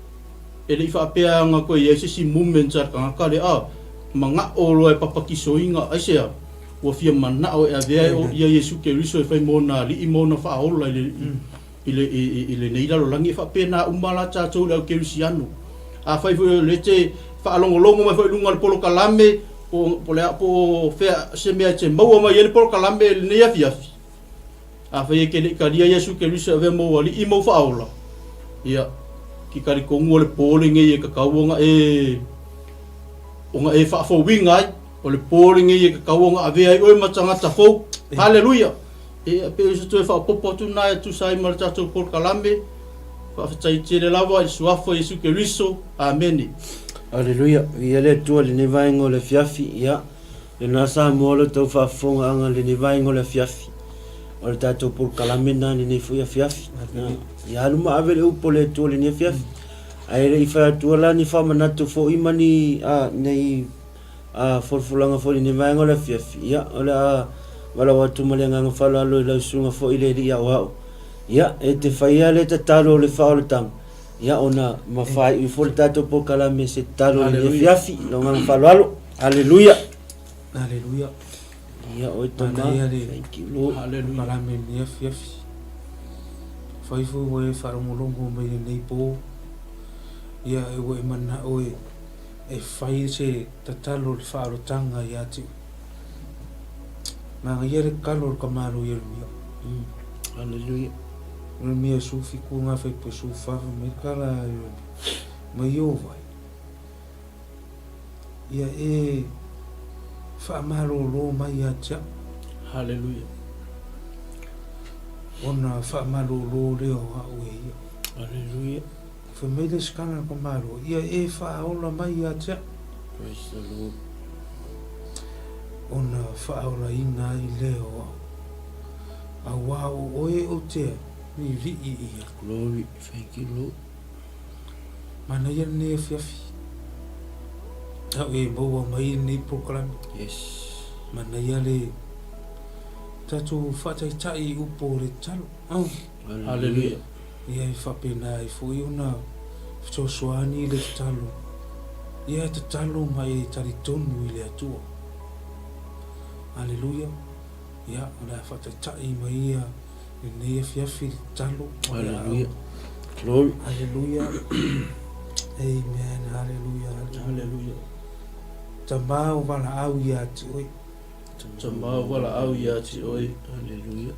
e le i faapea ana toe i ai se isi moment a le tagata lea, a, mana'o loa e papatisoina, aisea? Ua fia mana'o e avea e o, ia Iesu Keriso e fai mo ona alii ma ona faaola i le, i le, i, i lenei lalolagi, e faapena uma la tatou le au kerisiano. Afai foi o lea e te faalogologo mai foi i luga o le polokalame, po, po, le, po o fea se mea e te maua mai ai le polokalame i lenei afiafi, afai e te le i talia Iesu Keriso e avea mou alii ma ou faaola, ia, ki talitonu o le po lenei e tatau ona e, ona e faafouina ai, o le po lenei e tatau ona avea ai oe ma tagata fou. Haleluia! E pei o se toe faaopoopo atu lena e tusa ai ma le tatou polokalame. Faafetai tele lava i le Suafa o Iesu Keriso. Amene. Aleluia, viia le Atua i lenei vaega o le afiafi. Ia, lena Samoa lo tau faafofogaaga i lenei vaega o le afiafi. O le tatou polokalame lena i lenei foi afiafi. Ia alu ma ave le upu a le Atua i lenei afiafi. Ae le i fai atua la ni faamanatu foi ma ni, a, nei A folafolaga foi i lenei vaega o le afiafi, ia, o le a valaau atu ma le agaga faaaloalo i lau susuga foi i le Alii Aoao. Ia, e te faia le tatalo o le faaolataga, ia, ona ma faaiu ifo le tatou polokalame i se tatalo i lenei afiafi. Lau agaga faaaloalo. Aleluia. Aleluia. Ia, oe Tama. Manaia le Thank you, Lord. Hallelujah. polokalame i lenei afiafi. Fai foi ua e faalogologo mai i lenei po. Ia, e ua e manao e E fai se tatalo i le faaolotaga ia te oe. Manaia le tatalo a le tamaloa Ieremia. Hallelujah. Ieremia 17 ngā whaipu 14 fai mai tala a Ieremia. Mai Iova e. Ia e faamalōlō mai ia te au. Hallelujah. Ona faamalōlō lea o au e ia. Hallelujah. Fai mai le isi kanaka malo, Ia e faaola mai ia te au. Praise the Lord. Ona faaolaina ai lea o au. Auā o oe ou te liilii i ai. Glory, thank you Lord. Manaia lenei afiafi. Au e maua mai lenei polokalame. Yes. Manaia le tatou faataitai i upu o le tatalo. Oh. Hallelujah. Ia e faapena ai foi ona fesoasoani i le tatalo. Ia e tatalo ma e talitonu i le Atua. Aleluia. Ia, o le a faataitai mai ia lenei afiafi le tatalo. Aleluia. Glory. Aleluia. Amen. Aleluia. Aleluia. Tama o valaau ia te oe. Tama o valaau ia te oe. Aleluia.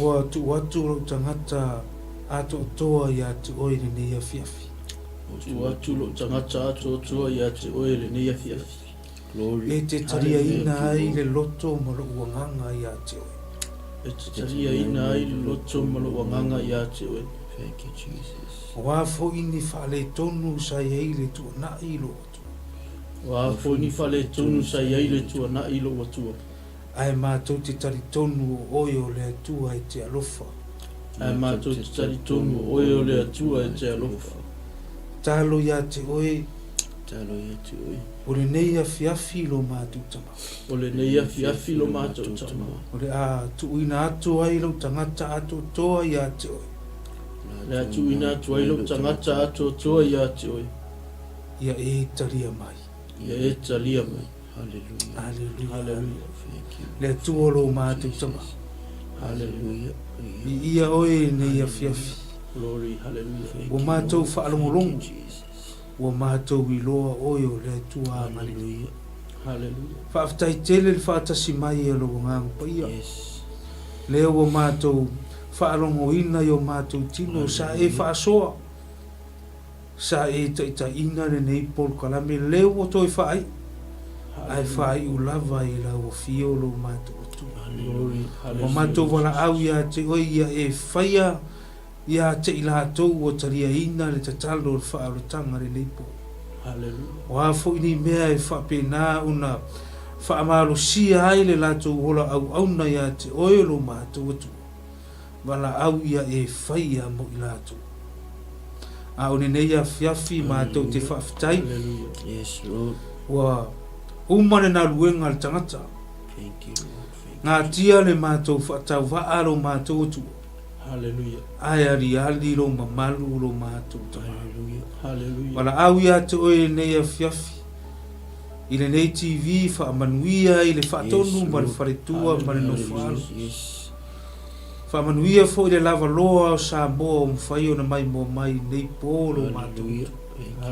Ua tuu atu lou tagata atoatoa ia te oe i lenei afiafi. Ua tuu atu lou tagata atoatoa ia te oe i lenei afiafi. Glory. E te taliaina ai le loto ma lou agaga ia te oe. E te taliaina ai le loto ma lou agaga ia te oe. Thank you, Jesus. O a foi ni faaletonu sa i ai le tuanai i lou Atua. O a foi ni faaletonu sa i ai le tuanai i lou Atua. Ae matou te talitonu o oe o le Atua e te alofa. Ae matou te talitonu o oe o le Atua e te alofa. Talo ia te oe. Talo ia te oe. O lenei afiafi lo matou tama. O lenei afiafi lo matou tama. O le a tuuina atu ai lou tagata atoatoa ia te oe. O le a tuuina atu ai lou tagata atoatoa ia te oe. Ia e talia mai. Ia e talia mai. Hallelujah. Hallelujah. Hallelujah. Thank you. Le Atua lo matou tama. Hallelujah. Viia oe i lenei afiafi. Glory. Hallelujah. Ua matou faalogologo. Ua matou iloa oe o le Atua agalelei. Hallelujah. Faafetai tele le faatasi mai a lou Agaga Paia. Yes. Lea ua matou faalogoina i o matou tino sa e faasoa. Sa e taitaiina lenei polokalame lea ua toe faaiu. Ae faaiu lava i lau afio lo matou Atua. Ua matou valaau ia te oe ia e faia ia te i latou ua taliaina le tatalo o le faaolataga lenei po. O a foi ni mea e faapena ona faamalosia ai le latou ola auauna ia te oe lo matou Atua. Valaau ia e faia mo i latou. A o lenei afiafi matou te faafetai, ua uma le galuega a le tagata. Natia le matou faatauvaa lo matou Atua, ae aliali lou mamalu lo matou Tama. Valaau ia te oe i lenei afiafi, i lenei TV faamanuia i le faatonu ma le faletua ma le nofoaalo. Faamanuia foi le lava loa o Samoa ua mafai ona maimoa mai i lenei po lo matou Atua.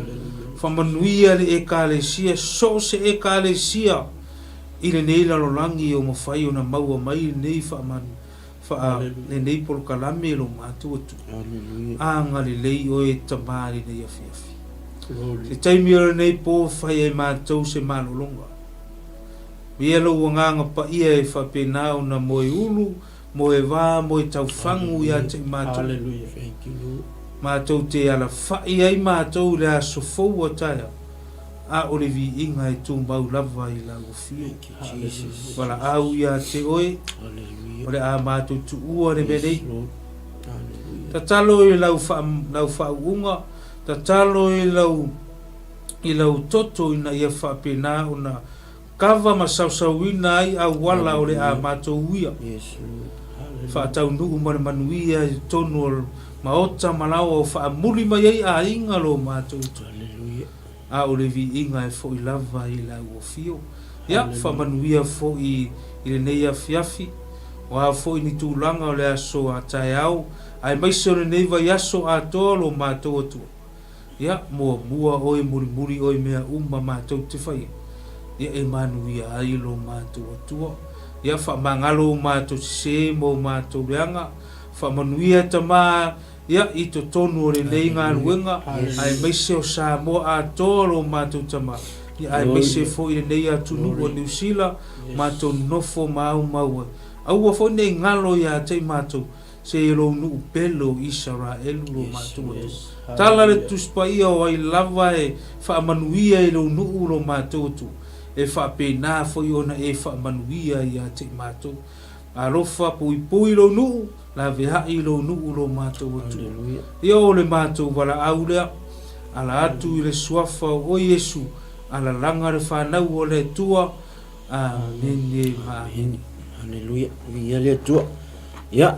Faamanuia le Ekalesia, so o se Ekalesia i lenei lalolagi ua mafai ona maua mai lenei faamanu, faa, lenei polokalame lo matou Atua. Agalelei oe Tama i lenei afiafi. Se taimi o lenei po fai ai matou se malologa. Ia lou Agaga Paia e faapena ona moe ulu, moe va, moe taufagu ia te i matou. Matou te alafai ai matou i le aso fou a taeao, a o le viiga e tumau lava i lau afio. Valaau ia te oe, o le a matou tuua le mea nei. Tatalo i lau, lau faauuga, tatalo i lau, i lau toto ina ia faapena ona Kava ma sausauina ai auala o le a matou uia. Faataunuu ma le manuia i totonu o maota ma laoa o faamuli mai ai aiga lo matou itu. A o le viiga e foi lava i lau afio. Ia, faamanuia foi i lenei afiafi, o a foi ni tulaga o le aso a taeao, aemaise o lenei vaiaso atoa lo matou Atua. Ia, muamua oe, mulimuli oe i mea uma matou te faia, ia e manuia ai lo matou Atua. Ia, faamagalo o matou sesē ma o matou leaga, faamanuia e Tama, ia, i totonu o lenei galuega, aemaise o Samoa atoa lo matou Tama, ia, aemaise foi lenei atunuu o Niu Sila, matou nonofo ma aumau ai. Aua foi nei galo ia te i matou, Se i lou nuu pele o Isaraelu lo matou Atua. Tala le Tusi Paia o ai lava e faamanuia i lou nuu lo matou Atua, e faapena foi ona e faamanuia ia te i matou. Alofa puipui lou nuu, laveai lou nuu lo matou Atua. Ia o le matou valaau lea, ala atu i le Suafa o oe Iesu, alalaga le fanau o le Atua, Amene ma amene. Haleluia. Viia le Atua. Ia,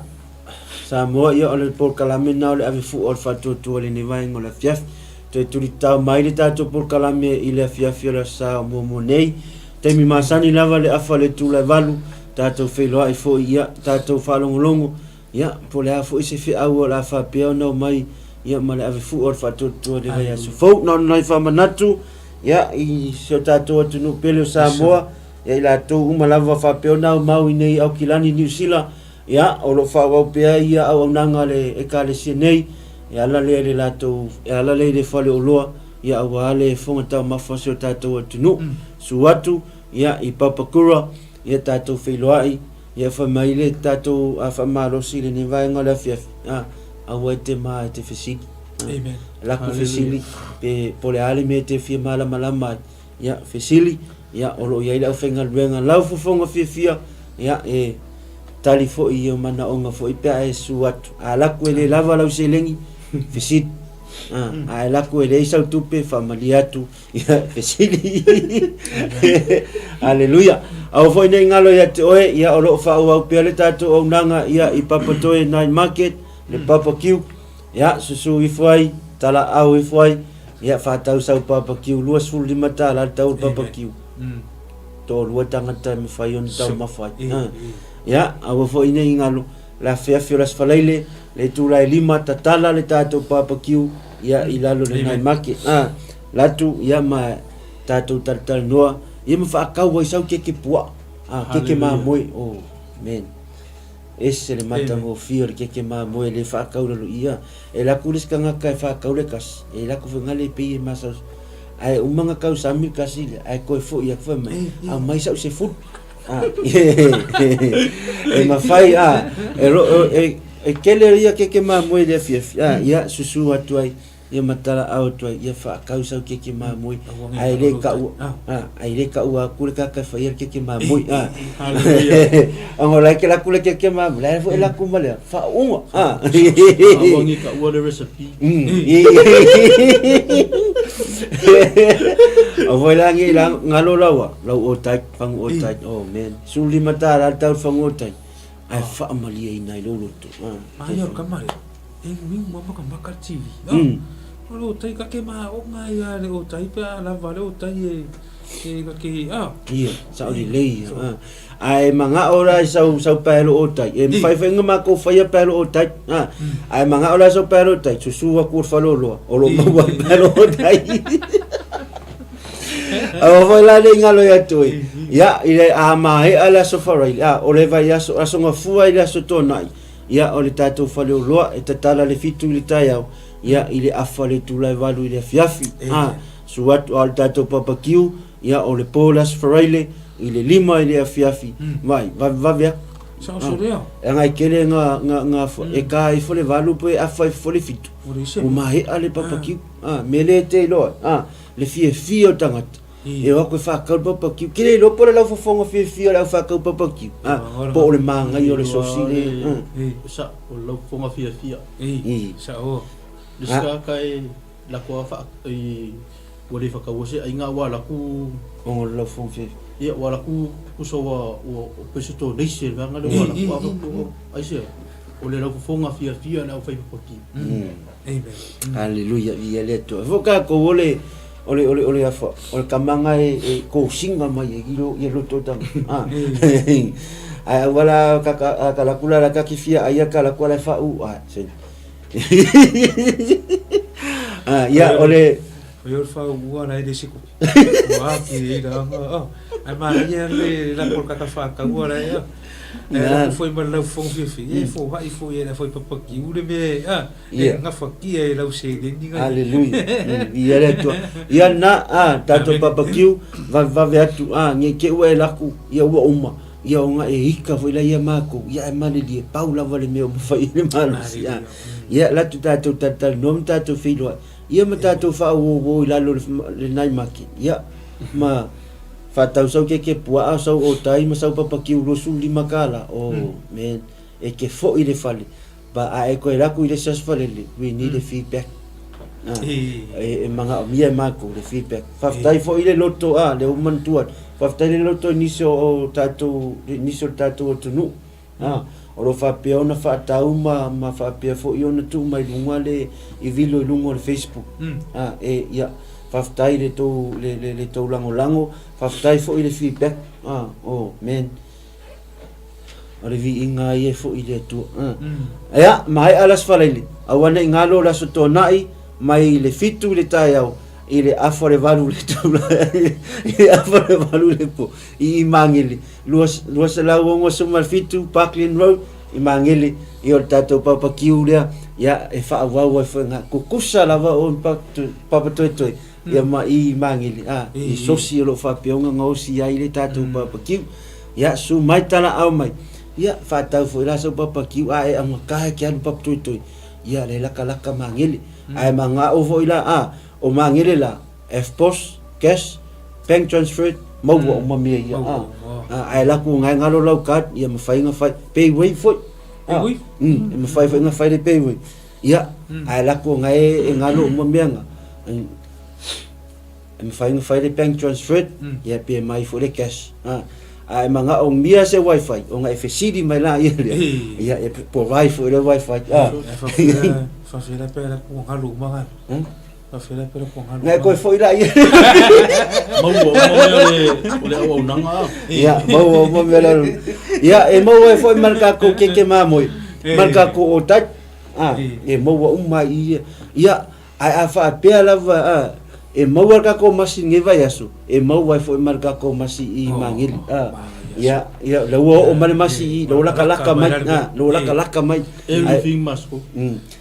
Samoa, ia, o le polokalame lena o le ave fua o le faatuatua i lenei vaega o le afiafi. Toe tulitao mai le tatou polokalame i le afiafi o le Aso Sa o muamua nei. Taimi masani lava le afa o le itula e valu, tatou feiloai foi, ia, tatou faalogologo, ia, po o le a foi se feau o le a faapea ona omai, ia, ma le ave fua o le faatuatua i le vaiaso fou. Na ona nai faamanatu, ia, i si o tatou atunuu pele o Samoa, ia, i latou uma lava faapea ona aumau i nei Aukilani, Niu Sila, ia, o lo o faaauau pea ia auaunaga a le Ekalesia nei, e ala lea i le latou, e ala lea i le faleoloa, ia, aua le fofoga taumafa o si o tatou atunuu. Susu atu, ia, i Papakura, ia, tatou feiloai, Ia fai mai le tatou faamalosi i lenei vaega o le afiafi, a, aua e te ma e te fesili. Amen. Laku fesili, pe po le a le mea e te fia malamalama ai. Ia, fesili, ia, o lo o i ai le aufaigaluega lau fofoga fiafia, ia, e tali foi i ou manaoga foi pe a e susu atu. A laku e le lava lau seleni, fesili. A, a e laku e leai sau tupe, faamalie atu, Ia, fesili. Aleluia. Aua foi nei galo ia te oe, ia o lo o faaauau pea le tatou auaunaga ia i Papatoe Night Market, le barbecue. Ia, susu ifo ai, talaau ifo ai, ia faatau sau barbecue, $25 le tau o le barbecue. Toalua tagata e mafai ona taumafa ai. Ia, aua foi nei galo, le afeafe o le Aso Faraile, le itula e lima, tatala le tatou barbecue, ia i lalo le Night Market. Latu, ia ma tatou talatalanoa, ia ma faakau ai sau keke puaa, a, keke mamoe, oh, man. Ese le matagofie o le keke mamoe le faakau lalo ia. E laku le isi tagata e faakau le kasi, e laku fai ngale pei e masau. Ae uma ona tausami le tasi lea, ae toe foi atu fai mai, aumai sau 10. E mafai, e tele ia keke mamoe i le afiafi, ia susu atu ai, ia ma talaau atu ai, ia faatau sau keke mamoe, ae le taua, ae le taua atu le tagata e faia le keke mamoe. Ona o la e te alu atu le keke mamoe, la e foi e alu atu ma le faauuga. Aua ne i taua le recipe. O foi la nei la ngalo laua, lau otai, fagu otai, oh man, $15 le tau le fagu otai, ae faamalieina ai lou loto. Ai o le kama lea, e inuinu lava ma makamaka le TV. O le otai ka ke maoga ai a le otai pe a lava le otai e e ka ke a. Ia, sao lelei ia. Ae manao la i sau sau paelo o tai. E mafai foi ona matou faia paelo o tai. Ha. Ae manao la i sau paelo o tai, susu atu o le faleoloa, o lo o maua ai paelo o tai. Aua foi la le i galo ia te oe. Ia, i le a maea le aso Faraile, a, o le vaiaso, aso Gafua i le aso Toonai, ia, o le tatou faleoloa e tatala le 7 i le taeao, ia, i le afa le itula e 8 i le afiafi. Ha, susu atu, a o le tatou papakiu, Ia, o le po o le Aso Faraile, i le 5 i le afiafi, vai, vavevave atu. Sao se lea. E agai tele nga, nga, nga, e ka ifo le 8 pe afa ifo le 7. Ua maea le papakiu. A, me le te iloa, a, le fiafia o tagata. E o atu e whakau le papakiu. Ke le iloa po o le laufofoga fiafia o le au whakau papakiu. A, po o le māngai o le sosi le. Sa, o le laufofoga fiafia. I. Sao. Le sika e lako a wha, i, Ua le whakaua se aiga ua laku. Ongo le laufofoga fiafia. Ia ua laku pusa ua ua pese to neise le vaega lea ua laku a ku aisea o le laufofoga fiafia le aufai papaki. Amen. Haleluia viia le Atua. Fo tatou o le o le o le o le afa o le tamaga e e kosiga mai ai i lo ia loto tanga. Ah. Ae aua la ka ka ka laku la la ka ki fia ai ka laku ala e whaʻu ah se. Ah ia o le O le whaua la e le siku. Ua aki e ira anga. Oh, ai ma ia le la ko kaka whakaua la ia. E la ko foi ma lau fongo fifi. E fo hai fo ia la foi papa ki ure me a. E ngafa ki e lau se le ni ngai. Hallelujah. Ia le atua. Ia na a tatou papakiu vavevave atu a nge ke ua e laku ia ua uma. Ia ona e ika foi la ia makou ia e malilie pau lava le mea ua mafai ai le malosi a. Ia alu atu tatou talatalanoa ma tatou feiloai ia ma tatou faauouo i lalo o le night market ia ma faatau sau keke puaa sau otai ma sau papakiu $25 oh man e te foi i le fale But a e koe raku i le isi aso falele, we need a feedback. Ah, e, e manaomia e mākou le feedback. Faafetai foi i le loto, ah, lea ua manatua atu. Faafetai i le loto i nisi o, o tatou, nisi o le tatou atunuu. Ah, o lo o faapea ona faatau ma, ma faapea foi ona tuu mai luga le i vilo i luga o le Facebook. Ah, e, ia, faafetai i le tou, le, le, le tou lagolago, faafetai foi i le feedback. Ah, oh, man. O le viiga ai e foi i le Atua. Ea, maea le Aso Faraile, aua ne i galo le Aso Toonai, mai le 7 i le taeao, i le afa o le 8 i le taula, i le afa o le 8 i le po, i Imagele, 267 Parkland Road, Imagele, ia o le tatou papa kiu lea, ia e faaauau ai foi nga, kukusa lava o papa toetoe, ia ma i Magele, a, i sosi o lo o faapea ona gaosi ai le tatou papa kiu. Ia, su mai talaau mai, ia, faatau foi la sau papakiu, a e augata e te alu papatoetoe, ia, le lakalaka Magele. Ae magao foi la, a, o Magele la, EFTPOS, cash, bank transfer, maua uma mea ia, a, a, ae laku o galo lau card, ia mafai ona fai, pay wave foi, a, e mafai foi ona fai le pay wave, ia, ae laku o e galo uma mea na. E mafai ona fai le bank transfer, ia pe mai foi le cash. Ha. A e manaomia se wifi, ona e fesili mai laia lea, ia e provide foi le wifi. Ha. E faafetai pe la ku ngalu uma nga. Faafetai pe la ku ngalu. Ngai koe foi laia. Maua uma mea o le, o le auaunaga a. Ia, maua uma mea o le Ia, e maua ai foi ma le tatou keke mamoe, ma le tatou otai. Ha, e maua uma ai ia. Ia, Ae a faapea lava a, e maua le tatou masi i lenei vaiaso, e maua ai foi ma le tatou masi i Magele. A. Ia, ia, la ua oo mai le masi i, la ua lakalaka mai, a, la ua lakalaka mai. Everything must go.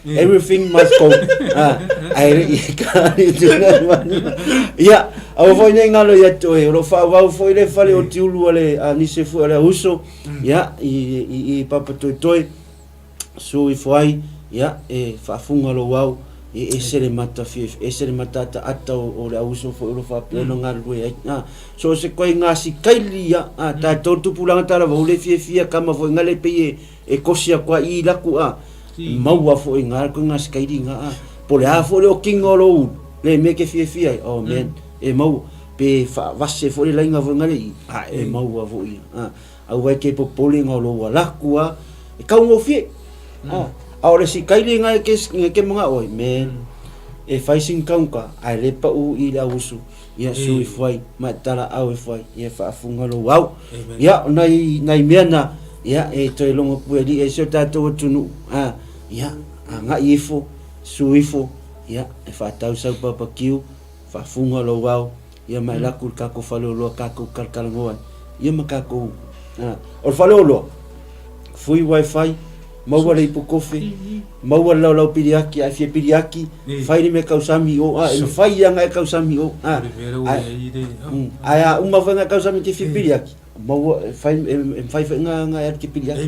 Everything must go. A, ae le i ka i tuna manu. Ia, aua foi nei ngalo ia te oe, o lo faaauau foi le fale o Tiulu a le a nisi foi o le auuso, ia, i, i, i Papatoetoe, Sue ifo ai, ia, e faafuga lou ao, e ese le mata fiafia, ese le mataataata o, o le auuso foi o lo faapea ona galulue ai. A, so o se koe ngasi kaili ia, a, tatou tupulaga talavou le fiafia kama foi ngale pei e, e kosi aku a i laku a, maua foi nga koe ngasi kaili nga a, po le a foi le okinga o lou ulu, le mea ke fiafia ai, oh man, e maua, pe faavase foi le laina foi ngale i, a, e maua foi ia. A, Aua e ke popole nga o lou alaku a e kaugofie. A, a o le si kaili nga e ke, e ke manga oi, man, e fai sing kaunka, a e le pa u i le ausu, ia su i fuai, ma e tala au e fuai, ia e faafunga lou au. Ia, o nai, nai mea na, ia, e toe logo pue li e se o tatou atunuu, a, ia, agai ifo, su ifo, ia, e faatau sau papakiu, faafunga lou ao, Ia ma e laku i le kakou faleoloa kakou kalakalanoa ai ia ma kakou o le faleoloa free wifi maua le ipu kofe maua le laulau piliaki a e fia piliaki fai le mea kausami i o a e mafai ia na e kausami i o a ae a uma foi na kausami te fia piliaki maua e fai e mafai foi na na e alu ke piliaki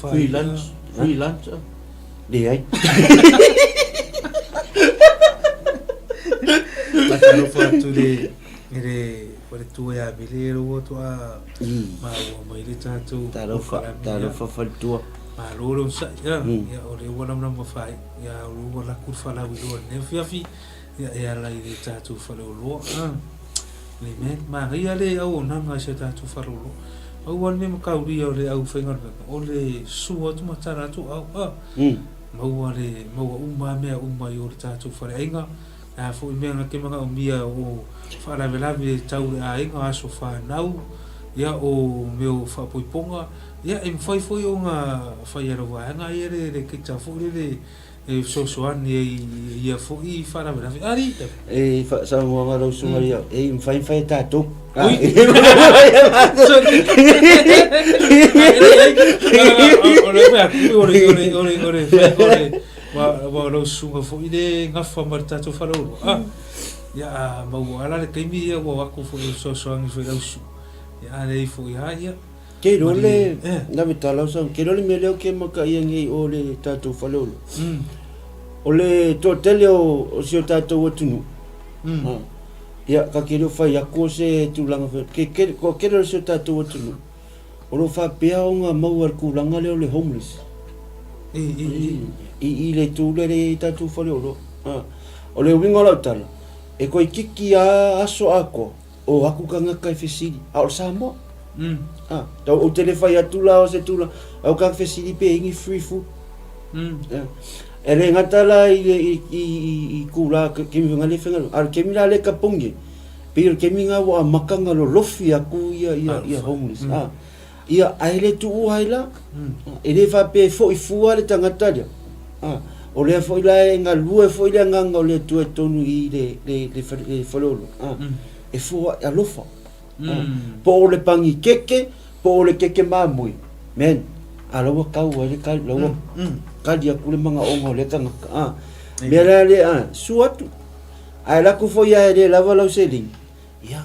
free lunch free lunch Leai. Faatalofa atu i le i le faletua ia Mele ua toa maua mai le tatou Talofa, talofa faletua. Malo le onosai ia, ia o lea ua lamalama fai, ia o lea ua laku le falauiloa i lenei afiafi, ia e ala i le tatou faleoloa. Le mea, manaia le auaunaga i si o tatou faleoloa. Pau lava le mea mataulia o le aufaigaluega, o le sua atu ma tala atu au, a, maua le, maua uma lava mea uma i o le tatou faleaiga. Le a foi mea na te manaomia o faalavelave tau le aiga, aso fanau, ia o mea o faapoipoga, ia e mafai foi ona fai e lau vaega ia le kita foi lele e fesoasoani ai i ia foi faalavelave. Alii te. E faasaunoaga lau susuga ia, e mafai ona fai e tatou. Ui. O le mea atu, o le, o le, o le, o le, o le, wa lau susuga foi le gafa ma le tatou faleoloa. Ah, ia a maua ala le taimi ia ua o atu foi e fesoasoani foi lau susuga. Ia a leai foi lava ia. Ke iloa le, lave tala o sau, ke iloa le mea lea o ke makaia nei o le tatou faleolo. O le toatele o si o tatou atunuu, ia, ka ke le o fai atu o se tulaga foi, ke ke, toatele o si o tatou atunuu, o lo o faapea ona maua i le tulaga lea o le homeless. I i le itu lea i tatou faleoloa. O le uiga o lau tala, e toeitiiti lava aso atoa, O aku tagata e fesili, a o le Samoa. Ah, tau ou te le fai atu la o se tula, au ka fesili pe i ni free food. Ah, e le gata la i le i i i i kula ke kemi nga le fenga, a le kemi la le ka pongi. Pe le kemi nga wa maka nga lolofi aku ia ia ia homeless. Ah, ia ai le tuu ai la. E le fa pe fo i fua le tangata lea. Ah, o lea foi la e galue foi le agaga o le Atua i totonu i le, le, le, le faleolo. Ah, e fua e alofa. Ah, po o le pagikeke, po o le keke mamoe. Man, a la ua kau ai le kali, la ua kali aku le manaoga o lea tagata. Ah, mea la le, ah, sua atu. Ae laku foi a e le lava lau seleni, Ia,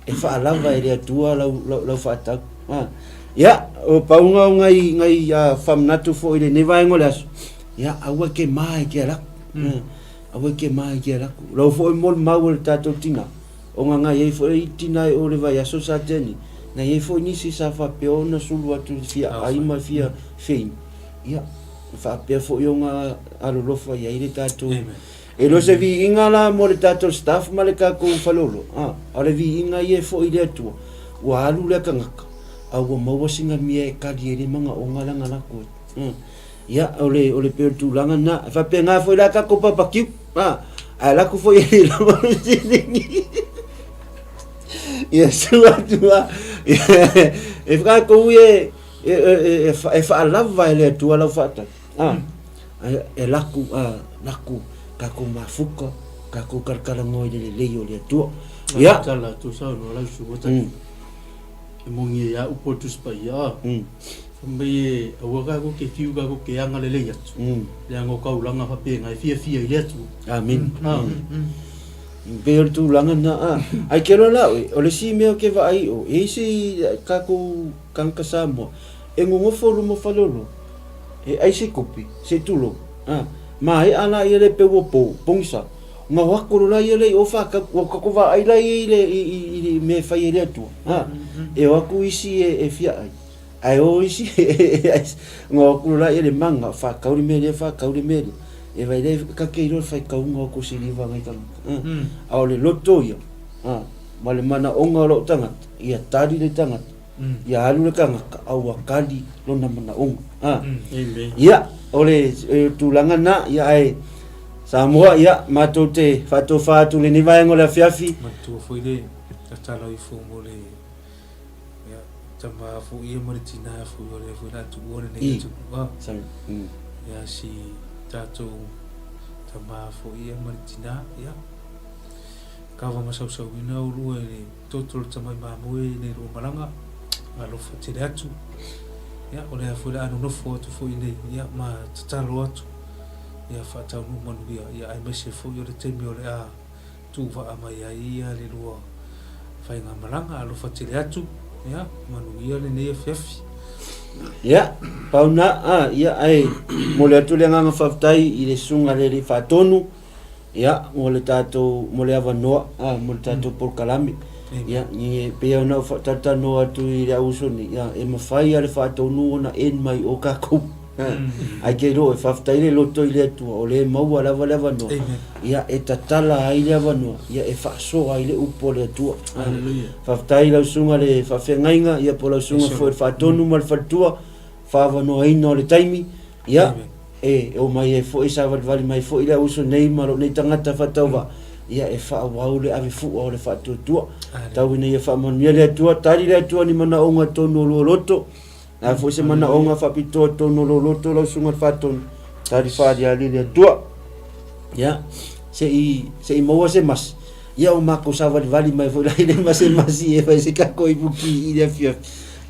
e faalava e le Atua lau, lau, lau faatau. Ah. Ia, o paunga o ngai, ngai uh, whamanatu fo i lenei vaenga o le aso. Ia, aua ke mā i ke alaku. Aua ke mā i ke alaku. Lau fo i mol mau le tātou tina. O ngā ngai ei fo i tina e o le vai aso sa teni. Ngai ei fo nisi sa whapea o na sulu atu i fia ai ma fia fein. Ia, whapea fo i o ngā alolofa i ai le tātou. Amen. E le o se viiga la mo le tatou staff ma le kakou faleolo, a, a o le viiga ia e foi i le Atua, ua alu lea kangaka, a ua maua sina mea e kali ai le magaoga lana lako ai. Ia, o le, o le pei o le tulaga lena. E faapena foi la kakou papakiu, a, ae lako foi e le lava le seleni. Ia sua atu a, e kakou e, e, e, e, e faalava e le Atua lau faatali. A, E laku, a, laku, kakou mafuka, kakou kalakalanoa i le lelei o le Atua. Ia. Tala tu sau no lau su E moni ai a upu o le Tusi Paia, a. Fai mai e aua tatou te fiu tatou te agalelei atu, leaga o taulaga faapena e fiafia i le Atua. Amene. E pei o le tulaga lena, a. Ae ke loa la oe, o le isi mea ou te vaai i o, e i ai se tatou tagata Samoa e nonofo i luma o faleoloa, e ai se kopi, se tulou, a, maea laia le peu o po, pogisa, Ona o atu loa ia lea i o faatau, ua tatou vaai la i le, i, i, i le mea e fai ai le Atua. Ha? E o atu isi e, e fia ai, ae o isi e ai. Ona o atu loa ia le maga, faatau le mea lea, faatau le mea lea. E vai lea, ta te iloa le faitauga o kosiliva a nai tagata. Ha? A o le loto ia, ha, ma le manaoga o lou tagata, ia tali le tagata. Ia alu le tagata a ua kali lona manaoga. A. Ia, o le tulaga lena, ia ae Samoa, ia, matou te faatofa atu i lenei vaega o le afiafi. Manatua foi le tatalo ifo mo le ia, tama foi ia ma le tina foi o lea foi la tuua lenei atunuu. A. Ia si tatou tama foi ia ma le tina, ia. Kava ma sausauina olua i le toto o le tamai mamoe i nei lua malaga, alofa tele atu. Ia, o lea foi le a nonofo atu foi nei, ia, ma tatalo atu, ia faataunuu manuia, ia, aemaise foi o le taimi o le a tuuvaa mai ai ia le lua faigamalaga, alofa tele atu, ia, manuia lenei afiafi. Ia, pau na, a, ia, ae momoli atu le agaga faafetai i le Susuga i le Alii Faatonu, Ia, mo le tatou, mo le avanoa, a, mo le tatou polokalame. Ia, e pei ona ou faatalatalanoa atu i le auuso nei, ia, e mafai lava le faataunuu ona end mai o takou. Ae te iloa, e faafetai le loto i le Atua, o lea e maua lava le avanoa, ia, e tatala ai le avanoa, ia, e faasoa ai le upu a le Atua. Faafetai i lau susuga le faafeagaiga, ia, po o lau susuga foi le faatonu ma le faletua, faavanoaina o le taimi, ia, e omai ai foi, savalivali mai foi le auuso nei ma lou nei tagata faatauvaa, ia, e faaauau le ave fua o le faatuatua. Tau ina ia faamanuia le Atua, tali le Atua ni manaoga tonu o lua loto, le a foi se manaoga faapitoa tonu o lou loto lau susuga i le faatonu, tali faaliali le Atua. Ia, se i, se i maua se masi, ia o makou savalivali mai foi la i le masemasi e fai se kakou ipuki i le afiafi.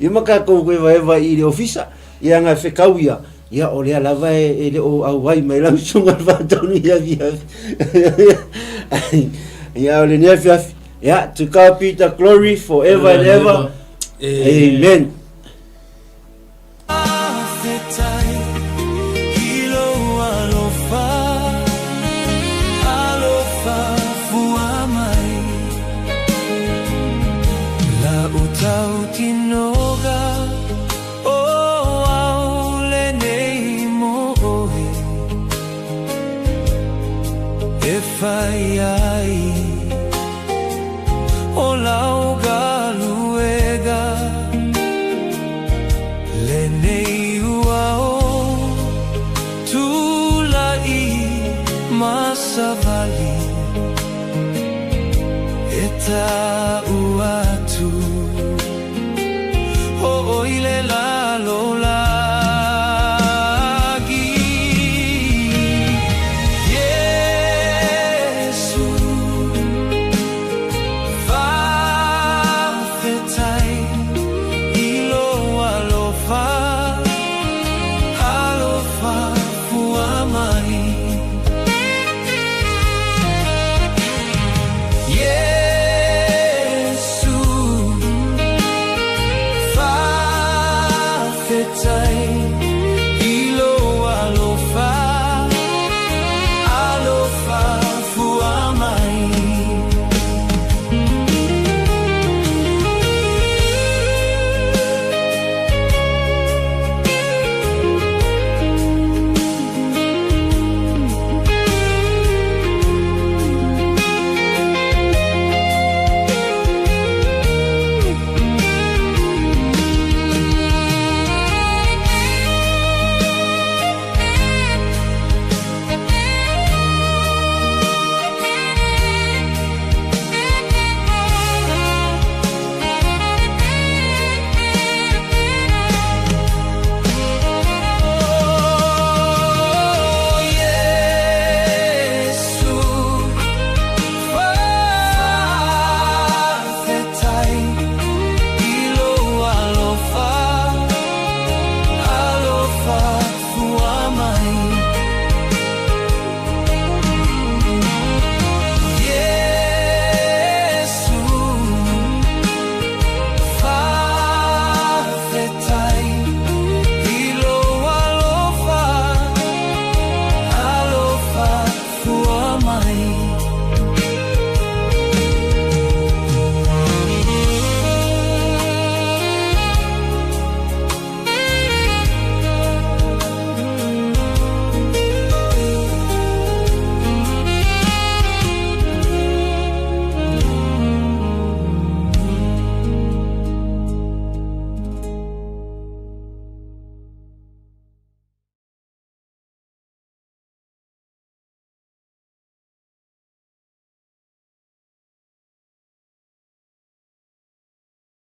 Ia ma kakou evaeva i le ofisa, ia nga fekau ia, ia o lea lava e, e le o auai mai lau susuga le faatonu i afiafi. Ia o lenei afiafi, ia, to God be the glory forever and ever. Amen. Fafetai.